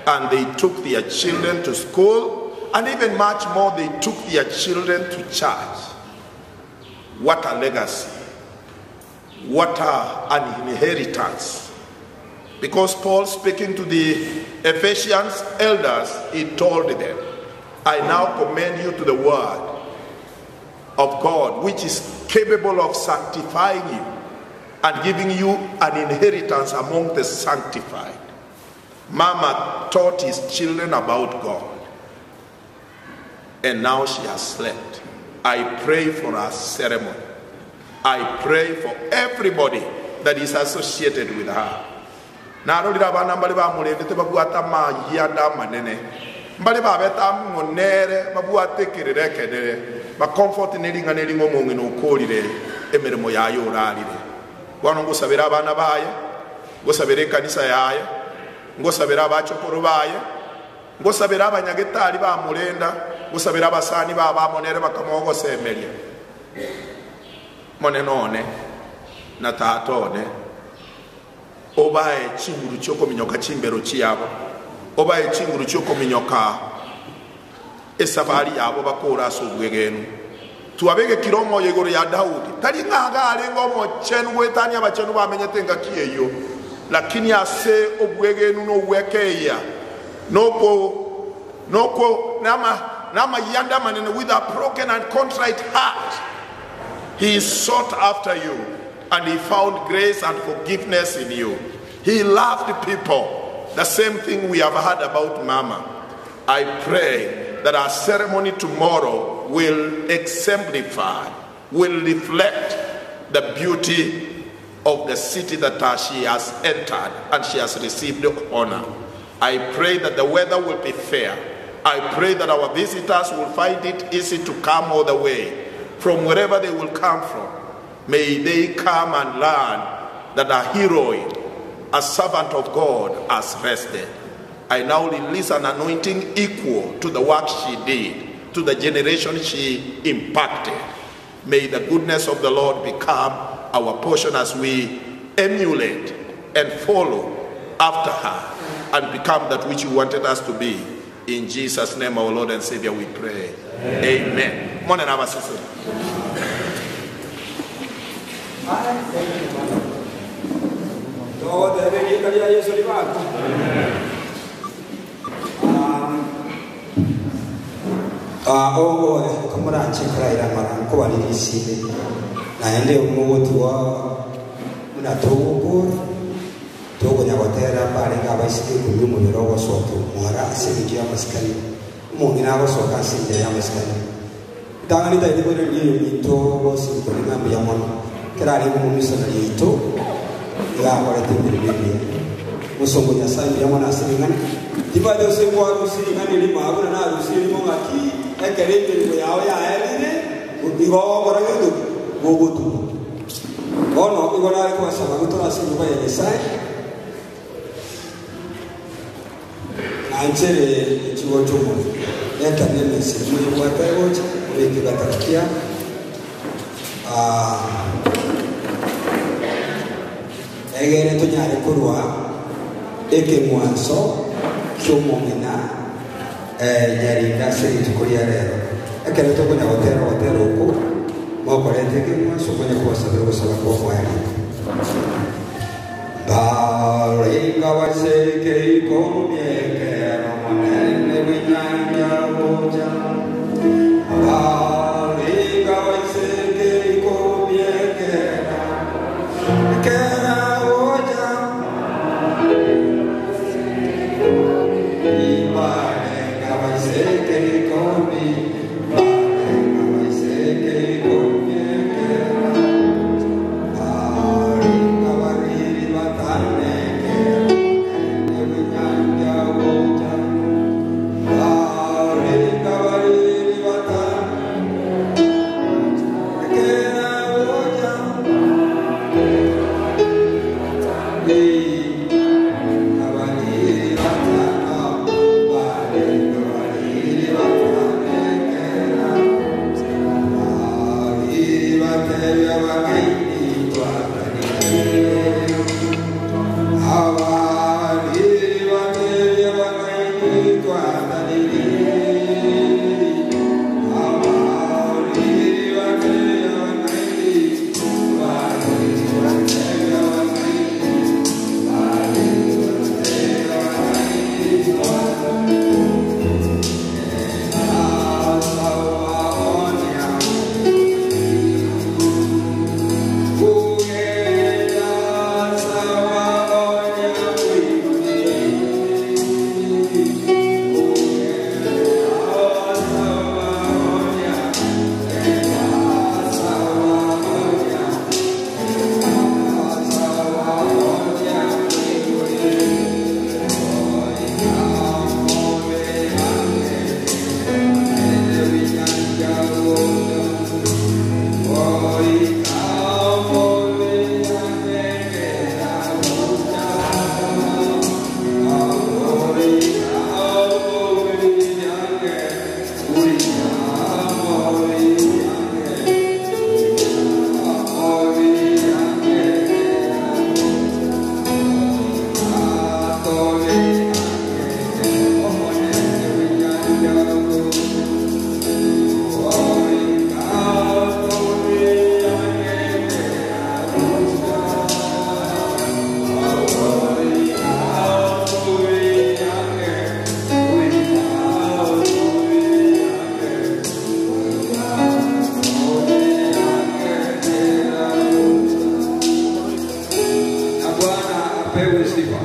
and they took their children to school and even much more they took their children to church. What a legacy. What a, an inheritance. Because Paul speaking to the Ephesians elders, he told them, I now commend you to the word of God, which is capable of sanctifying you and giving you an inheritance among the sanctified. Mama taught his children about God, and now she has slept. I pray for her ceremony. I pray for everybody that is associated with her. Narorire abana mbare bamorendete babwate amayianda amanene, mbare babete amng'o nere babwate ekerero ekenene, bacomfort nering'ana eri ng'a omong'ina okorire emeremo yaye orarire. Bono ngosabere abana baye, ngosabere ekanisa yaye, ngosabere abachokoro baye, ngosabere abanyagetari bamorenda, ngosabere abasani babo amo nere bakamoa ogosemeria. Monene one na Tata one. Obae chinguru chi'okominyoka chimbero chiabo, obae chinguru chi'okominyoka esafari yabo bakoore ase obwegenwa. Twabegekire omoyo igoro ya Daudi, tari ng'a iga arenge omochenu goetania abachenu bamenyete engaki eyio, lakini ase obwegenwa na ogwekeyia, noko noko namayianda amanene, with a broken and contrite heart he sought after you. And he found grace and forgiveness in you. He loved people. The same thing we have heard about Mama. I pray that our ceremony tomorrow will exemplify, will reflect the beauty of the city that she has entered and she has received honor. I pray that the weather will be fair. I pray that our visitors will find it easy to come all the way from wherever they will come from. May they come and learn that a heroine, a servant of God, has rested. I now release an anointing equal to the work she did, to the generation she impacted. May the goodness of the Lord become our portion as we emulate and follow after her and become that which you wanted us to be. In Jesus' name, our Lord and Savior, we pray. Amen. Morning, our sister. Togoteberia ria Yesu ribako. Ah, ogo kamuranche karaira mara nkubaririsibe naende omogoti wa muna togokora togonyagotera barenga abaisike kunywa omobere ogosoka omwara ase engencho ya amasikani omong'ina agosoka ase enchera ya amasikani itang'ani taiti koireria eminto gosikore ng'a mbuya mono kera arenge omomisonari yaito iga akorete emirimo emiya mosongo nyasaye mbuya mono ase ring'ana tibate ase kwarusia ring'ana erimo abwo na narusia erimo ng'aki ekero emirimo yao yaerire igo ogokora gento ki gogotuma bono igo nare kobasaba gotore ase enyomba ya nyasaye nanchere echigocha omorero leta nemesa eywo oyebwate egocha obeke gatagati amo egere tonyare korwa ekeng'wanso ki'omong'ina nyarinda ase rituko ria rero. Ekero tokonya gotera ogotera oko, mokorete ekeng'wanso konya kobasabera ogosaba kw'omoerio. Barenga baseke ikomi ekero Omonene bw'enyancha gocha. Barenga baseke ikomi ekero, ekero gocha. Barenga baseke ikomi, barenga baseke ikomi ekero. Barenga bariri batane ekero Omonene bw'enyancha gocha. Barenga bariri batane ekero gocha. Na Bwana apewe sifa.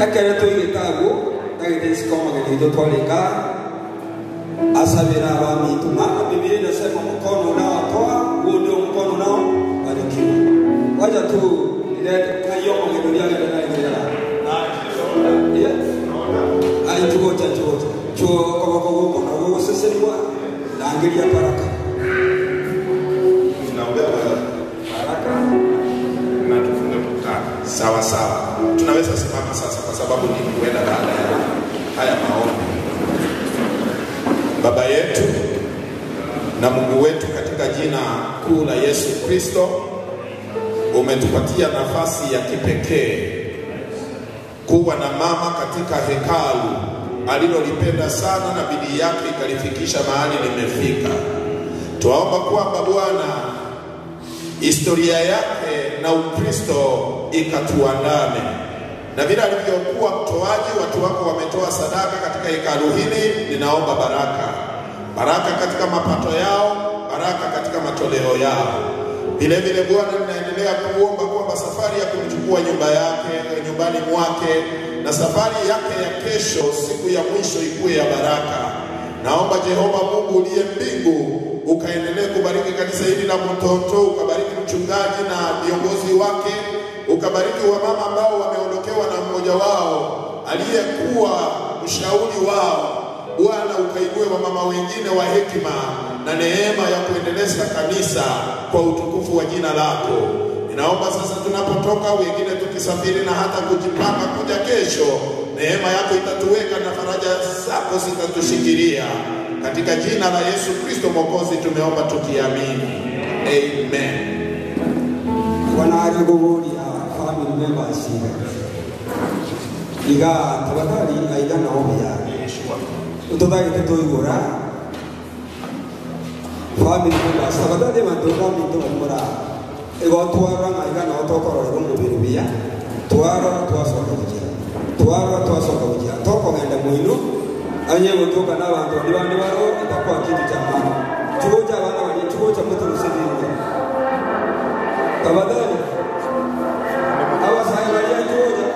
Ekero toigete abwo tagete isiko omogeni oito twareka asabera abaminto maana Biblia inasema mkono unaotoa huo ndio mkono unaobarikiwa. Wacha tu nilete kayo omogeni oria agende naigera. Yeah. Ai tugocha tugocha. Chuo koboko goko na gogoseseniwa nangeria baraka. Tunaombea baraka na tufunge mkutano. Sawa sawa, tunaweza simama sasa, kwa sababu ni kuenda baada ya haya maombi. Baba yetu na Mungu wetu, katika jina kuu la Yesu Kristo, umetupatia nafasi ya kipekee kuwa na mama katika hekalu alilolipenda sana na bidii yake ikalifikisha mahali limefika. Twaomba kwamba Bwana historia yake na Ukristo ikatuandame, na vile alivyokuwa mtoaji, watu wako wametoa sadaka katika hekalu hili, ninaomba baraka, baraka katika mapato yao, baraka katika matoleo yao. Vile vile Bwana, ninaendelea kuomba kwamba safari ya kumchukua nyumba yake nyumbani mwake na safari yake ya kesho, siku ya mwisho, ikuwe ya baraka. Naomba Jehova Mungu uliye mbingu ukaendelee kubariki kanisa hili la Mtoto, ukabariki mchungaji na viongozi wake, ukabariki wamama ambao wameondokewa na mmoja wao aliyekuwa mshauri wao. Bwana, ukainue wamama wengine wa hekima na neema ya kuendeleza kanisa kwa utukufu wa jina lako. Ninaomba sasa tunapotoka, wengine tukisafiri na hata kujipanga kuja kesho, neema yako itatuweka na faraja zako zitatushikilia. Katika jina la Yesu Kristo Mwokozi tumeomba tukiamini, amen. Bwana kuburia family members iga tafadhali aigana obia utotagete tuigura family members tafadhali bantu baminto barimora igo twarora ng'aigana otokororera omobere buya twarora twasoka buchia twarora twasoka buchia tokogenda moino anye gotoka na abanto bandi bandi baro itakuwa kitu cha maana chugo cha abana bari chugo cha muturuseninga tafadhali abasayi baria chugocha.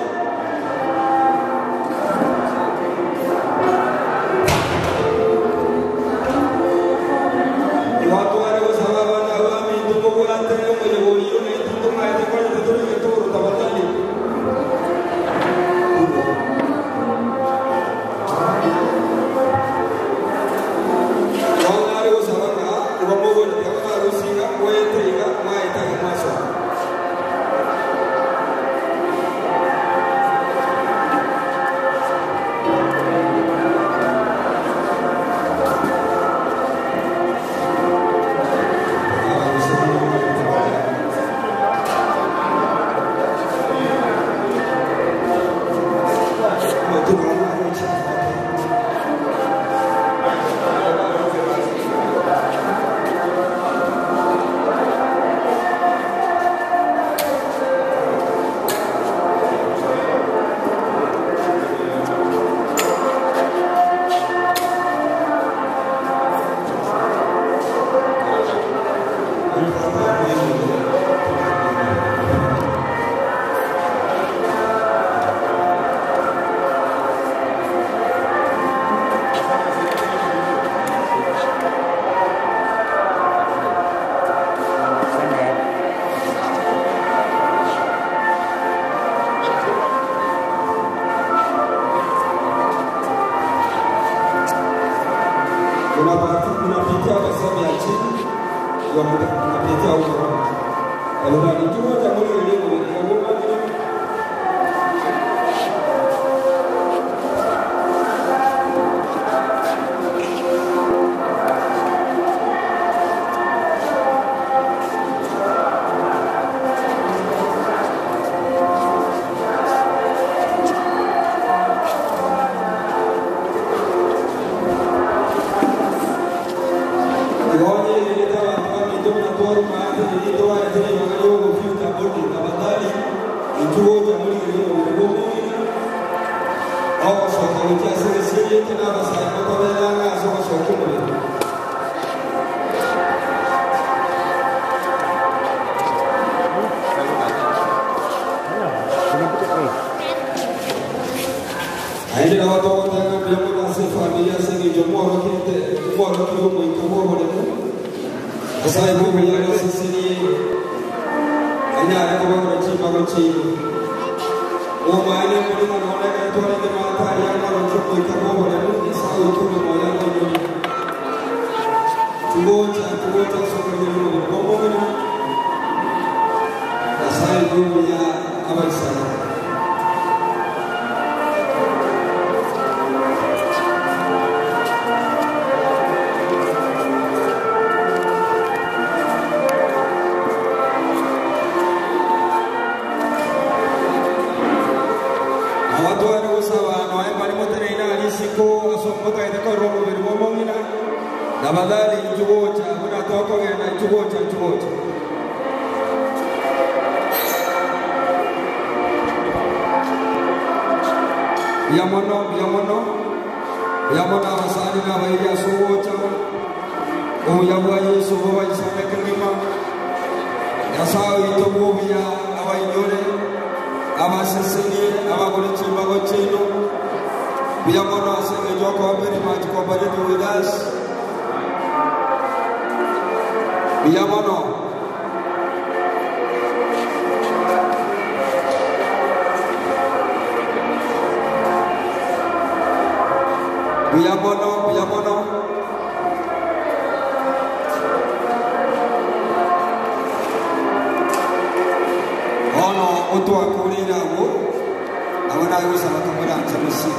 Iwatware gusaba abana baminto mobwate omoyoboyi ominto maete kwanyete turi getoro tafadhali. Wangare gusaba ng'a igo mogorete mwarusiga mwete iga mwaetaga mwasoka. Unapitia kwa sehemu ya chini ya unapitia huko. Tafadhali chuo cha mwili elimu Igonye ileta abantu baminto munatwara umwate ilito waetele ibanga ly'obufuta bodi tafadhali ekigo kya muli elimu obumina ogosoka gokiasegesiriete n'abasayi motoberanga ase ogosoka omubiri. Aende na batogotanga mbia mono ase efamilia ase eng'encho mworokete mworokire omoika bwa oboremu asaye bwobuya asesenie anyare kobagora chimbago chino omwanya murimo nonekere twarenge matari amaroki omoika bwa oboremu nyasaye oito. Tafadhali nchugocha buna tokogenda nchugocha nchugocha. Buya mono buya mono buya mono abasani n'abairi ase ogocha obuya bwa Yesu bubaisane kegima Nyasaye oito bwobuya abainyore abasesenie abagore chimbago chino buya mono ase eng'encho okoba very much cooperative with us. Buya mono. Buya mono buya mono. Ono otwakurire agwo abo nagosaba kamorancha mosi.